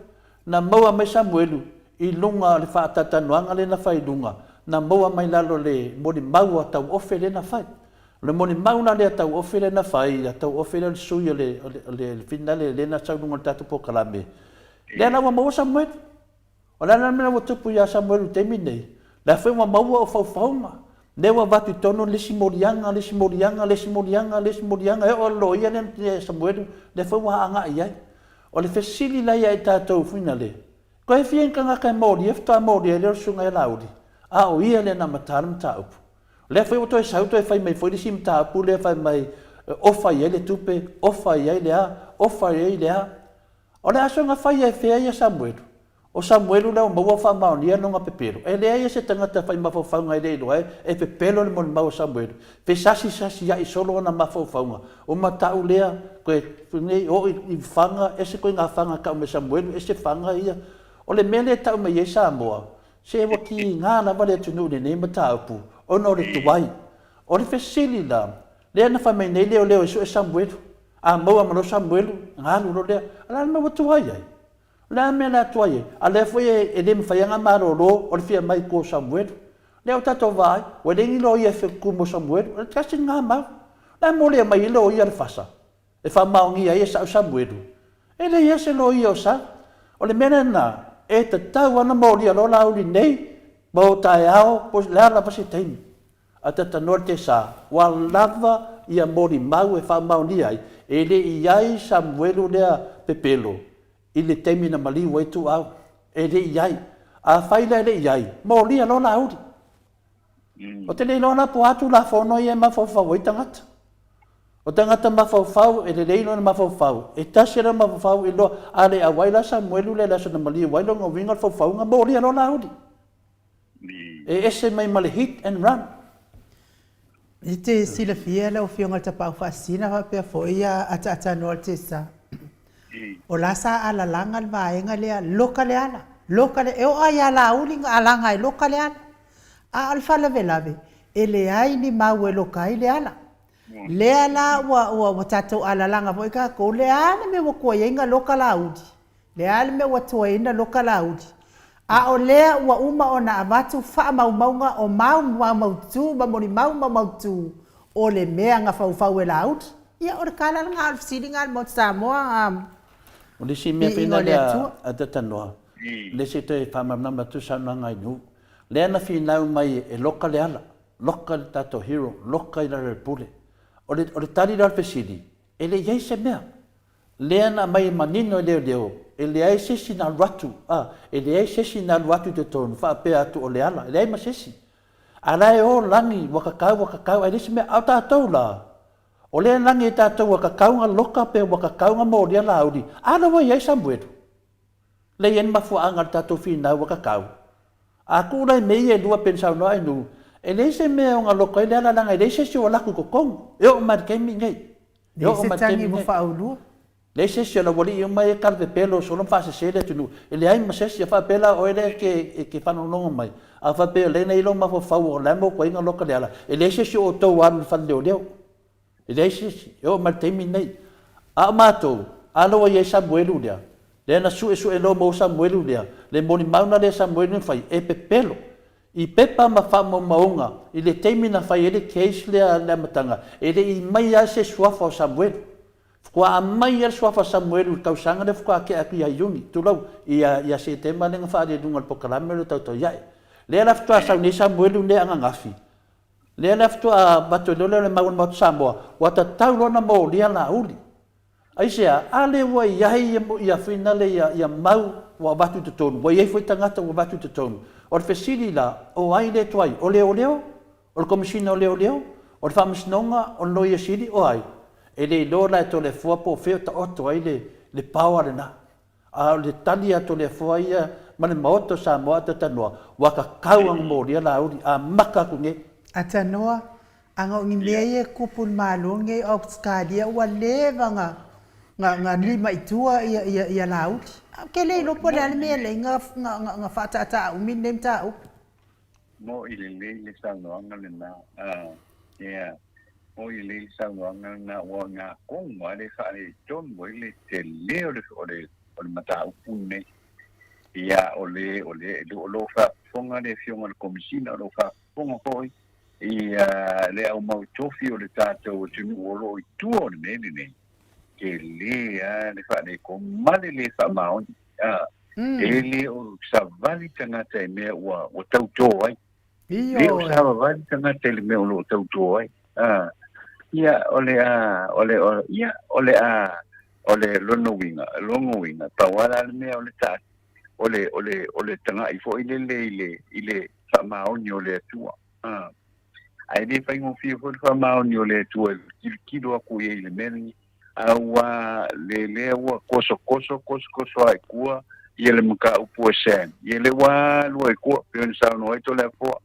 Na maua mai Samuelu i luga o le faatalatalanoaga lea na fai i luga, na maua mai lalo o le molimau a Tauofe lea na fai. O le molimau la lea a Tauofe lea na fai, a Tauofe lea o le sui o le, o le, o le finale lea na sau i luga o le tatou polokalame, lea la ua maua Samuelu. O le a la le mea ua tupu ia Samuelu i le taimi lenei? O lea foi ua maua o faufauga, lea ua avatu i totonu le isi moliaga, le isi moliaga, le isi moliaga, le isi moliaga, e oo i le loia lea a Samuelu, lea foi ua agai i ai. O le fesili la ia i tatou finale, Koe fia ni tagata e molia faatoa molia ai lea o le susuga ia Laauli, a o ia lea na amata le mataupu. O lea foi ua toe sau toe fai mai foi le isi mataupu lea fai mai e ofa i ai le tupe, ofa i ai le a, ofa i ai le a. O le aso na fai ai fea ia Samuelu? O Samuelu lea ua maua faamaonia lona pepelo. E leai se tagata fai mafaufauga e le iloa ai e pepelo le molimau o Samuelu. Fesasisasia'i solo ona mafaufauga, o mata'u lea, koe nei oo i faga, ese koiga faga e ta'u mai Samuelu, ese faga ia. O le mea lea e ta'u mai ai Samoa, se ua kiga lava le atunuu i lenei mataupu ona o le tuai. O le fesili la, lea na fai mai nei leoleo e sue Samuelu, a maua ma loa Samuelu, ona alu loa lea. O le a le mea ua tuai ai? O le a le mea o le a tuai ai? A o lea foi e le mafai lava ona malolo o le fia mai i tua o Samuelu. Lea ua tatou vaai, ua leai ni loia e fetutu mo Samuelu. O le tasi lena mau. O le a molia mai ai loia le fasa e faamaonia ai e sa'u Samuelu? E leai lava se loia o sau. O le mea lena, e tatau lava ona molia loa Laauli nei ma o taeao po o le a lava se taimi. A tatanoa le tesa, ua lava ia molimau e faamaonia ai, e le i ai Samuelu lea pepelo i le taimi na maliu ai Tuuau. E le i ai. Afai la e le i ai, molia loa Laauli. Ou te le iloa la po o a Tulafono ia e mafaufau ai tagata. O tagata mafaufau, e lelei lona mafaufau, e tasi lona mafaufau i loa, a le auai la Samuelu lea i le aso na maliu ai, lona uiga o le faufauga, molia loa Laauli. E ese mai ma le hit and run. E te silafia lau Afioga i le Tapaau Faasisina faapea foi a ataatanoa le Tesa. O la sa alalaga le vaega lea, loka le ala, loka le, e oo lava ia Laauli na alaga ai loka le ala. A o le faalavelave, e leai ni mau e loka ai le ala. Lea la ua, ua, ua tatou alalaga foi tatou, le a le mea ua tuai ai na loka Laauli? Le a le mea ua tuai ai na loka Laauli? A o lea ua uma ona avatu faamaumauga o mau maumautu ma molimau maumautu o le mea na faufau e Laauli. Ia, o le tala lena, o le fesili lena a le Maota Samoa, a O le isi mea foi Piiga o le lea Atua. a Tatanoa, le isi e toe faamalamalama atu saunoaga i nuu, lea na finau mai e loka le ala, loka le tatou hero, loka i lalo i le pule. O le, o le tali la o le fesili, e le i i ai se mea. Lea na aumai manino e leoleo, E leai se isi na alu atu, a, e leai se isi na alu atu i totonu faapea atu o Leala, e leai ma se isi. A la e o lagi, ua kakau, ua kakau, ae leai se mea. A o tatou la, o lea e lagi e tatou ua kakau nga loka pe ua kakau nga molia lauli, a la ua i ai Samuelu. Lea e i ai le mafuaaga o le tatou finau ua kakau. A tuu la i mea ia e lua pei ona saunoa Ainuu, e leai se mea e ogaloka ai Leala leaga e leai se isi ua laku i totonu, e oo mai i le taimi lenei. E Leai oo se mai i le tagi taimi ua lenei. faaulua. Leai se isi o le aualii uma ia e talavepelo solo ma faasese le atunuu. E leai ma se isi. A faapea la o oe lea e te faalogologo mai, a faapea o lea na i ai lou mafaufau o la e maua ai loka Leala, e leai se isi o outou ua alu i le fale leoleo. E leai se isi, e oo mai i le taimi lenei. A o matou, a lea ua i ai Samuelu lea, lea na suesue loa maua Samuelu lea, le molimau lena lea Samuelu na fai, e pepelo i pepa ma faamaumauga i le taimi na fai ai le case lea i le amataga, e le i mai lava se suafa o Samuelu. Faatoa aumai lava le suafa o Samuelu i le tausaga lea faatoa tea atu ia Iuni, tulou, ia Setema lea na faaali ai i luga o le polokalame lea o Tautauiae. Lea la faatoa sau nei Samuelu nei ananafi, Lea la faatoa avatu ai loa lea o le mau a le Maota Samoa, ua tatau loa ona molia Laauli. Aisea? A lea ua i ai ia finale ia mau ua avatu i totonu, ua i ai foi tagata ua avatu i totonu. O le fesili la, o ai lea e tuai? O leoleo? O le Komesina o Leoleo? O le Faamasinoga? O le Loia Sili? O ai? E le iloa la e Toleafoa po o fea o taoto ai le power lena. A o le tali a Toleafoa ia ma le Maota o Samoa a Tatanoa, ua kakau aga molia Laauli, amata atu nei. Atanoa, aga o ni mea ia e tupu i le Malo lenei o Ausetalia ua leva na na lima i tua ia Laauli. Ae ou te le iloa po o le a le mea e ala ai na faataataa umi lenei mataupu. Moʻi lelei le saunoaga lena. Ia, moʻi lelei le saunoaga lena, ua gakonu lava le faaletonu ai le tele o le, o le, o le mataupu lenei. Ia, o le, o le, o lo o faafofoga le Afioga i le Komesina, o lo o faafofoga foi ia le au mau tofi o le tatou atunuu o lo o i tua o le mea lenei. Tele lava le faaletonu ma le le faamaoni. E le o savali tagata i mea ua tautō ai. Le o savavali tagata i le mea o lo o tautō ai. Ia, o le a, o le, ia, o le a, o le lona uiga, lona uiga, pau lava la le mea o le ta, o le, o le, o le taga'i foi lele i le, i le faamaoni o le Atua. Ae le faigofie foi le faamaoni o le Atua i le tilotilo atu i ai i le mea lenei. A ua le lea ua kosokoso, kosokoso lava i tua ia le mataupu a Sam. Ia lea ua alu ai i tua, pei ona saunoa ai Toleafoa,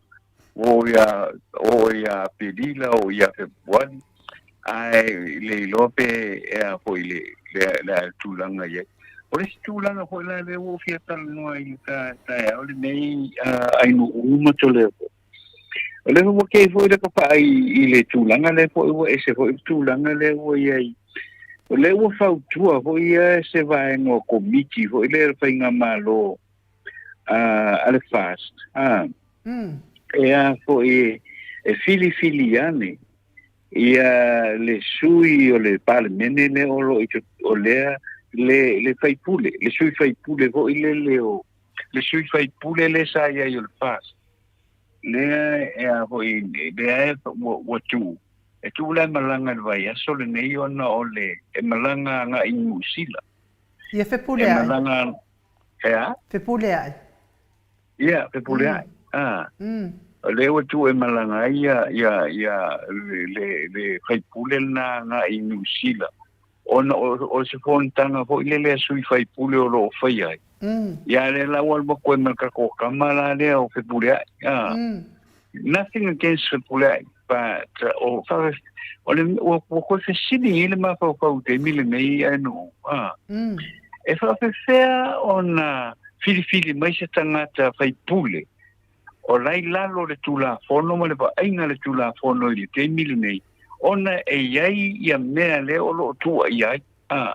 ua oo ia, oo ia Aperila, oo ia Fepuari, ae le iloa pe e a foi le, le, le tulaga i ai. O le isi tulaga foi la lea ua ou fia talanoa i le taeao lenei, Ainuu ma Toleafoa, O lea ua kei foi le papa'a i le tulaga lea foi ua ese foi le tulaga lea ua i ai. O lea ua fautua foi ia se vaega o komiti foi lea le faigamalo a le FAST e a foi e filifili ane ia le sui o le Palemene lea o lo o lea le faipule, le sui faipule foi lea le o le sui faipule lea sa i ai o le FAST lea e a foi lea e ua tu e tu la e malaga i le vaiaso lenei ona o le e malaga agai i Niu Sila. Ia Fepuleai. E malaga e a? Fepuleai. Ia Fepuleai. A. O lea ua tu e malaga ai ia ia ia le le faipule lena agai i Niu Sila ona o se fonotaga foi lele a sui faipule o lo o faia ai. Ia lea la ua alu atu ai ma le tatou tama la lea o Fepuleai. Nothing against Fepuleai, but o, o le, ua, ua toe fesili ai le mafaufau i taimi lenei ae nuu. E faapefea ona filifili mai se tagata faipule o la i lalo o le Tulafono ma le vaaiga a le Tulafono i le taimi lenei, ona e i ai ia mea lea o lo o tuuaia ai. A,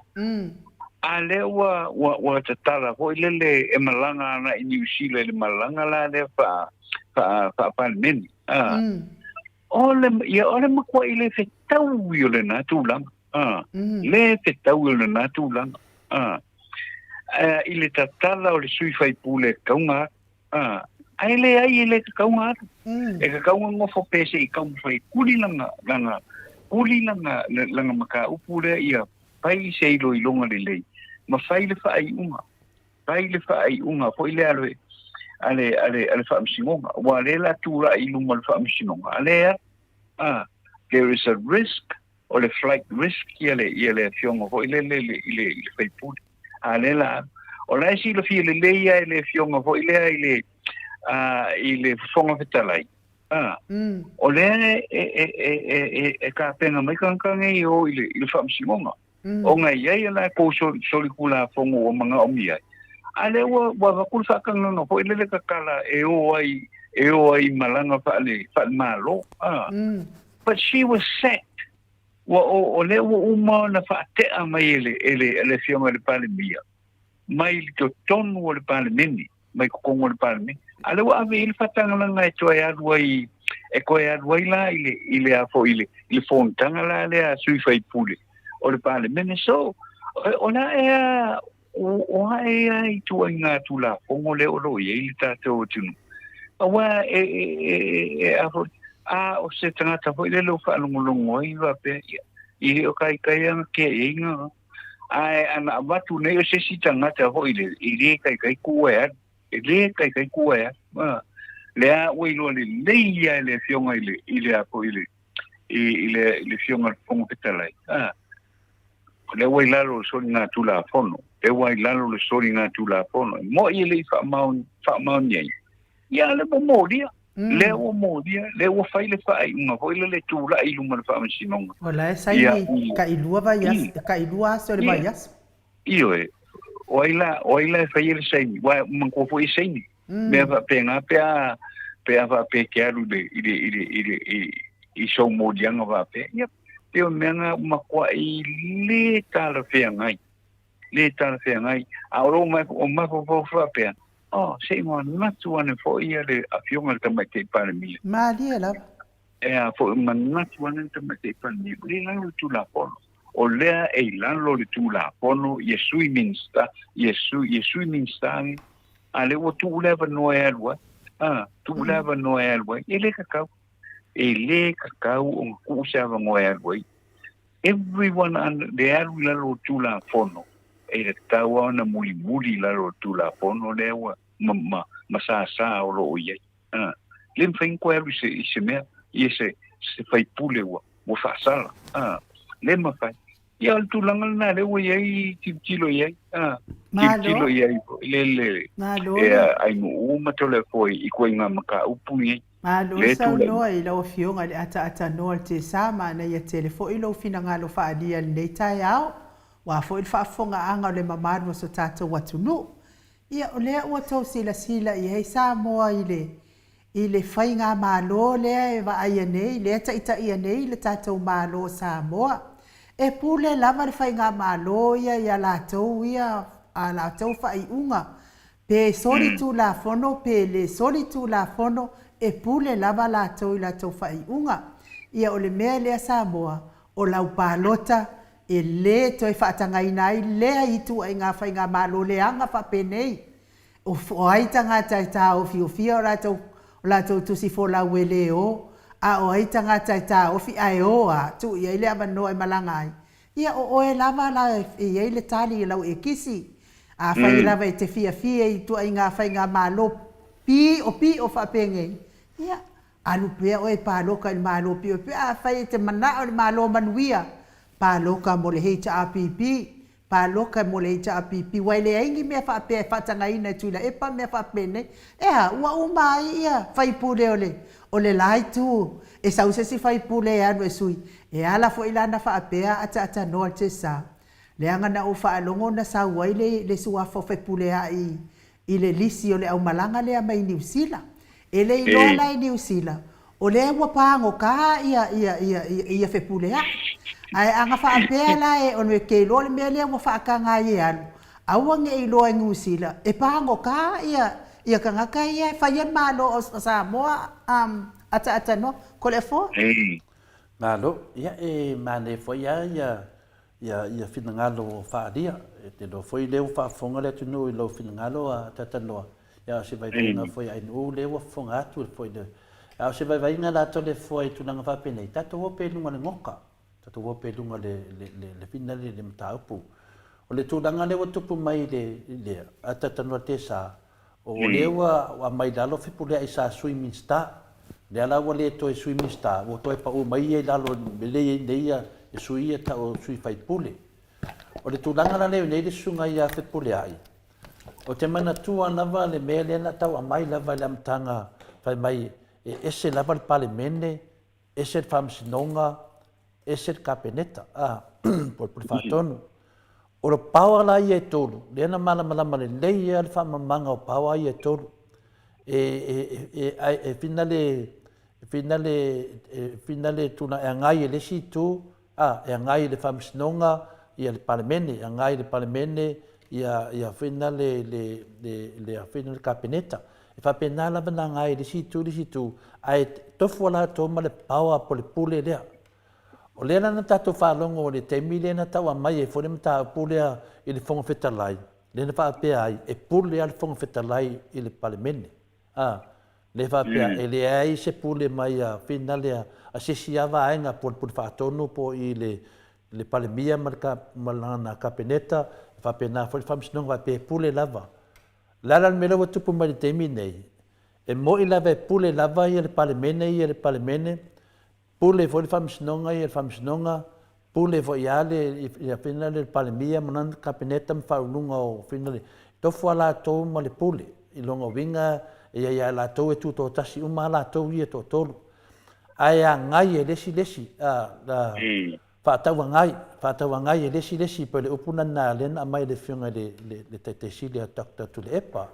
a lea ua, ua, ua tatala foi lele e malaga ana i Niu Sila i le malaga la lea faa, faa, faa-Palemene. A, o le, ia, o le matuai le fetaui o lena tulaga. A, le fetaui o lena tulaga. A, i le tatala o le sui faipule e kauga atu. A, ae leai e le tatau ona alu. E tatau ona nofo pea se i taumafai e kuli lana, lana, kuli lana, lana mataupu lea ia fai se iloiloga lelei ma fai le faaiuga. fai le faaiuga foi lea a le a le a le a le Faamasinoga, aua o lea o le a tulai i luma o le Faamasinoga, a lea a there is a risk o le flight risk ia le ia le afioga foi lele i le i le i le faipule. A lea la o la e silafia lelei lava e le afioga foi lea i le a i le Fofoga Fetalai a o lea e e e e e tapena mai tagata nei e o i le i le Faamasinoga. Ona e i ai a latou solitulafono ua manaomia ai, a lea ua ua avatu le faatagaga foi lele tatala e o ai e o ai i malaga faale faale-Malo. A. But she was sacked. Ua o o lea ua uma ona faatea mai e le e le e le Afioga i le Palemia mai i totonu o le Palemene, mai totonu o le Palemene. A lea ua ave i ai le faatagalaga e toe alu ai e toe alu ai la i le i le a foi i le i le fonotaga la lea a sui faipule o le Palemene. So, o le a ea o a ea ituaiga Tulafono lea o lo o i ai le tatou atunuu? Aua e e e e a foi a o se tagata foi lele o faalogologo ai faapea, ia, i le o taitai ana keaiga Ae ana avatu nei o se isi tagata foi lele, e le taitai kua e alu. E le taitai kua e alu. A, lea ua iloa lelei ia e le afioga i le, i le a foi i le, i, i le, i le afioga i le Fofoga Fetalai. A, o lea ua i lalo o le soligatulafono. Lea ua i lalo o le soligatulafono. E moi e le i faamaoni ai. Ia, lea ua molia. Lea ua molia, lea ua fai le faaiuga foi lele tulai i luma o le Faamasinoga. O la e saini tailua vaiaso, tailua aso o le vaiaso. Ioe, o ai la, o ai la e faia le saini, aua e manatua foi e saini. Mea faapena pe a, pe a faapea e te alu i le, i le, i le, i le, i, i sou moliaga faapea. Ia, pei o mea na ua matuai le talafeagai. le talafeagai. A o lou mafaufau faapea, oh, se i manatu ane foi ia le Afioga i le Tamaitai Palemia. Malie lava. E a foi, manatu ane le Tamaitai Palemia, ua le i lalo le Tulafono. O lea e i lalo le Tulafono ia Sui Minisita, ia Sui, ia Sui Minisita nei, a lea ua tuu le avanoa e alu ai. A, tuu le avanoa e alu ai. E le tatau. E le tatau ona tuu se avanoa e alu ai. Everyone under, le alu i lalo o Tulafono, e tatau lava ona mulimuli i lalo o le Tulafono lea ua ma, ma, ma sasa o lo o i ai. A, le mafai ona toe alu i se, i se mea, ia se, se faipule ua, ua faasala. A, le mafai. Ia, o le tulaga lena lea ua i ai, tilotilo i ai. A, tilotilo i ai le, le, Malo. e Ainuu ma Toleafoa i ituaiga mataupu nei. Malo saunoa i lau Afioga i le ataatanoa o le Tesa, manaia tele foi lou finagalo faaalia i lenei taeao, ua foi le faafofogaaga o le mamalu o so tatou atunuu. Ia, o lea ua tou silasila i ai Samoa i le i le faigamalo lea e vaaia nei, lea e taitaia nei le tatou Malo o Samoa. E pule lava le faigamalo ia i a latou ia a latou faaiuga Pe soli tulafono pe le soli tulafono e pule lava latou i latou faaiuga. Ia o le mea lea Samoa, o lau palota e le toe faatagaina ai lea ituaiga faigamalo leaga faapenei. O ai tagata e taofiofia o latou o latou tusi folau e le o, a o ai tagata e taofi ae o a, tuu i ai le avanoa e malaga ai. Ia o oe lava la e i ai le tali i lau ekisi. Afai lava e te fiafia i ituaiga faigamalo piʻopiʻo faapenei, ia, alu pea oe e paloka i le Malo piʻopiʻo. Afai e te manao i le Malo manuia, paloka mo le HRPP, paloka mo le HRPP. Ua e leai ni mea faapea e faatagaina e Tuilaepa mea faapenei. E a, ua uma ai ia faipule o le, o le la itu. E sau se isi faipule e alu e sui. E ala foi la na faapea ataatanoa le Tesa. Leaga na ou faalogo na sau ai le le suafa o Fepuleai i le lisi o le aumalaga lea mai Niu Sila. E le iloa la e Niu Sila, o lea ua pagota ia ia ia ia Fepuleai. Ae a na faapea la e ona ke iloa le mea lea ua faataga ai e alu, aua ne i iloa e Niu Sila e pagota ia ia tagata ia e faia le Malo o Samoa ataatanoa. Toleafoa. Malo, ia e manaia foi lava ia ia ia finagalo o faaalia. E te iloa foi lea ua faafofoga le atunuu i lou finagalo a Tatanoa, ia a o se vaivaiga foi a Ainuu lea ua fofoga atu foi le a o se vaivaiga latou le fofoa i tulaga faapenei, tatou o pea i luga o le goka, tatou o pea i luga o le le le le finale le mataupu. O le tulaga lea ua tupu mai i le, i le a Talanoa Tesa, o lea ua aumai i lalo Fepuleai sa Sui Minisita. Lea la ua le toe Sui Minisita, ua toe pau mai ia i lalo i le mea lea e i ai nei ia sui ia e tau o sui faipule. O le tulaga la lea e i ai nei le susuga ia Fepuleai, ou te manatua lava le mea lea na tau aumai lava i le amataga fai mai e ese lava le Palemene, ese le Faamasinoga, ese le Kapeneta, a, po o le Pule Faatonu. O le power la ia e tolu, lea na malamalama lelei lava le faamalamalamaga o power ia e tolu. E, e, e, e, e fina le, e fina le, e fina le tulaga e agai e le isi itu, a, e agai i le Faamasinoga ia le Palemene, e agai i le Palemene ia, ia fina le, le, le, le, fina le Kapeneta. E faapena lava ona agai i le isi itu, le isi itu, ae tofu latou ma le power po o le pule lea. O lea la na tatou faalogo i le taimi lea na tau aumai ai foi le mataupu lea i le Fofoga Fetalai, lea na faapea ai, e pule lava le Fofoga Fetalai i le Palemene. A, lea faapea, e leai se pule mai a fina lea a se isi lava vaega po o le Pule Faatonu po o i le le Palemia ma le ma lana Kapeneta, e faapena foi le Faamasinoga faapea e pule lava. O le a la le mea lea ua tupu mai i le taimi lenei? E moni lava e pule lava ia le Palemene ia le Palemene, pule foi le Faamasinoga ia le Faamasinoga, pule foi ia le ia fina le Palemia ma lana Kapeneta ma faauluga o fina le tofu a latou ma le pule. I lona uiga e i ai lava latou e tutoatasi uma lava latou ia e toatolu. Ae agai e le isi le isi, a, a, Faatauagai, faatauagai e le isi le isi, pei o le upu lena lea na aumai e le Afioga i le, le, le Taitai Sili a Doctor Tuilaepa.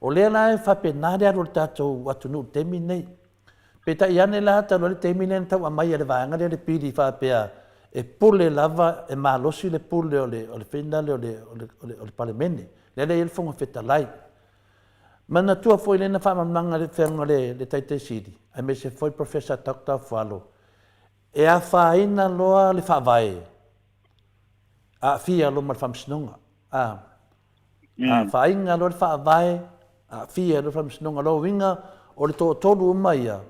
O lea la e faapena le alu o le tatou atunuu i le taimi lenei. Peitai ane la, talu ai le taimi lea na tau aumai e le vaega lea le pili faapea e pule lava, e malosi le pule o le, o le fina lea o le, o le, o le, o le Palemene. Lea la e i ai le Fofoga Fetalai. Manatua foi lea na faamalamalamaga e le Afioga i le, le Taitai Sili, aemaise foi Professor Doctor Fualo, E afaina loa le Faavae, aafia loa ma le Faamasinoga. A afaina loa le Faavae, aafia loa le Faamasinoga. O lona uiga, o le toatolu uma ia,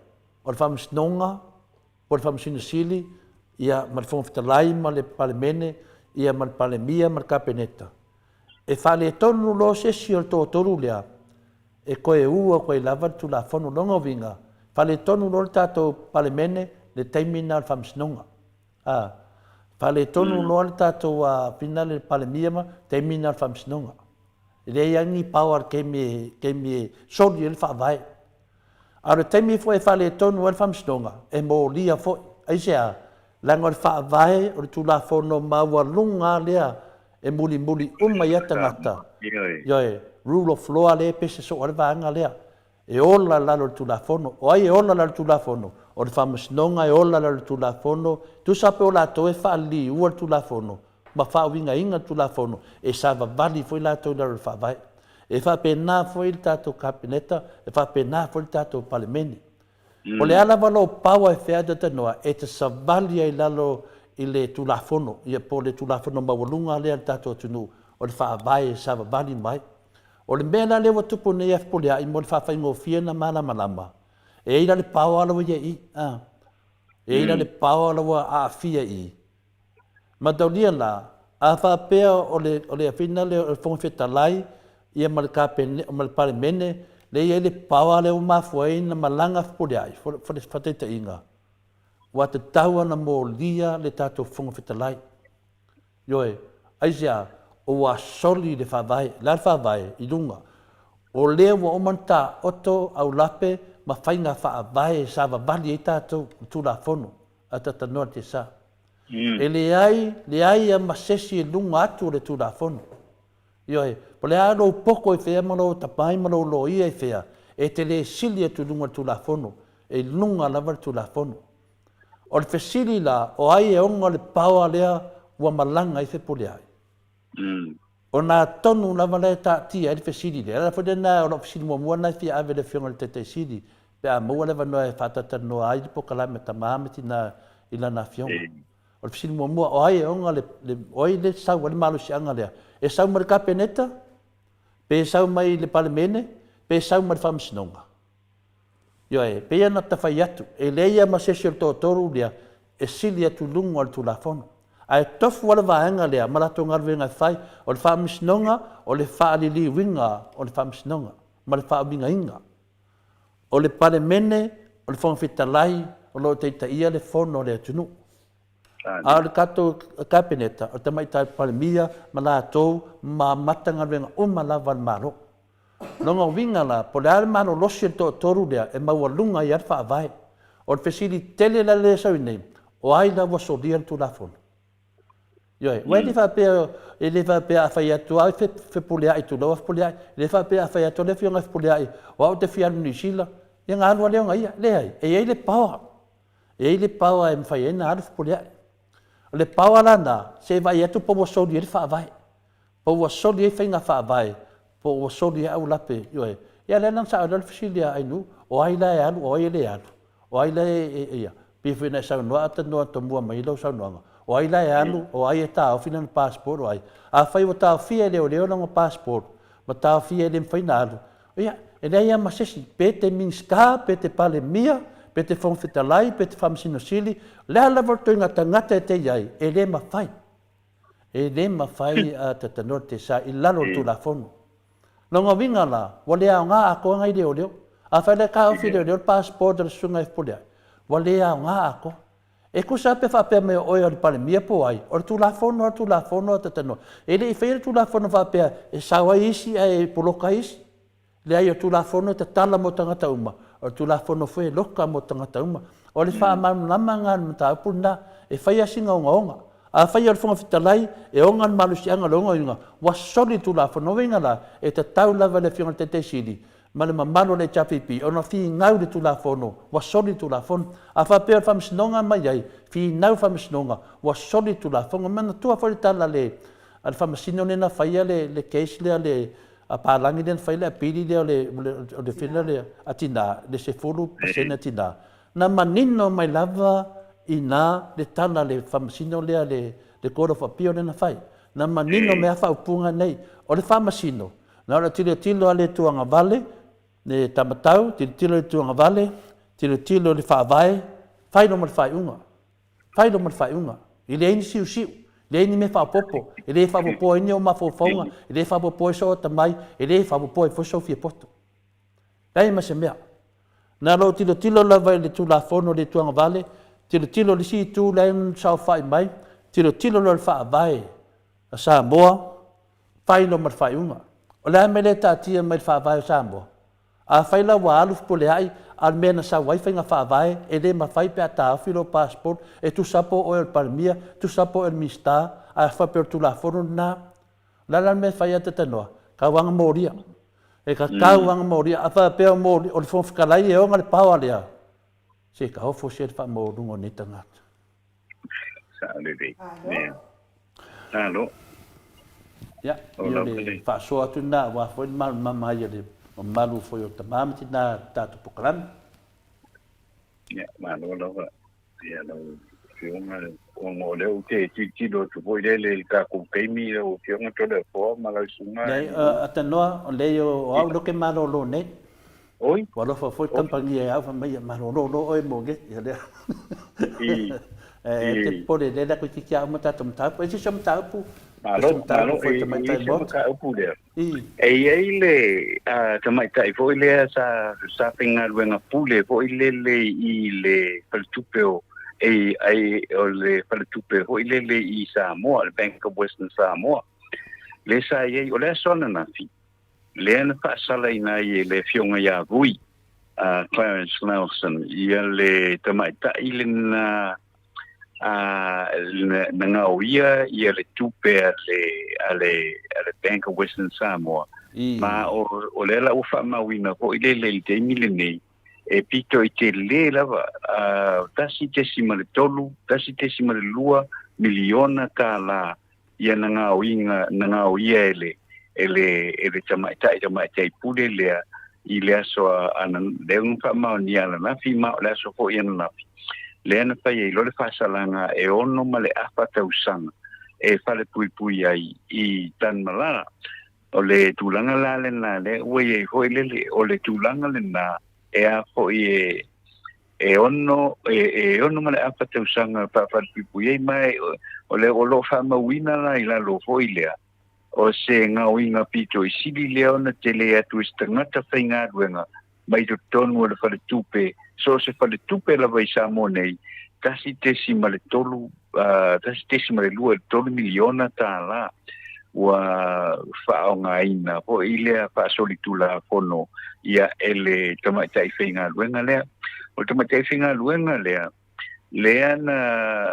o le Faamasinoga, po o le Faamasino Sili, ia, ma le Fofoga Fetalai ma le Palemene, ia, ma le Palemia ma le Kapeneta. E faaletonu loa se isi o le toatolu lea, e toe ū atu ai lava le Tulafono. O lona uiga, faaletonu loa le tatou Palemene le taimi lena o le Faamasinoga. A, faaletonu loa le tatou fina le Palemia ma taimi lena o le Faamasinoga. E leai lava ni power i le taimi, taimi e soli ai le Faavae. A o le taimi foi e faaletonu ai le Faamasinoga, e molia foi. Aisea? Leaga o le Faavae o le Tulafono maualuga lea e mulimuli uma i ai tagata. Ioe, rule of law lea e pese soo ai le vaega lea. E ola i lalo o le Tulafono. O ai e ola i lalo o le Tulafono? O le Faamasinoga e ola i lalo o le Tulafono. Tusa pe o latou e faaliliua le Tulafono ma faauigaina le Tulafono, e savavali foi latou i lalo o le Faavae. E faapena foi le tatou Kapeneta, e faapena foi le tatou Palemene. O le a lava lou power e feataatanoa, e te savali ai i lalo i le Tulafono, ia po o le Tulafono maualuga lea a le tatou atunuu, o le Faavae e savavali mai. O le mea la lea ua tupu nei ia Fepuleai mo le faafaigofie ona malamalama, e i ai la le power la ua i ai i i, a. E i ai la le power la ua aafia i i. Mataulia la, a faapea o le, o le afina lea o le Fofoga Fetalai ia ma le Kapene, ma le Palemene, lea e i ai le power lea ua mafua ai ona malaga Fepuleai, faataitaiga, ua tatau ona molia le tatou Fofoga Fetalai. Ioe, aisea? Ua soli le Faavae. O le a le Faavae? I luga. O lea ua uma ona taoto aulape ma faiga faavae e savavali ai tatou, le Tulafono. a Tatanoa Tesa. E leai, leai lava ma sesi i luga atu o le Tulafono. Ioe, po o le a lou poto i fea ma lou atamai ma lou loia i fea, e te le sili atu i luga o le Tulafono, e i luga lava le Tulafono. O le fesili la, o ai e ona le power lea ua malaga ai Fepuleai? O nā tonu lava la e taatia ai le fesili lea. O le ala foi lena o lau fesili muamua lena e fia ave i le Afioga i le Taitai Sili pe a maua le avanoa e faatalatalanoa ai le polokalame a tama ma tina i lana afioga. O le fesili muamua, o ai e ona le, le, o ai le sau ai le malosiaga lea? E sau mai le Kapeneta? Pe sau mai le Palemene? Pe sau mai le Faamasinoga? Ioe, e pei ona ta fai atu, e leai lava ma se isi o le toatolu lea e sili atu i luga o le Tulafono. Ae tofu lava le vaega lea ma latou galuega e fai, o le Faamasinoga, o le faaliliuina o le Faamasinoga ma le faauigaina. O le Palemene, o le Fofoga Fetalai o lo o taitaia le Fono a le atunuu. A o le tatou Kapeneta, o le Tamaitai Palemia ma latou ma amata galuega uma lava a le Malo. O lona uiga la, po o le a le malolosi o le toatolu lea e maualuga ai lava le Faavae. O le fesili tele la lea e sau nei, o ai la ua solia le Tulafono? Ioe, aua e le faapea, e le faapea a fai atu lava Fepuleai, tulou lava Fepuleai, e le faapea a fai atu le afioga ia Fepuleai, o au ou te fia alu i Niu Sila, ia ona alu lava lea ona ia. Leai, e i ai le power, e i ai le power e mafai ai ona alu Fepuleai. O le power la lena, se i vaai atu po ua soli ai le Faavae. Po ua soli ai faiga faavae, po ua soli ai aulape, ioe. Ia lea la na sao ai loa le fesili a Ainuu, o ai la e alu, o ai e le alu? O ai la e, ia, pei foi ona e saunoa a talanoa tomua mai ai lau saunoaga, o ai la e alu, o ai e taofi lana passport, o ai? Afai ua taofia e leoleo lana passport, ma taofia e le mafai ona alu, ia, e leai lava ma se isi, pe te Minisita, pe te Palemia, pe te Fofoga Fetalai, pe te Faamasino Sili, o le a lava le ituaiga tagata e te i ai, e le mafai. E le mafai a Tatanoa te sa i lalo o le Tulafono. Lona uiga la, ua le aoga atoa nai leoleo. Afai la e taofi e leoleo le passport a le Susuga i Fepuleai, ua le aoga atoa. E tusa lava pe faapea mai o oe o le Palemia po o ai, o le Tulafono lava le Tulafono a Tatanoa. E le i faia le Tulafono faapea e sao ai isi ae poloka ai isi. Leai, o le Tulafono e tatala mo tagata uma, o le Tulafono foi e loka mo tagata uma. O le faamalamalama lena o le mataupu lena, e fai lava sina ogaoga. Afai o le Fofoga Fetalai e oga le malosiaga o le ogaoga, ua soli le Tulafono. O uiga la, e tatau lava i le Afioga i le Taitai Sili ma le mamalu o le HRPP ona finau i le Tulafono, ua soli le Tulafono. A faapea o le Faamasinoga e aumai ai, finau le Faamasinoga, ua soli le Tulafono. Manatua foi le tala a le Faamasino lea na faia le case lea a le A palagi lea na fai le apili lea o le o le fea lea a tina le 10% a tina na manino mai lava ina le tala a le faamasino lea le le Court of Appeal lea na fai na manino mai a faaupuga nei o le faamasino na o le tilotilo a le tuagavale le tamatau tilotilo i le tuagavale tilotilo i le faavae fai loa ma le faaiuga. Fai loa ma le faaiuga. E leai ni siusiu, leai ni mea faaopoopo, e le faaopoopoa ai ni ou mafaufauga, e le faaopoopoa ai sou atamai, e le faaopoopoa ai foi sou fiapoto. Leai ma se mea. Na o lou tilotilo lava i le Tulafono le tuagavale, tilotilo i le isi itu la e saofai mai, tilotilo loa i le Faavae a Samoa, fai loa ma le faaiuga. O le a le mea lea e taatia mai i le Faavae o Samoa? Afai la ua alu Fepuleai, a o le mea na sau ai faiga faavae, e le mafai pe a taofi lou passport, e tusa po o oe o le Palemia, tusa po o oe o le Minisita, ae faapea o le Tulafono lena. O le a la le mea e fai ai Tatanoa? Tauaga molia. E tatau aga molia. A faapea o le Fofoga Fetalai e ona le power lea, se taofo se le faamaualuga o nei tagata. Sao lelei. Malo. Ia, o le faasoa atu lena aua foi le malamalama ai o le mamalu foi o tama ma tina o le tatou polokalame. Ia, malo lava. Ia, lau Afioga, ona o lea ou te tilotilo atu foi lele i le tatou taimi lau Afioga Toleafoa ma lau Susuga. Leai, Atanoa, o lea o au lea ou te malolo nei. Oi. Ua alofa foi le kamupani e au fai mai, ia malolo loa oe mo nei. Ia lea. E te popole lea la toeitiiti lava uma tatou mataupu. E i ai se isi o mataupu? Malo, malo, e i ai se mataupu lea. E i ai le tamaitai foi lea sa sa faigaluega pule foi lele i le faletupe o e o le faletupe foi lele i Samoa, le Bank of Western Samoa. Lea sa i ai, o le aso ananafi, lea na faasalaina ai e le Afioga ia Vui, a Clarence Nelson, ia le tamaitai lena a na gaoia ia le tupe a le a le a le Bank of Western Samoa. Ma o, o lea la ua faamauina foi lele i le taimi lenei, e pito i telē lava, 1.3, 1.2 miliona tālā ia na gaoiga na gaoia e le e le e le tamaitai tamaitai pule lea i le aso a lea na faamaonia ananafi ma o le aso foi ananafi lea na fai ai loa le faasalaga e 6.5 tausaga e falepuipui ai i Tanumalala. O le tulaga la lena lea ua i ai foi lele o le tulaga lena e a foi e e ono e 6.5 tausaga faafalepuipui ai ma e O le o lo o faamauina la i lalo foi lea, o se gaoiga pito i sili lea ona tele atu i se tagata faigaluega mai totonu o le faletupe, so o se faletupe lava i Samoa nei, 1.3, 1.2 i le 3 miliona tālā ua faaaogaina foi lea faasolitulafono ia e le tamaitai faigaluega lea. O le tamaitai faigaluega lea, lea na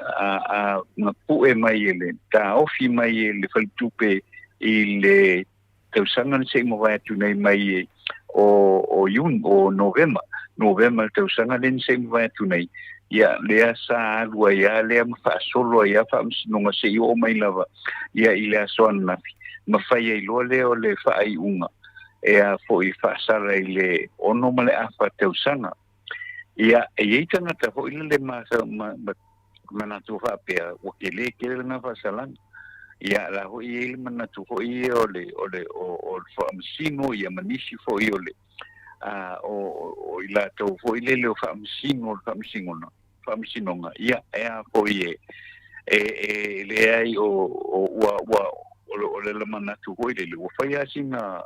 a, a, na pue mai e le taofi mai e le faletupe i le tausaga na se i mavae atu nei mai o, o Iuni, o Novema, Novema le tausaga lea na se i mavae atu nei, ia lea sa alu ai lava lea ma faasolo ai lava faamasinoga se i oo mai lava ia i le aso ananafi, ma fai ai loa lea o le faaiuga e a foi faasala i le 6 1/2 tausaga. Ia, e i ai tagata foi lele ma, ma, ma manatu faapea, ua tele tele lena faasalaga. Ia, la foi e i ai le manatu foi ia o le, o le, o, o le faamasino, ia ma nisi foi o le, a, o, o, o i latou foi lele o faamasino o le faamasinoga, faamasinoga, ia, e a foi e, e, e leai o, o, ua, ua, o le, o le manatu foi lele, ua fai lava sina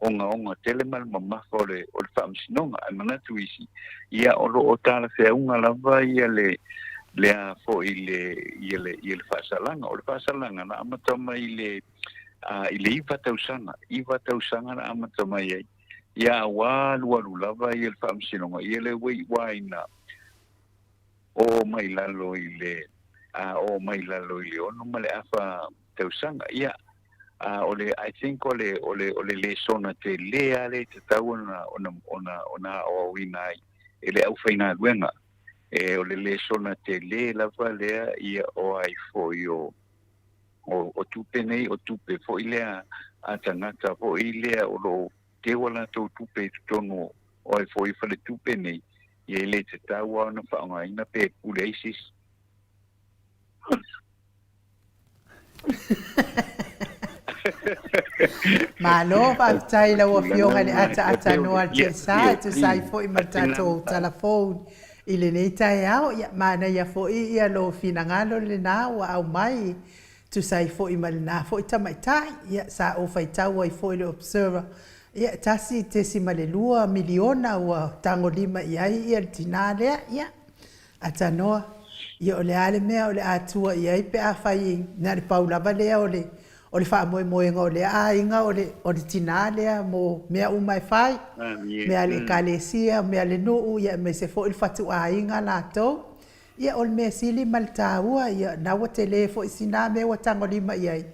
ogaoga tele ma le mamafa o le, o le faamasinoga, ae manatu isi, ia o lo o talafeauga lava ia le, le a foi le, ia le, ia le faasalaga. O le faasalaga na amata mai i le, a, i le 9 tausaga, 9 tausaga na amata mai ai, ia ua alualu lava ia le faamasinoga, ia le ua iuaina oo mai lalo i le, a, oo mai lalo i le 6 1/2 tausaga. Ia, a, o le, I think o le, o le, o le lesona tele lava lea e tatau ona, ona, ona, ona aoaoina ai e le aufaigaluega. E, o le lesona tele lava lea, ia, o ai foi o, o, o tupe nei, o tupe foi lea a tagata foi lea o lo o teu a latou tupe i totonu o ai foi faletupe nei, ia e le tatau lava ona faaaogaina pe pule ai se isi. Malo faafetai i lau Afioga i le ataatanoa le Tesa e tusa ai foi ma le tatou talafou i lenei taeao. Ia, manaia foi ia lou finagalo lena ua aumai e tusa ai foi ma lena foi tamaitai. Ia, sa ou faitau ai foi i le Observer, ia, e 1.2 miliona ua tagolima i ai ia le tina lea. Ia, Atanoa, ia o le a le mea o le a tua i ai pe afai na o le pau lava lea o le o le faamoemoega o lea aiga o le o le tinā lea mo mea uma e fai, mea a le ekalesia, mea a le nuu, ia aemaise foi le fatuaiga latou. Ia o le mea sili ma le taua, ia na ua tele foi sina mea ua tagolima i ai,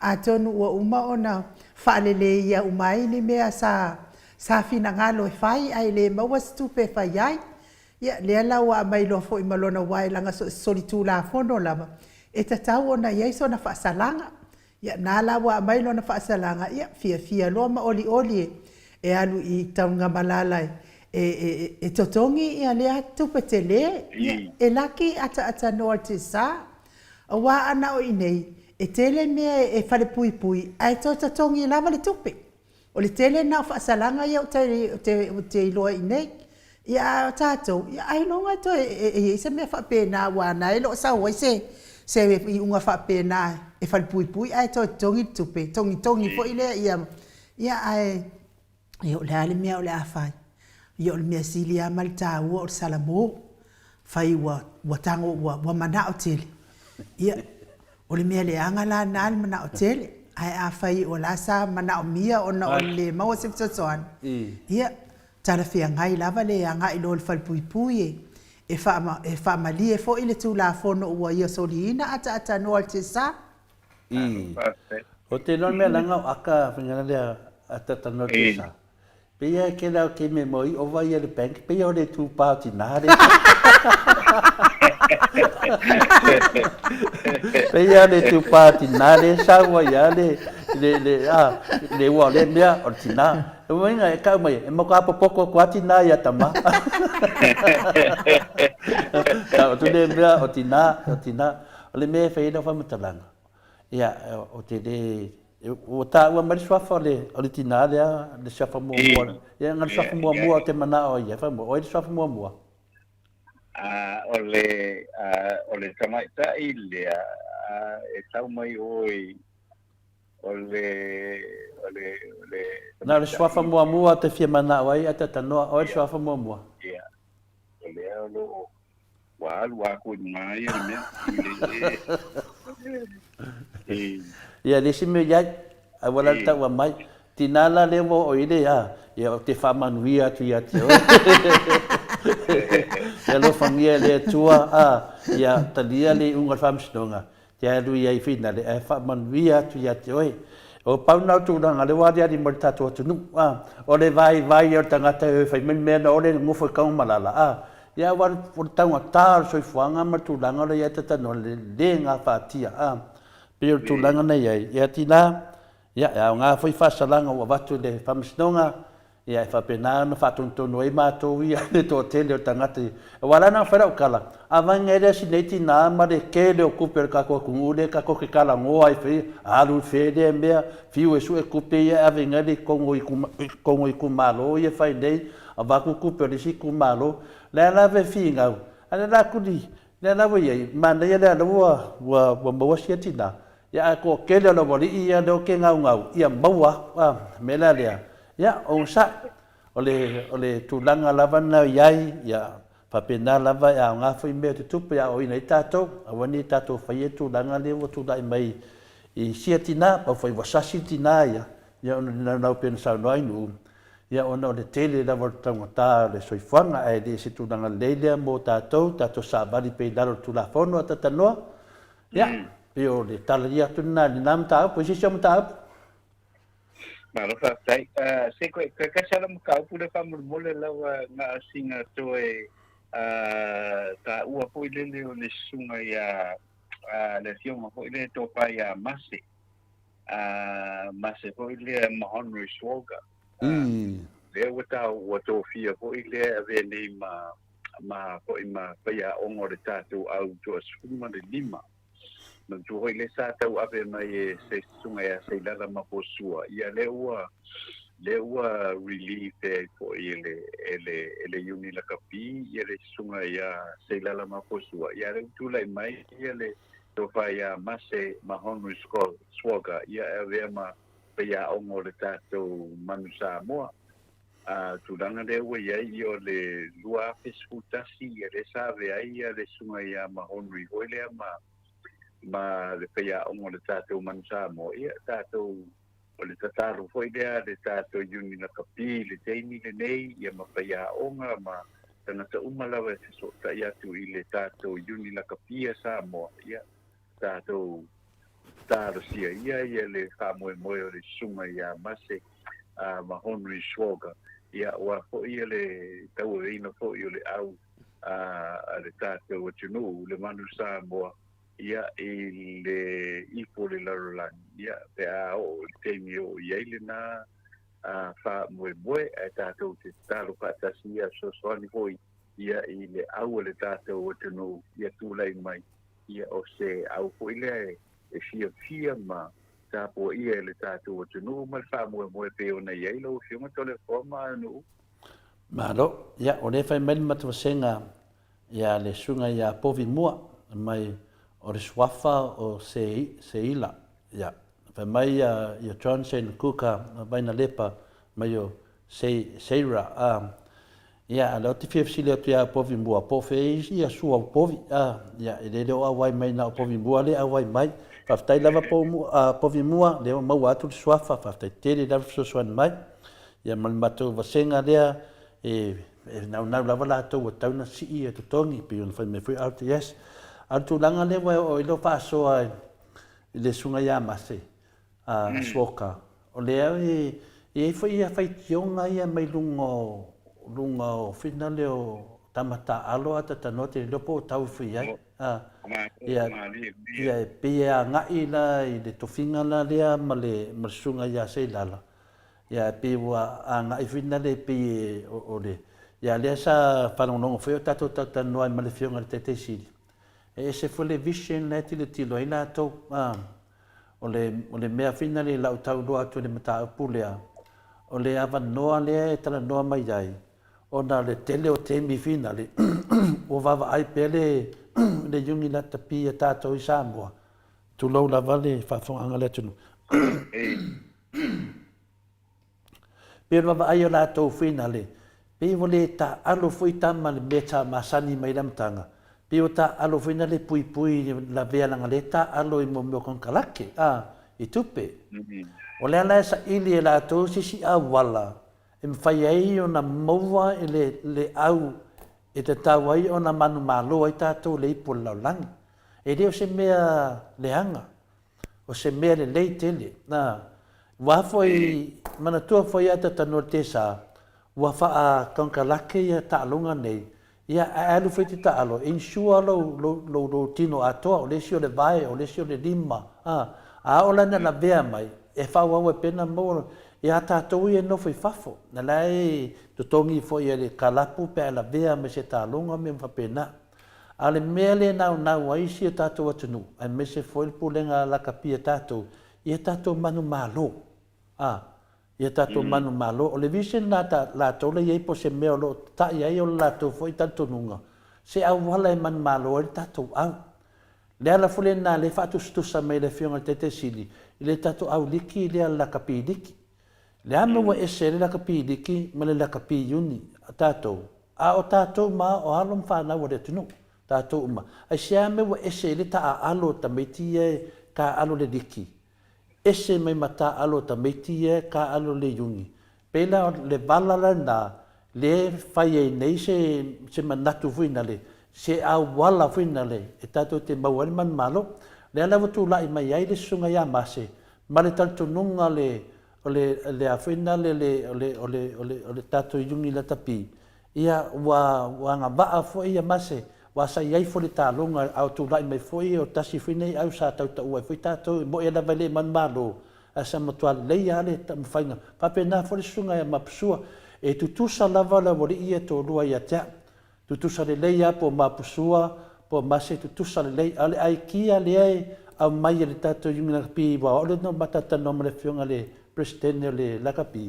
atonu ua uma ona faaleleia uma ai ni mea sa sa finagalo e fai ae le maua se tupe e fai ai. Ia, lea la ua aumai loa foi ma lona uae laga so o se solitulafono lava, e tatau ona i ai sona faasalaga. Ia, na la ua aumai lona faasalaga, ia, fiafia loa ma olioli e, e alu i Tanugamalala e, e, e, e totogi ia lea tupe tele. Ia, e laki ataatanoa le tesa. Aua a na o i inei, e tele mea e falepuipui ae toe totogi lava le tupe. O le tele lena o faasalaga ia ou te iloa i inei. Ia a o tatou, ia ailoga e toe e i ai se mea faapena aua na e le o sau ai se se iuga faapena e falepuipui ae toe totogi le tupe, togitogi foi lea ia ia ae ia o le a le mea o le a fai? Ia o le mea sili lava ma le taua o le salamo. Fai ua ua tago ua ua manao tele. Ia O le mea leaga la lena le manao tele, ae afai o la sa manaomia ona o le le maua se fesoasoani, ia, talafeagai lava le agai loa i le falepuipui e e faamalie foi le Tulafono ua ia soliina ataatanoa le tesa. Ii. O te iloa le mea leaga o aka faiga lea ataatanoa le tesa. Peia e kela o ke me moi ova ia le bank peia o le tu pa o tina le Peia le tu pa o tina le sau ai a le le le a le ua o le mea o le tina. E uiga e kau mai e matua popoko atu a tina ia tama. Tau atu le mea o tina o tina. O le mea e fai ai lau faamatalaga Ia, o te le, ua taua mai le suafa o le, o le tinā lea, le suafa muamua. Ia, na le suafa muamua o te manao ai ia, fai mai, o ai le suafa muamua? A, o le, a, o le tamaitai lea, e tau mai ʻoe o le, o le, o le Na o le suafa muamua te fia manao ai a tatanoa oe le suafa muamua. Ia, o lea o lo o ua alu aku i luga ia le mea i le e. Ia le isi mea iai, aua la le taua mai, tina la lea ua oo i le a, ia ou te faamanuia atu ia te oe. Ia alofagia e le Atua, a, ia talia le iuga o le faamasinoga, Te alu ia i finale ae faamanuia atu ia te oe. O pau na o tulaga lea ua aliali mai le tatou atunuu. A, o le vaivai o le tagata e o e fai mai le mea na ole nofo i Tanumalala, a, ia aua o le taugata o le soifuaga ma le tulaga o la ia tatanoa le le gafatia, a, pei o le tulaga na i ai. Ia tina, ia e aoga foi faasalaga ua avatu i le Faamasinoga, Ia, e faapena ona faatonutonu ai matou ia i le toatele o tagata ia. Aua la na fai lau tala, a vaega ai lea si nei tina ma le tele o tupe a le tatou atunuu lea tatou te talanoa ai fai, alu i fea lea mea, fiu e sue tupe ia e ave i le totonu o itumalo ia e fai nei, avatu tupe a le isi itumalo. Lea lava e finau, a lea la tuli, lea la ua i ai, manaia lea ua ua maua sia tina, ia ae toatele o le aualii ia lea ou te gaugau, ia maua aku, a, mea la lea, Ia, onosai, o le, o le tulaga lava lena e i ai, ia, faapena lava e aoga foi mea tutupu e aoaoina ai tatou, aua ne i tatou faia le tulaga lea ua tulai mai i sia tina, pau foi ua sasi le tina ia, ia ona o le naunau pei ona saunoa ai Nu'u, ia ona o le tele lava o le taugata o le soifuaga, ae le o se tulaga lelei lea mo tatou, tatou savali pea i lalo o le Tulafono a tatanoa, ia, pei o le tala ia atu lena i lena mataupu. I se isi au mataupu? Malo faafetai. Se koe koe kasi ala mataupu lea faamolemole lava na o sina toe taua foi lele o le susuga ia le afioga foi lea Tofa ia Mase. Mase foi lea Mahonri Schwalger. Lea ua tau ua tofia foi lea e avea nei ma ma foi ma faiaoga o le tatou au toasefulumalima. Manatua foi lea sa tauave mai e se susuga ia Seilala Mapusua, ia lea ua lea ua relieved ai foi e le e le e le Iuni Lakapi ia le susuga ia Seilala Mapusua, ia lea ua tulai mai ia le tofa ia Mase Mahonu Swaga ia e avea ma faiaoga o le tatou Manu Samoa. A tulaga lea ua i ai, ia o le 2011, ia lea sa ave ai ia le susuga ia Mahonri foi lea ma, ma le faiaoga o le tatou Manu Samoa, ia tatou, o le tatalo foi lea a le tatou Iuni Lakapi i le taimi lenei, ia ma faiaoga ma tagata uma lava e fesootai atu i le tatou Iuni Lakapi a Samoa, ia tatou talosia ia ia le faamoemoe o le susuga ia Mase ma Henry Schwalger, ia aua foi ia le tauaveina foi o le au a le tatou atunuu, le Manu Samoa, ia i le ipu o le lalolagi, ia pe a oo i le taimi e oo i ai lena faamoemoe, ae tatou te tatalo faatasi ia fesoasoani foi ia i le au a le tatou atunuu ia tulai mai. Ia o se au foi lea e fiafia ma tapuaia e le tatou atunuu ma le faamoemoe pei ona i ai lau Afioga Toleafoa ma Aganuu. Malo. Ia, o lea e fai mai le matavasega ia le susuga ia Povi Mua, mai o le suafa o Seila. Ia, fai mai ia Johnson Kuka Vainalepa mai o Seira, a, ia, a lea ou te fia fesili atu ia Povi Mua, po o fea ia sua o Povi, a, ia, e le o auai mai na o Povi Mua lea e auai mai. Faafetai lava Povi Mua, lea ua maua atu le suafa, faafetai tele lava le fesoasoani mai. Ia, ma le matou vasega lea, e, e naunau lava latou ua tatau ona sii ia totogi, pei ona fai mai foi RTS. A o le tulaga lea ua oo ai lau faasoa i le Susuga ia Mase, a Suoka, o lea e i ai foi ia faitioga ia mai luga o luga o finale o tama taaalo a tatanoa te le iloa po o tau ifo i ai. A, ia, ia e pei e agai la i le tofiga la lea ma le ma le susuga ia Seilala. Ia e pei ua agai finale e pei e o, o le ia lea sa faalogologo foi o tatou talatalanoa ai ma le Afioga i le Taitai Sili. E ese foi le vision la e tilotilo ai latou. A, O le, o le mea finale i lau tauloa atu i le mataupu lea, o le avanoa lea e talanoa mai ai, ona o le tele o taimi finale, ua vaavaai pea le, le iuni lakapi a tatou i Samoa. Tulou lava le faafofogaaga a le atunuu. Pei o le vaavaai o latou foi nale, pei ua le taaalo foi tama i le mea sa masani mai i le amataga, pei ua taaalo foi nale puipui i le lavea leaga lea e taaalo i mea o konekarate, a, i tupe. O lea la e saili e latou se isi auala e mafai ai ona maua i le le au e tatau ai ona manumalo ai tatou i le ipu o le lalolagi. E le o se mea leaga, o se mea lelei tele. Na, ua foi, manatua foi ia Tatanoa Tesa, ua faakonekarate ia taaloga nei, ia ae alu foi te taalo, e insure lou, lou, lou, lou tino atoa, o le isi o le vae, o le isi o le lima, a, a oo la ina lavea mai, e faaauau ai pea ona maua ia tatou ia e nofo i fafo, na la e totogi foi e le kalapu pe a e lavea mai se taaloga ma mea uma faapena. A o le mea lea e naunau ai si o tatou atunuu, aemaise foi le pulega lakapi a tatou, ia tatou manumalo. A, ia tatou manumalo. O le vision la ta latou la i ai po o se mea o lo o tatai ai o le latou foi talitonuga, se auala e manumalo ai le tatou au. Le ala foi lena lea e faatusatusa mai e le Afioga i le Taitai Sili i le tatou au liki lea lakapi liki. Le a mea ua ese ai le lakapi liki ma le lakapi iuni a tatou? A o tatou ma o alo ma fanau a le atunuu, tatou uma. Aisea mea ua ese ai le taaalo o tamaiti ia e taaalo le liki, ese mai ma taaalo o tamaiti ia e taaalo le iuni. Pei la o le vala lena lea e fai ai nei se, se manatu foi nale, se auala foi nale e tatou te maua ai le manumalo. Lea la ua tulai mai ai le Susuga ia Mase ma le talitonuga le o le, le a foi nale le, o le, o le, o le, o le tatou iuni lakapi, ia, ua, ua agavaa foi ia Mase, aua sa i ai foi le taaloga, a o tulai mai foi, o tasi foi nei au sa tautaua ai foi tatou, e moni lava e le manumalo, ae sa matua lelei lava le taumafaiga. Faapena foi le susuga ia Mapusua, e tutusa lava le aualii ia e toalua ia te au. Tutusa lelei lava po o Mapusua, po o Mase, tutusa lelei. A o le aikia lea e aumai e le tatou Union Lakapi, aua o au lea na matalanoa ma le Afioga i le Peresetene o le Lakapi,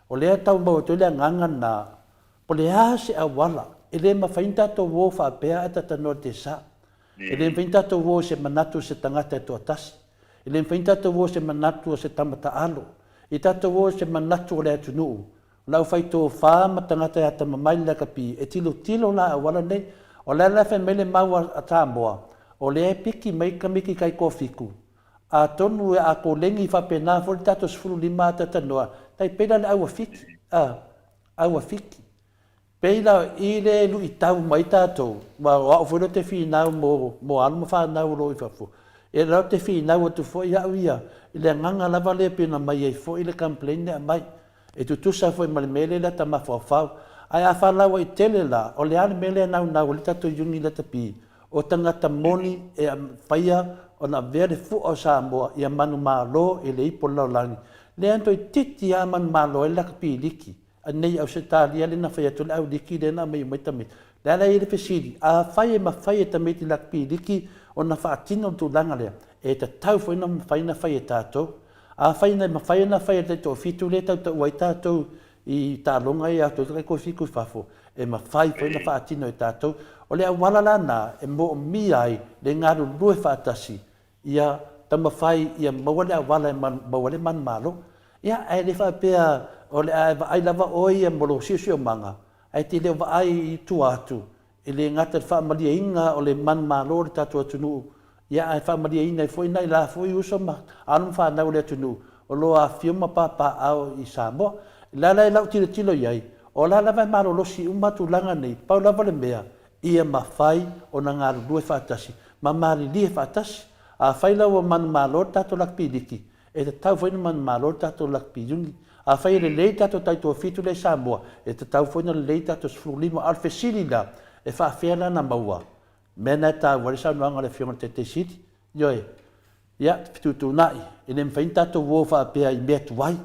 o lea e tau maua atu ai le agaga lena, po o le a se auala, e le mafai ona tatou o faapea ae talanoa i le tesa. E le mafai ona tatou o i se manatu o se tagata e toatasi. E le mafai ona tatou o i se manatu o se tama taalo. I tatou o i se manatu o le atunuu, O le aufai tofa ma tagata e atamamai le lakapi e tilotilo la auala nei. O le ala e fai mai le mau a Samoa, o lea e piki mai tamaiti tai toafitu, atonu e a koleni faapena foi le tatou 15 a talanoa, tai pei la le au a Fiti, a, au a Fiti. Pei la i le luitau mai tatou, aua o au foi lea ou te finau mo, mo alo ma fanau o lo o i fafo, e la ou te finau atu foi au ia i le agaga lava lea e pei ona aumai ai foi le complaint lea e aumai. E tutusa foi ma le mea lea i lata mafaufau. Ae a falauai tele la, o le a le mea lea e naunau ai le tatou Iuni Lakapi? O tagata moni e faia ona avea le fua o Samoa ia manumalo i le ipu o le lalolagi, lea na toeitiiti lava manumalo ai le lakapi liki anei Ausetalia lea na fai atu ai le au liki lea na aumai uma ai tamaiti. Le ala e i ai le fesili, afai e mafai e tamaiti lakapi liki ona faatino le tulaga lea, e tatau foi ona mafai ona fai e tatou. Afai na mafai ona fai e le taitoafitu lea e tautaua ai tatou i taaloga ia atu ai le taitoafitu i fafo, e mafai foi ona faatino e tatou. O le auala la lena e moomia ai le galulue faatasi ia taumafai ia maua le auala e maua ai le manumalo. Ia, ae le faapea o le a e vaai lava oe ia mo lou siosiomaga, ae e te le o vaai i tua atu E le gata i le faamalieina o le manumalo o le tatou atunuu, ia ae faamalieina ai foi nai la foi uso ma alo ma fanau o le atunuu o lo o afifio ma papaaao i Samoa. O le ala i lau tilotilo i ai, o la lava e malolosi uma tulaga nei, pau lava le mea, ia mafai ona galulue faatasi ma malilie faatasi. Afai la ua manumalo le tatou Lakapi Liki, E tatau foi ona manumalo le tatou Rugby Union. Afai e lelei le tatou taitoafitu lea i Samoa, e tatau foi ona lelei le tatou 15. A o le fesili la, e faafefea la ona maua? Mea na e taua ai le saunoaga a le Afioga i le Taitai Sili. Ioe. Ia, fetuutuunai, e le mafai ona tatou o faapea i mea tuai.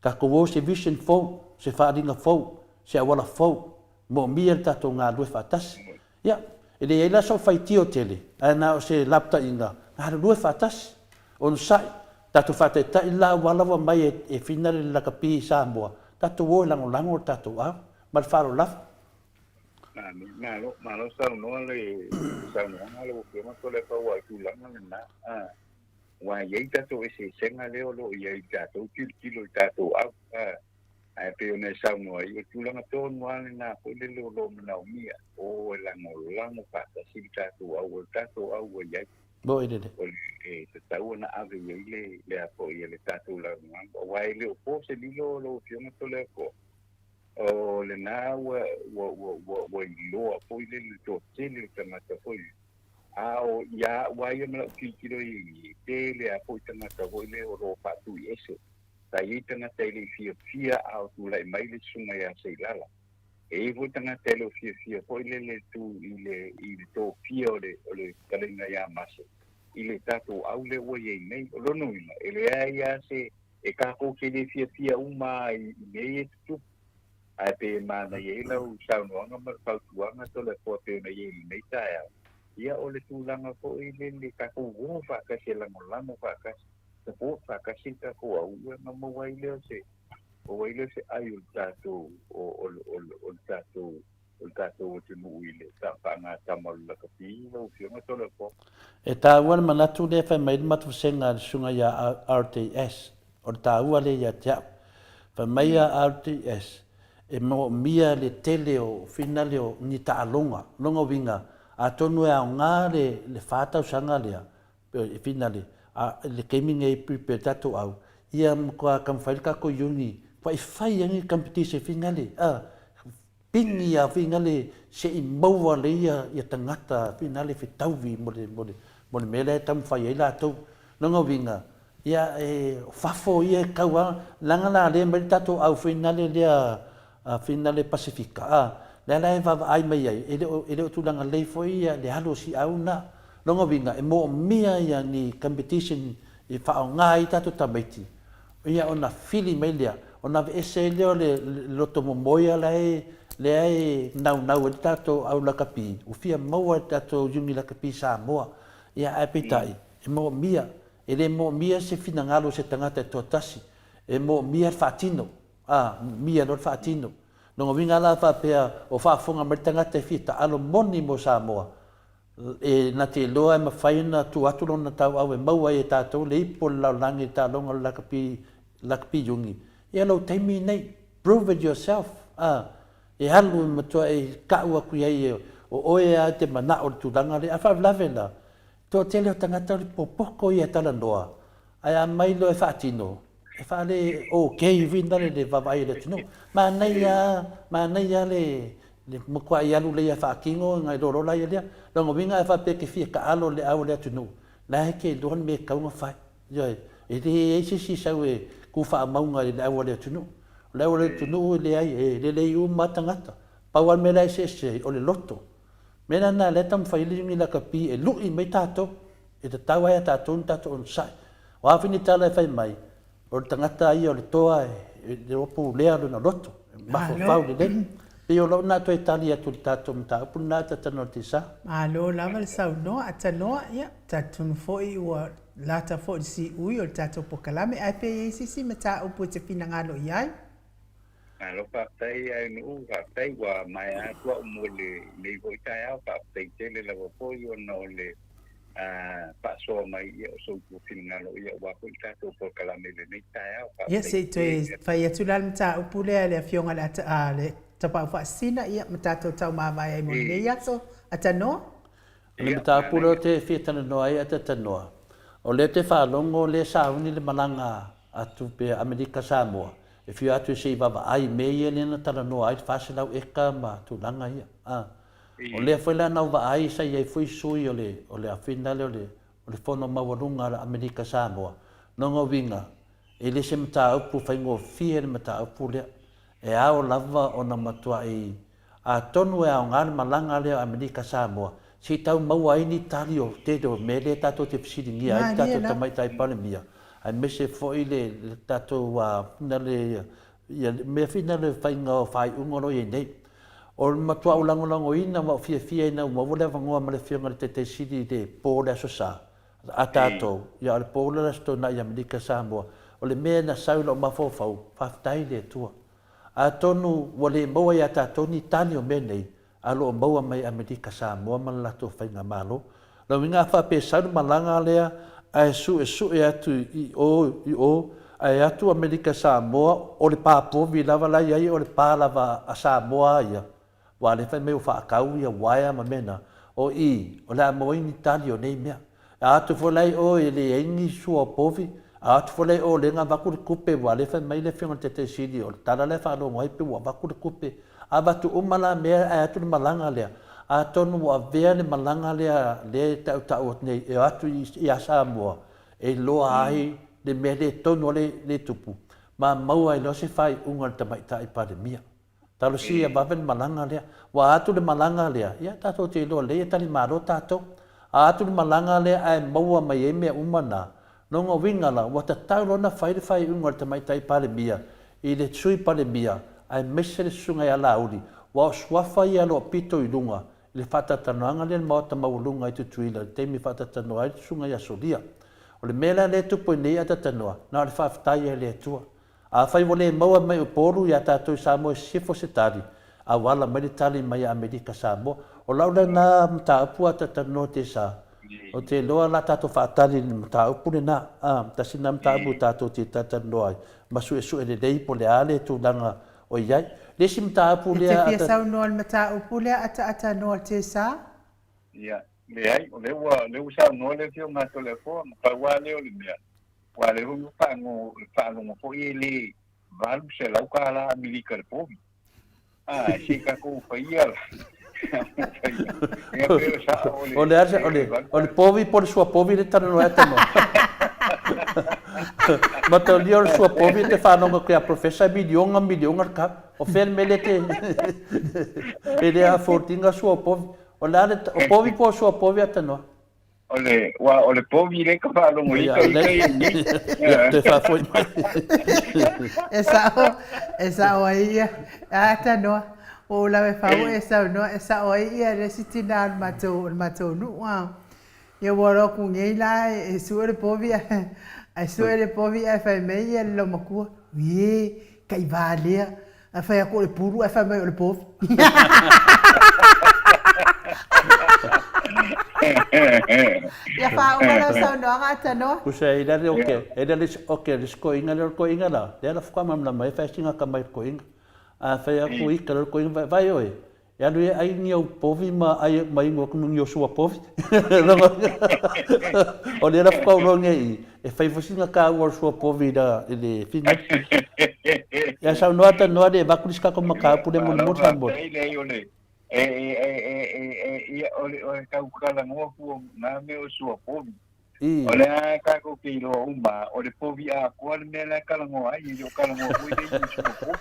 Tatou o i se vision fou, se faaaliga fou, se auala fou, moomia le tatou galulue faatasi. Ia, e leai la sou faitio tele, ae na o se lapataiga, galulue faatasi, onosai, tatou faataitai le la auala ua aumai e Fina le lakapi i Samoa, tatou o e lagolago le tatou au. Ma le faaaloalo lava. Amen. Malo, malo saunoa le saunoaga lau Afioga Toleafoa i tulaga lena. Aua e i ai tatou eseesega lea o lo o i ai i tatou tilotilo i tatou au, ae pei ona e saunoa ai, o le tulaga tonu lava lena foi lele o lo o manaomia, o e lagolago faatasi le tatou au, o le tatou au ua i ai. Moni lelei. O le, e tatau ona ave i ai le, le a foi, le tatou lagolago, aua e le o po se lilo lau Afioga Toleafoa, o lena ua, ua, ua, ua, ua iloa foi lele le toatele o tagata foi A o ia au lava ia ma lau tilotilo i ai, e tele lava foi tagata foi lea o lo o faatuiese. Sa i ai tagata e le i fiafia a o tulai mai le susuga ia Seilala. E i ai foi tagata e le o fiafia foi lele tu i le i le tofia o le o le fetalaiga ia Mase i le tatou au lea ua i ai nei. O lona uiga, e leai lava se e tatou te le fiafia uma lava i mea ia e tutupu. Ae pei e manaia ai lau saunoaga ma le fautuaga Toleafoa pei ona i ai i lenei taeao, ia o le tulaga foi lele tatou o faatasi e lagolago faatasi, support faatasi le tatou au ia ona maua ai lea o se maua ai lea o se ai o le tatou o o o o le tatou o le tatou atunuu i le faagatama o le lakapi lau Afioga Toleafoa. E taua le manatu lea e fai mai ai le matou vasega a le Susuga ia RTS, O le taua lea ia te au. Fai mai a RTS, e moomia le tele o finale o ni taaloga. Lona uiga, atonu e aoga le le fa tausaga lea, e finale, a le taimi nei e prepare tatou au, ia matua taumafai le tatou uni, matua fai ai ni competition finale, a, Pini a finale se i maua lea ia tagata finale fetaui mo le mo le mo le mea lea e taumafai ai latou. Lona uiga, ia e fafo ia e tau a leaga la lea mai le tatou au finale lea finale Pasefika a, lea la e vaavaai mai ai e le o e le o tulaga lelei foi ia le alu o si au na. Lona uiga e moomia ia ni competition e faaaoga ai tatou tamaiti Ia ona fili mai lea, ona aveese ai lea o le loto momoe la e, lea e naunau ai le tatou au lakapi, ua fia maua e le tatou Iuni Lakapi Samoa. Ia ae peitai, e moomia, e le moomia se finagalo o se tagata e toatasi, e moomia le faatino, a, moomia loa le faatino. Lona uiga la faapea o faafofoga mai le tagata e fia taalo moni mo Samoa, E na te iloa e mafai ona tuu atu lona tauau e maua ai e tatou le ipu o le lalolagi i le taaloga o le lakapi, lakapi iuni, ia lou taimi nei, prove it yourself, a, e alu e matua e ka'u atu i ai o oe lava e te mana'o i le tulaga lea. A faalavelave la, toatele o tagata o le popoto ia e talanoa, ae a mai loa e faatino, E faale ok foi na le vaavaai a le atunuu. Manaia manaia le le matuai alu lea faatino na iloa loa laia lea. Lona uiga a faapea e te fia taalo i le au a le atunuu, la e te iloa le mea e tatau ona fai. Ioe. E leai se isi e sau e tu faamauga i le au a le atunuu. O le au a le atunuu e leai, e lelei uma lava tagata. Pau lava le mea la e eseese ai, o le loto. O le mea la lena o lea e taumafai ai le Iuni Lakapi e lui mai tatou. E tatau lava ia tatou ona tatou onosai. O a foi ni tala e fai mai, o le tagata ia o le toa e le o pulea lona loto, e mafaufau lelei. Pei o lau lena toe tali atu i le tatou mataupu lena e talanoa i le sa. Malo lava le saunoa a Tanoa, ia, talitonu foi ua lata foi le siui o le tatou polokalame, ae pe i ai se isi mataupu e te finagalo i ai? Malo faafetai Aenu'u, faafetai ua maea atu a'u mo lenei foi taeao, faafetai tele lava foi ona o le faasoa mai ia o sou finagalo ia aua foi le tatou polokalame i lenei taeao. Ia se i toe fai atu la le mataupu lea i le Afioga i le Tapaau Faasisina ia ma tatou taumavae ai mo lenei aso. Atanoa. O le mataupu lea ou te fia talanoa ai Atatanoa, o lea ou te faalogo o lea e sauni le malaga atu pe Amerika Samoa e fia o atu se i vaavaai i mea ia lea na talanoa ai le 400 eka ma tulaga ia. A. O lea foi la na ou vaai sa i ai foi sui o le o le afina lea o le o le Fono Maualuga a Amerika Samoa. Lona uiga, e le se mataupu faigofie le mataupu lea. E ao lava ona matuai Atonu e aoga le malaga lea o Amerika Samoa se i tau maua ai ni tali o tele o mea lea tatou te fesiligia ai le tatou Tamaitai Palemia aemaise foi le tatou ia mea foi na le faiga o faaiuga o lo o i ai nei. O le matua ou lagolagoina ma ou fiafia ina ua maua le avanoa ma le Afioga i le Taitai Sili i le po o le Aso Sa a tatou, ia o le po lea o le Aso Toonai i Amerika Samoa, o le mea na sau i lou mafaufau, faafetai i le Atua. Atonu ua le maua ia tatou ni tali o mea nei, a o lo o maua mai e Amerika Samoa ma le latou faigamalo. Lona uiga a faapea e sau le malaga lea ae suesue atu i o i o, ae atu Amerika Samoa, o le pa povi lava la e i ai o le pa lava a Samoa a ia, aua o lea fai mai ua faatau ia uaea ma mea na, o i, o le a maua ai ni tali o nei mea. A atu foi la i o e leai ni sua o povi, a atu foi la i o lea na avatu le tupe, aua o lea fai mai le Afioga i le Taitai Sili, o le tala la e faalogo ai pei ua avatu le tupe. Avatu uma la mea ae atu le malaga lea. Atonu ua avea le malaga lea lea e tautau atu nei e o atu ia Samoa e iloa ai le mea le tonu lea e tupu ma maua ai loa se faaiuga a le Tamaitai Palemia. Talosia ia vave le malaga lea. Ua atu le malaga lea, ia tatou te iloa lelei e talimalo tatou. A atu le malaga lea ae maua mai ai mea uma na, lona uiga la, ua tatau loa ona fai le faaiuga a le Tamaitai Palemia i le Sui Palemia aemaise le Susuga ia Laauli, ua o suafa ia lo pito i luga i le faatalatanoaga lea i le Maota Maualuga i Tutuila i le taimi e faatalatanoa ai le Susuga ia Solia. O le mea la lea e tupu ai nei a tatanoa, na o le faafetai lava i le Atua. Afai ua le maua mai Upolu iā tatou i Samoa i sisifo se tali, auala mai le tali mai Amerika Samoa. O lau lena mataupu a talanoa te sa, ou te iloa la tatou faatali i le mataupu lena, a, tasi lena mataupu tatou te talatalanoa ai ma suesue lelei po o le a le tulaga o i ai. Le isi mataupu E te lea fia a. Saunoa i le mataupu lea ataatanoa te sa? Ia, leai, o lea ua, lea ua saunoa le Afioga a Toleafoa, na pau lava lea o le mea, aua o lea foi ua faalogo, faalogo foi e le $800 Amerika le povi. A, se i tatou faia la. Ia, pei o sao o le, O le a le, o le, o le povi po o le suapovi lea e talanoa ai Tanoa? Mataulia o le suapovi e te faalogo atu ia Professor e miliona miliona le tau. O fea le mea lea te e le afford ina sua o povi. O le a le, o povi po o sua povi a Tanoa? O le, ua, o le povi lea ka faalogo i ka ika ia nei. Ia, toe faafoi mai. E sao, e sao ai ia. A Tanoa, ua ou lawe fau e saunoa, e sao ai ia le isi tina o le matou, o le matou nuu a. Ia ua alu atu nei la e sue le povi ae sue le povi ae fai mai ia le loomatua, Ie, kaiva lea. Ae fai atu o le pulu ae fai mai o le povi. Ia faauma lau saunoaga Atanoa. Pusa e le oke, e le oke le skoinga le koinga la. Le la fuka mamla mai fai singa ka mai koinga. A fai aku i ka le koinga vai oi. E alu e ai ni au povi ma ai ma ingo aku ni o sua povi. O le la fuka ulo nge i e fai fosi nga ka ua sua povi la i le fina. Ia saunoa tanoa le vaku lis ka ko makaupu le mulimuli sa mo. Faafetai leai o le e e e e e e ia o le o le tau talanoa fua na mea o sua povi. O le a tatou te iloa uma, o le povi atoa le mea la e talanoa ai, e le o talanoa foi lea i le sua povi.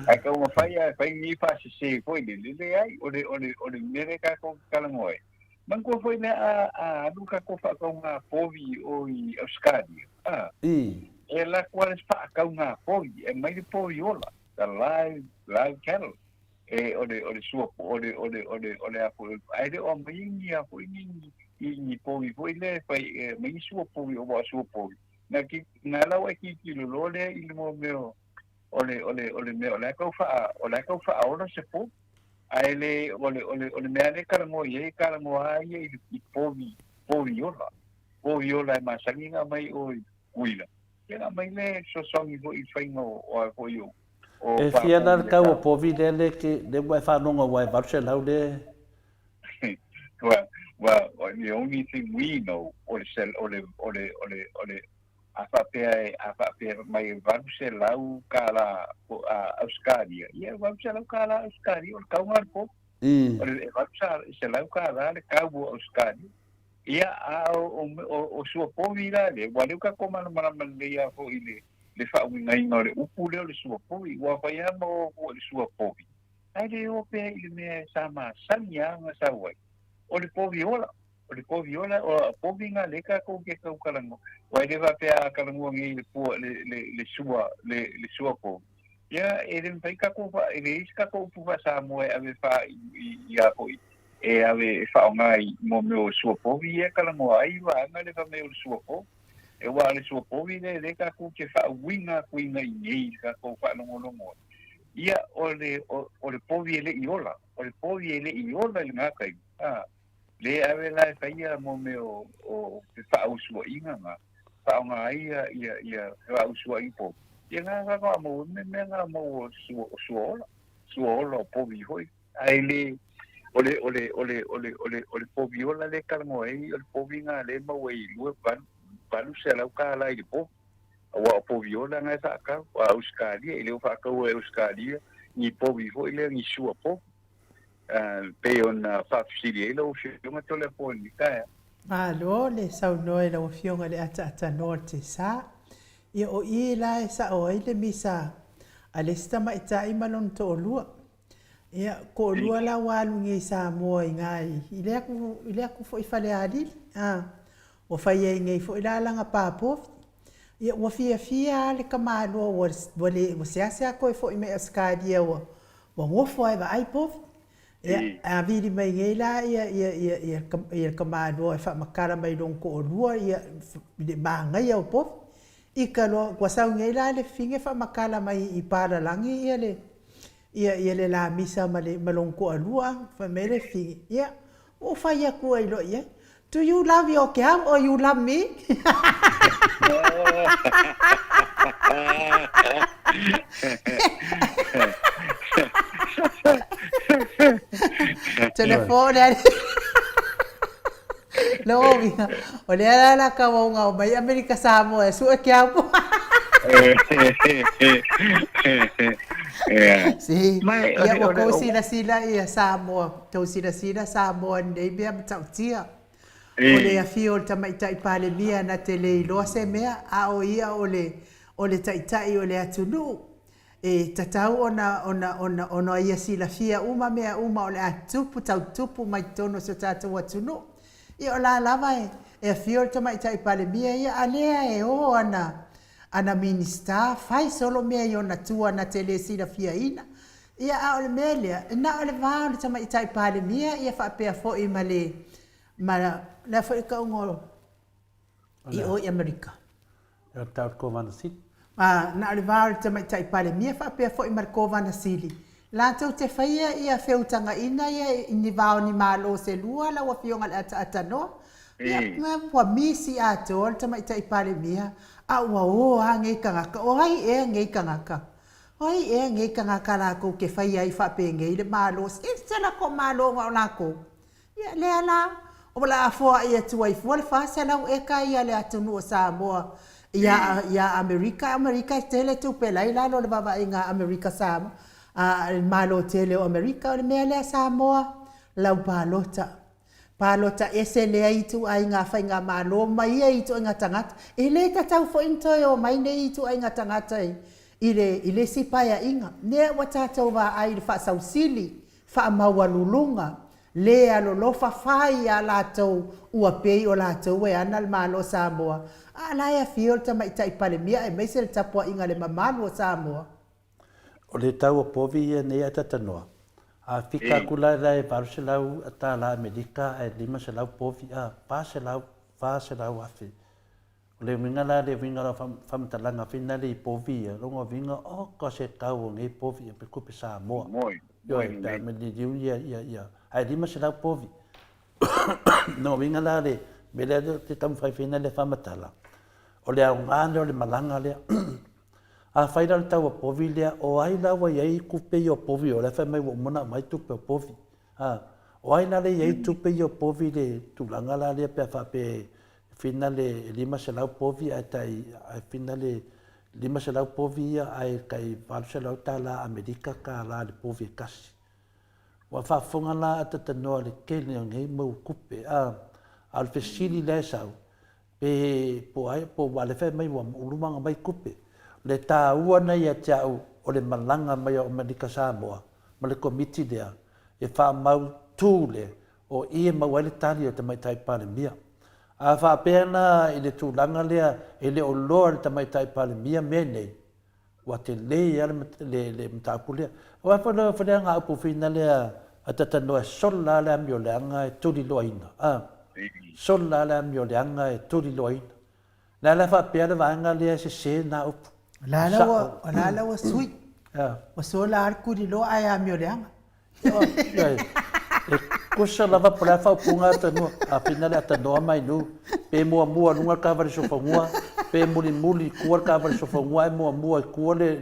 Ae taumafai lava e fai ni faasese foi lele, leai, o le, o le, o le mea lea tatou te talanoa ai. Manatua foi lea a, a alu tatou faatauga povi i o i Ausetalia, a, e alu atu lava le faatauga povi, e aumai le povi ola, the live, live cattle. e o le o le sua o le o le o le o le a foi ae le o aumai ni a foi ni ni ni povi foi lea e fai e aumai ni sua povi o wa sua povi na ki na la wa ki ki lo lo le i le mo mea o le o le o le mea o le kau fa o le kau fa ola se po ae le o le o le o le mea le kala mo ye kala mo ai i i povi povi ola povi ola e masani na mai o i kuila ia mai le sosogi foi i faiga o o foi o E fia la le tau o povi lea le ke le ua e faalogo aua e 800 le. Well, well, the only thing we know o le sel o le o le o le o le a faapea e a faapea mai e $800 po a Ausetalia, ia e $800 Ausetalia o le tau lena o le povi. O le e $800 le tau o Ausetalia. Ia a o o o sua povi la lea, ua lea ua tatou malamalama lelei lava foi i le le faauigaina o le upu lea o le suapovi. Ua fai lava ma o atu i le suapovi, ae le o pea i le mea sa masani lava ona sau ai, o le povi ola. O le povi ola, o povi na lea tatou te tau talanoa. Aua e le faapea a talanoa nei i le pua, le, le, le sua, le, le suapovi, ia e le mafai tatou faa, e leai se tatou upu faa-Samoa e ave faa i, i, i a foi, e ave e faaaoga i mo mea o suapovi ia e talanoa ai vaega le fai mai o le suapovi. E ua le suapovi lea lea tatou te faauiga atu i inei i le tatou faalogologo ai. Ia, o le, o, o le povi e le i ola, o le povi e le i ola i lena taimi, a, Le ave la e faia mo mea o, o fefaausuaiga na faaaoga ai ia, ia, ia fefaausuai povi. Ia na na na maua me mea na maua o suaola, suaola o povi foi. Ae le, o le, o le, o le, o le, o le, o le povi ola lea e talanoa ai, o le povi na lea e maua i $2, $800 i le povi. Aua o povi ola na e faatau a Ausetalia, e le o faataua e Ausetalia ni povi foi lea, ni sua povi. Pei ona faafesili ai lau Afioga Toleafoa i lenei taeao. Malo le saunoa i lau Afioga i le ataatanoa o le Tesa. Ia o i la e sao ai le misa a le isi tamaitai ma lona toalua. Ia, toalua la ua alu nei i Samoa i na i le atu, i le atu foi i Falealili. A, ua fai ai nei foi la lana papovi. Ia, ua fiafia lava le tamaloa ua, ua le, ua seasea toe foi mai Ausetalia ua, Ua nofo lava e vaai povi. Ia, a vili mai nei la ia, ia, ia, ia, ia le tamaloa e faamatala mai lona toalua ia, i le manaia o povi. Ita loa, ua sau nei la le fafine faamatala mai i palalagi ia le, ia, ia le lamisa ma le, ma lona toalua. Fai mai le fafine, ia, ua ou fai atu ai loa i ai, Do you love your cow or you love me? Telefone ali. Loo o lea la la ka wau ngau mai Amerika Samoa e sue ke au po. Si, ia ua kou silasila ia Samoa, tou silasila Samoa nei mea matautia. O le afio o le Tamaitai Palemia na te le iloa se mea, a o ia o le, o le Taitai o le atunuu. E tatau ona, ona, ona, ona ia silafia uma mea uma o le a tupu, tau tupu mai totonu o si o tatou atunuu. Ia o la lava e, e afio le Tamaitai Palemia ia, a lea e o ana, ana Minisita, fai solo mea i ona tua na te le silafiaina. Ia, a o le mea lea, na o le va o le Tamaitai Palemia ia faapea foi ma le, ma le a foi le tauga o, i o i Amerika. E o le tau o le Kovana Sili. A, na o le va o le Tamaitai Palemia faapea foi ma le Kovana Sili, latou te faia ia feutagaina ia i ni va o ni Malo se lua lau Afioga i le Ataatanoa. Ia, ua misi atoa le Tamaitai Palemia, a ua o a nei tagata, o ai ea nei tagata? O ai ea nei tagata latou te faia ai faapenei le Malo, e se latou Malo na o latou? Ia, lea la, o le a foai atu ai fua le 400 eka ia le atunuu o Samoa ia, ia Amerika. Amerika e tele tupe la i lalo o le vaavaaiga a Amerika Samoa, a le Malo tele o Amerika. O le mea lea Samoa, lau palota. Palota ese lea ituaiga faigamalo ma ia ituaiga tagata. E le tatau foi ona toe omai nei ituaiga tagata i, i le, i le isi paeaiga. Lea ua tatou vaai i le faasausili, faamaualuluga, le alolofa fai iā latou ua pei o latou e ana le Malo o Samoa, a la e afio le Tamaitai Palemia aemaise le tapuaiga le mamalu o Samoa. O le tau o povi ia nei a tatanoa, a fika atu la la e 800 tala Amerika ae 500 povi a 400, 400 afe. O le uiga la le uiga o lau faamatalaga finale i povi ia, lona uiga oka se tau o nei povi ia pe tupe Samoa. Ioe, pe a me liliu ia, ia, ia, ae 500 povi. Lona uiga la le mea lea ou te taumafai finale e faamatala, o le aoga lea o le malaga lea. Afai la o le tau o povi lea, o ai la ua i ai tupe ia o povi o la e fai mai ua uma ona aumai tupe o povi. A, o ai la lea e i ai tupe ia o povi i le tulaga la lea pe a faapea Finale e 500 povi ae tai ae finale 500 povi ia ae tai 800 tala Amerika tala le povi e tasi. Ua faafofoga la a tatanoa le tele o nei mau tupe a a o le fesili la e sau pe po ai po ua le fai mai ua ulu mai tupe. Le taua na ia te au o le malaga mai o Amerika Samoa ma le komiti lea e faamautu le O i e maua ai le tali a le Tamaitai Palemia. A faapea la i le tulaga lea e le o loa e le Tamaitai Palemia mea nei, ua tele lava le, le mataupu lea. Aua foi le faleagaupu fina lea a Tatanoa e sola lava le amioleaga e tuliloaina, a, sola lava le amioleaga e tuliloaina. Le a la faapea le vaega lea e sese na upu? O la la ua, o la la ua sui. Ua sola lava le tuliloa ae amioleaga. E Tutusa lava po o le a faaupuga atanua, a fina le atanoa mai nu, pe muamua luga le taavale sofanua, pe mulimuli i tua le taavale sofanua ae muamua i tua le,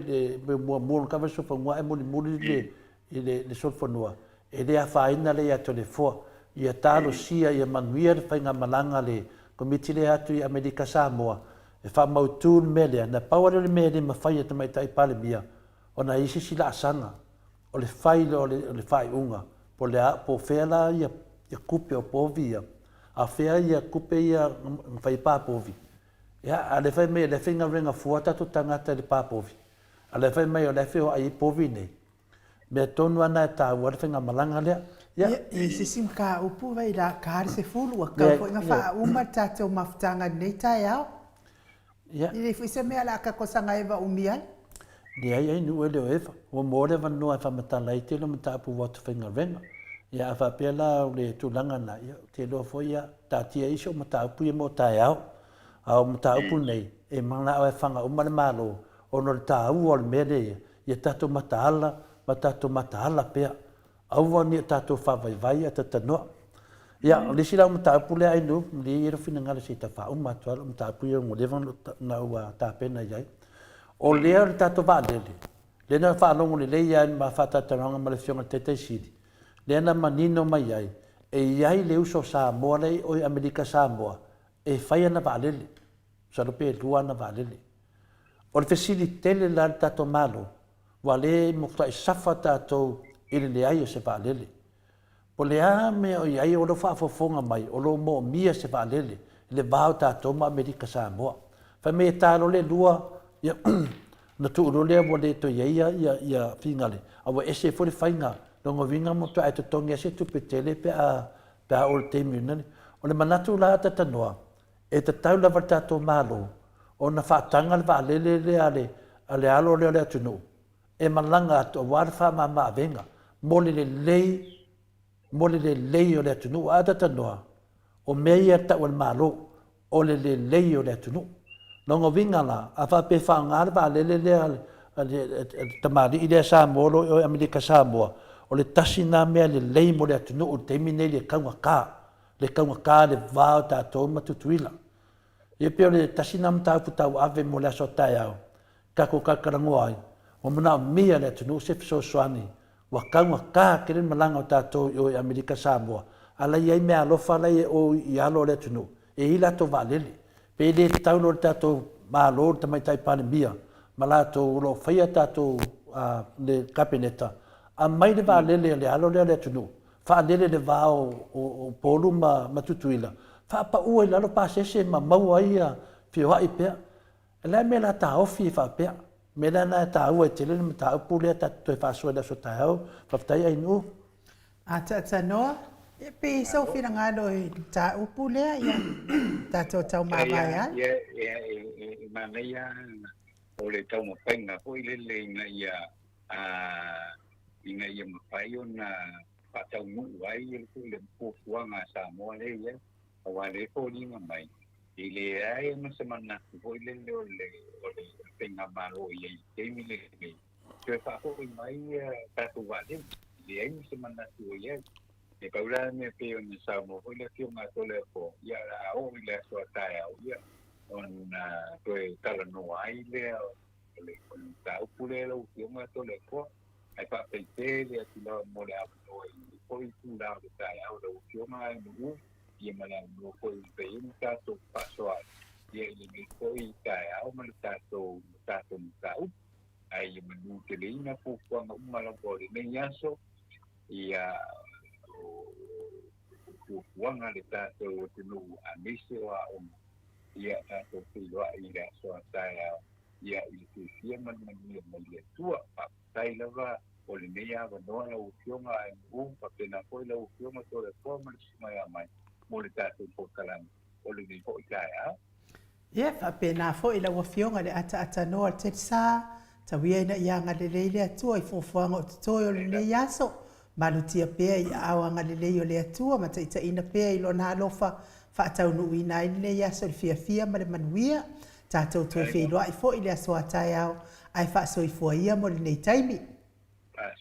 le muamua le taavale sofanua ae mulimuli le, i le, le solofanua, e le afaina lea ia Toleafoa. Ia talosia ia manuia le faigamalaga a le Komiti lea atu i Amerika Samoa e faamautu le mea lea. Na pau lava lea o le mea e le mafai e Tamaitai Palemia ona e i ai se isi laasaga o le fai loa o le faaiuga po o le a, po o fea la ia tupe o povi ia, a o fea ia tupe ia na fai ai pa povi. Ia, a o lea fai mai o lea e faigaluega fua tatou tagata i le pa povi, a o lea fai mai o la e feoai ai povi nei. Mea tonu lava lena e taua ai le faigamalaga lea. Ia. Ia, e i ai se isi mataupu vai la ka le sefulu, ua tatau foi ona faauma le tatou mafutaga i lenei taeao. Ia. E leai foi se mea o le a tatou saga eva umi ai. Leai, ai nuu e le o eva. Ua maua le avanoa e faamatala ai tele o mataupu ua atu faigaluega. Ia, a faapea la o le tulaga lena, ia, ou te iloa foi, ia, taatia ai isi o mataupu ia mo taeao. A o mataupu nei, e manao e fana uma le Malo ona o le taua o le mea lea ia, ia tatou mataala ma tatou mataala pea. Aua ne i o tatou faavaivai ae talanoa. Ia, o le isi la au mataupu lea Ainuu, malie ia lou finagalo se i tau faauma atu lava lau mataupu ia ua leva ona ou tapena i ai. O lea o le tatou vaalele, lea na faalogo lelei lava i le ma faatalatalanoaga ma le Afioga i le Taitai Sili, lea na manino mai ai, e i ai le uso Samoa lea i Amerika Samoa e fai ana vaalele, masalo pe lua ana vaalele. O le fesili tele la i le tatou Malo, ua le matuai safa tatou i le leai o se vaalele. Po o le a mea o i ai o lo o faafofoga mai o lo o moomia se vaalele i le va o tatou ma Amerika Samoa. Fai mai e ta loa le lua, ia, ona tuu loa lea ua le toe i ai ia, ia figale, a ua ese foi le faiga. Lona uiga matuai totogi lava se tupe tele pe a, pe a oo i le taimi lena. O le manatu la a Tatanoa, E tatau lava i le tatou Malo ona faataga le vaalele lea a le a le alo lea o le atunuu e malaga atu aua le faamama-avega mo le lelei mo le lelei o le atunuu. A talanoa, o mea ia e tau e le Malo, o le lelei o le atunuu. Lona uiga la, a faapea e faaaoga le vaalele lea a le tamalii lea Samoa o lo o i Amerika Samoa, o le tasi lena mea lelei mo le atunuu i le taimi lenei i le taugata. le taugata le va o tatou ma Tutuila. Ia pei o le tasi lena mataupu tauave mo le aso a taeao, tatou talatalanoa ai, ua manaomia e le atunuu se fesoasoani, ua taugata tele le malaga o tatou i o i Amerika Samoa, a la i ai meaalofa la i o i alo o le atunuu, e i ai latou vaalele. Pe le tatau loa i le tatou Malo, le Tamaitai Palemia ma latou o lo o faia tatou le Kapeneta, aumai le vaalele a le alo lea o le atunuu, faalele le va o Upolu ma Tutuila, faapaua i lalo pasese ma maua ai ia feoai pea. O le a le mea o le a taofi ai faapea? O le mea la lena e taua ai tele le mataupu lea tatou toe faasoa i le aso taeao. Faafetai Ainuu. A Taatanoa, e pei sou finagalo i le mataupu lea, ia tatou tau mavae ai. Ia, e manaia o le taumafaiga foi lele ina ia ina ia mafai ona faataunuu ai le fuafuaga a Samoa lea e i ai, aua o lea e foliga mai, e leai ma se manatu foi lele o le faigamalo o i ai i le taimi lenei, toe faafoi mai tatou vaalele. E leai ma se manatu o i ai. E pau la le mea pei ona saunoa foi le Afioga a Toleafoa, ia o le a oo i le aso a taeao, ia ona toe talanoa ai lea o le mataupu lea lau Afioga Toleafoa. Ae faafetai tele atu lava mo le avanoa i lenei foi itula o le taeao lau Afioga Ainuu, ia ma le avanoa foi ua mafai ai ona tatou faasoa ai ia i lenei foi taeao ma le tatou tatou mataupu. Ae ia manuteleina fuafuaga uma lava o lenei aso, ia o fuafuaga a le tatou atunuu aemaise o aoga, ia tatou feiloai i le aso a taeao. Ia, i le fiafia ma le manuia mai le Atua. Faafetai lava o lenei avanoa lau Afioga Ainuu, faapena foi lau Afioga Toleafoa ma le Susuga ia Mai mo le tatou polokalame o lenei foi taeao. Ia, faapena foi lau Afioga i le ataatanoa o le Telesa, tau ia ina ia agalelei le Atua i fuafuaga o totoe o lenei aso, Malutia pea i aao agalelei o le Atua ma taitaiina pea i Lona alofa, faataunuuina ai lenei aso i le fiafia ma le manuia. Tatou toe feiloai foi i le aso a taeao, ae faasoifua ia mo lenei taimi.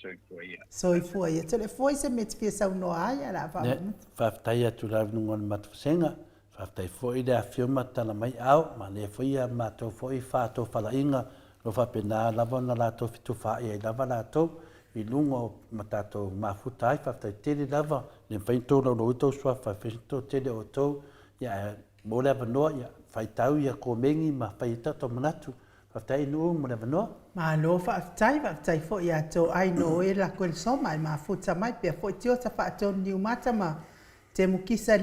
Soifua ia. Soifua ia. Toleafoa i se mea e te fia saunoa ai, a o le a faamuta. Faafetai atu i le avanoa o le matou vasega. Faafetai foi i le afifio ma tala mai ao, manaia foi ia matou foi faatofalaiga o lo o faapena lava ona latou fetufaai ai lava latou i luga o ma tatou mafuta ai. Faafetai tele lava, le mafai ona tolaulauina tou suafa e fai si toatele o outou, ia ae mo le avanoa ia faitau ia komeni ma fai ai tatou manatu. Faafetai Nuu mo le avanoa. Malo faafetai, faafetai foi ia Toai Noela Kuelsoma e mafuta mai pea foi Tiota Faatonu Niumata ma Temukisa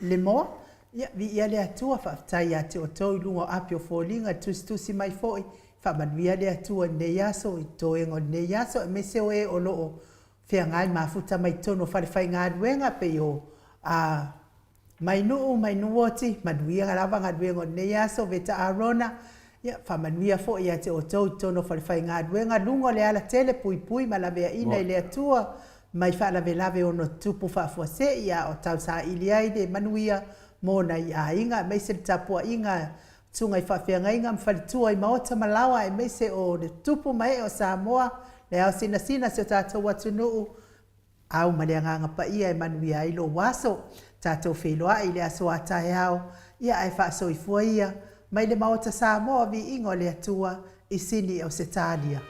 Lemoa, ia, viia le Atua, faafetai ia te outou i luga o api o foliga i le tusitusi mai foi, faamanuia le Atua i lenei aso, i toega o lenei aso, aemaise o e o lo o feagai mafuta mai totonu o falefaigaluega, pei o a Mai Nuu, mai Nuuoti, manuia lava galuega o lenei aso, Veta Arona, ia, faamanuia foi ia te outou i totonu o falefaigaluega, luga o le alatele, puipui ma laveaina i le Atua, mai faalavelave ono tutupu faafuasei a o tausaili ai le manuia mo nai aiga, aemaise le tapuaiga a susuga i faafeagaiga ma faletua i maota ma laoa, aemaise o le tupu ma ee o Samoa, le ao sinasina si o tatou atunuu, Au ma le Agaga Paia e manuia ai lou aso. Tatou feiloai i le aso a taeao, ia ae faasoifua ia, mai le Maota Samoa Viiga o le Atua i Sini Ausetalia.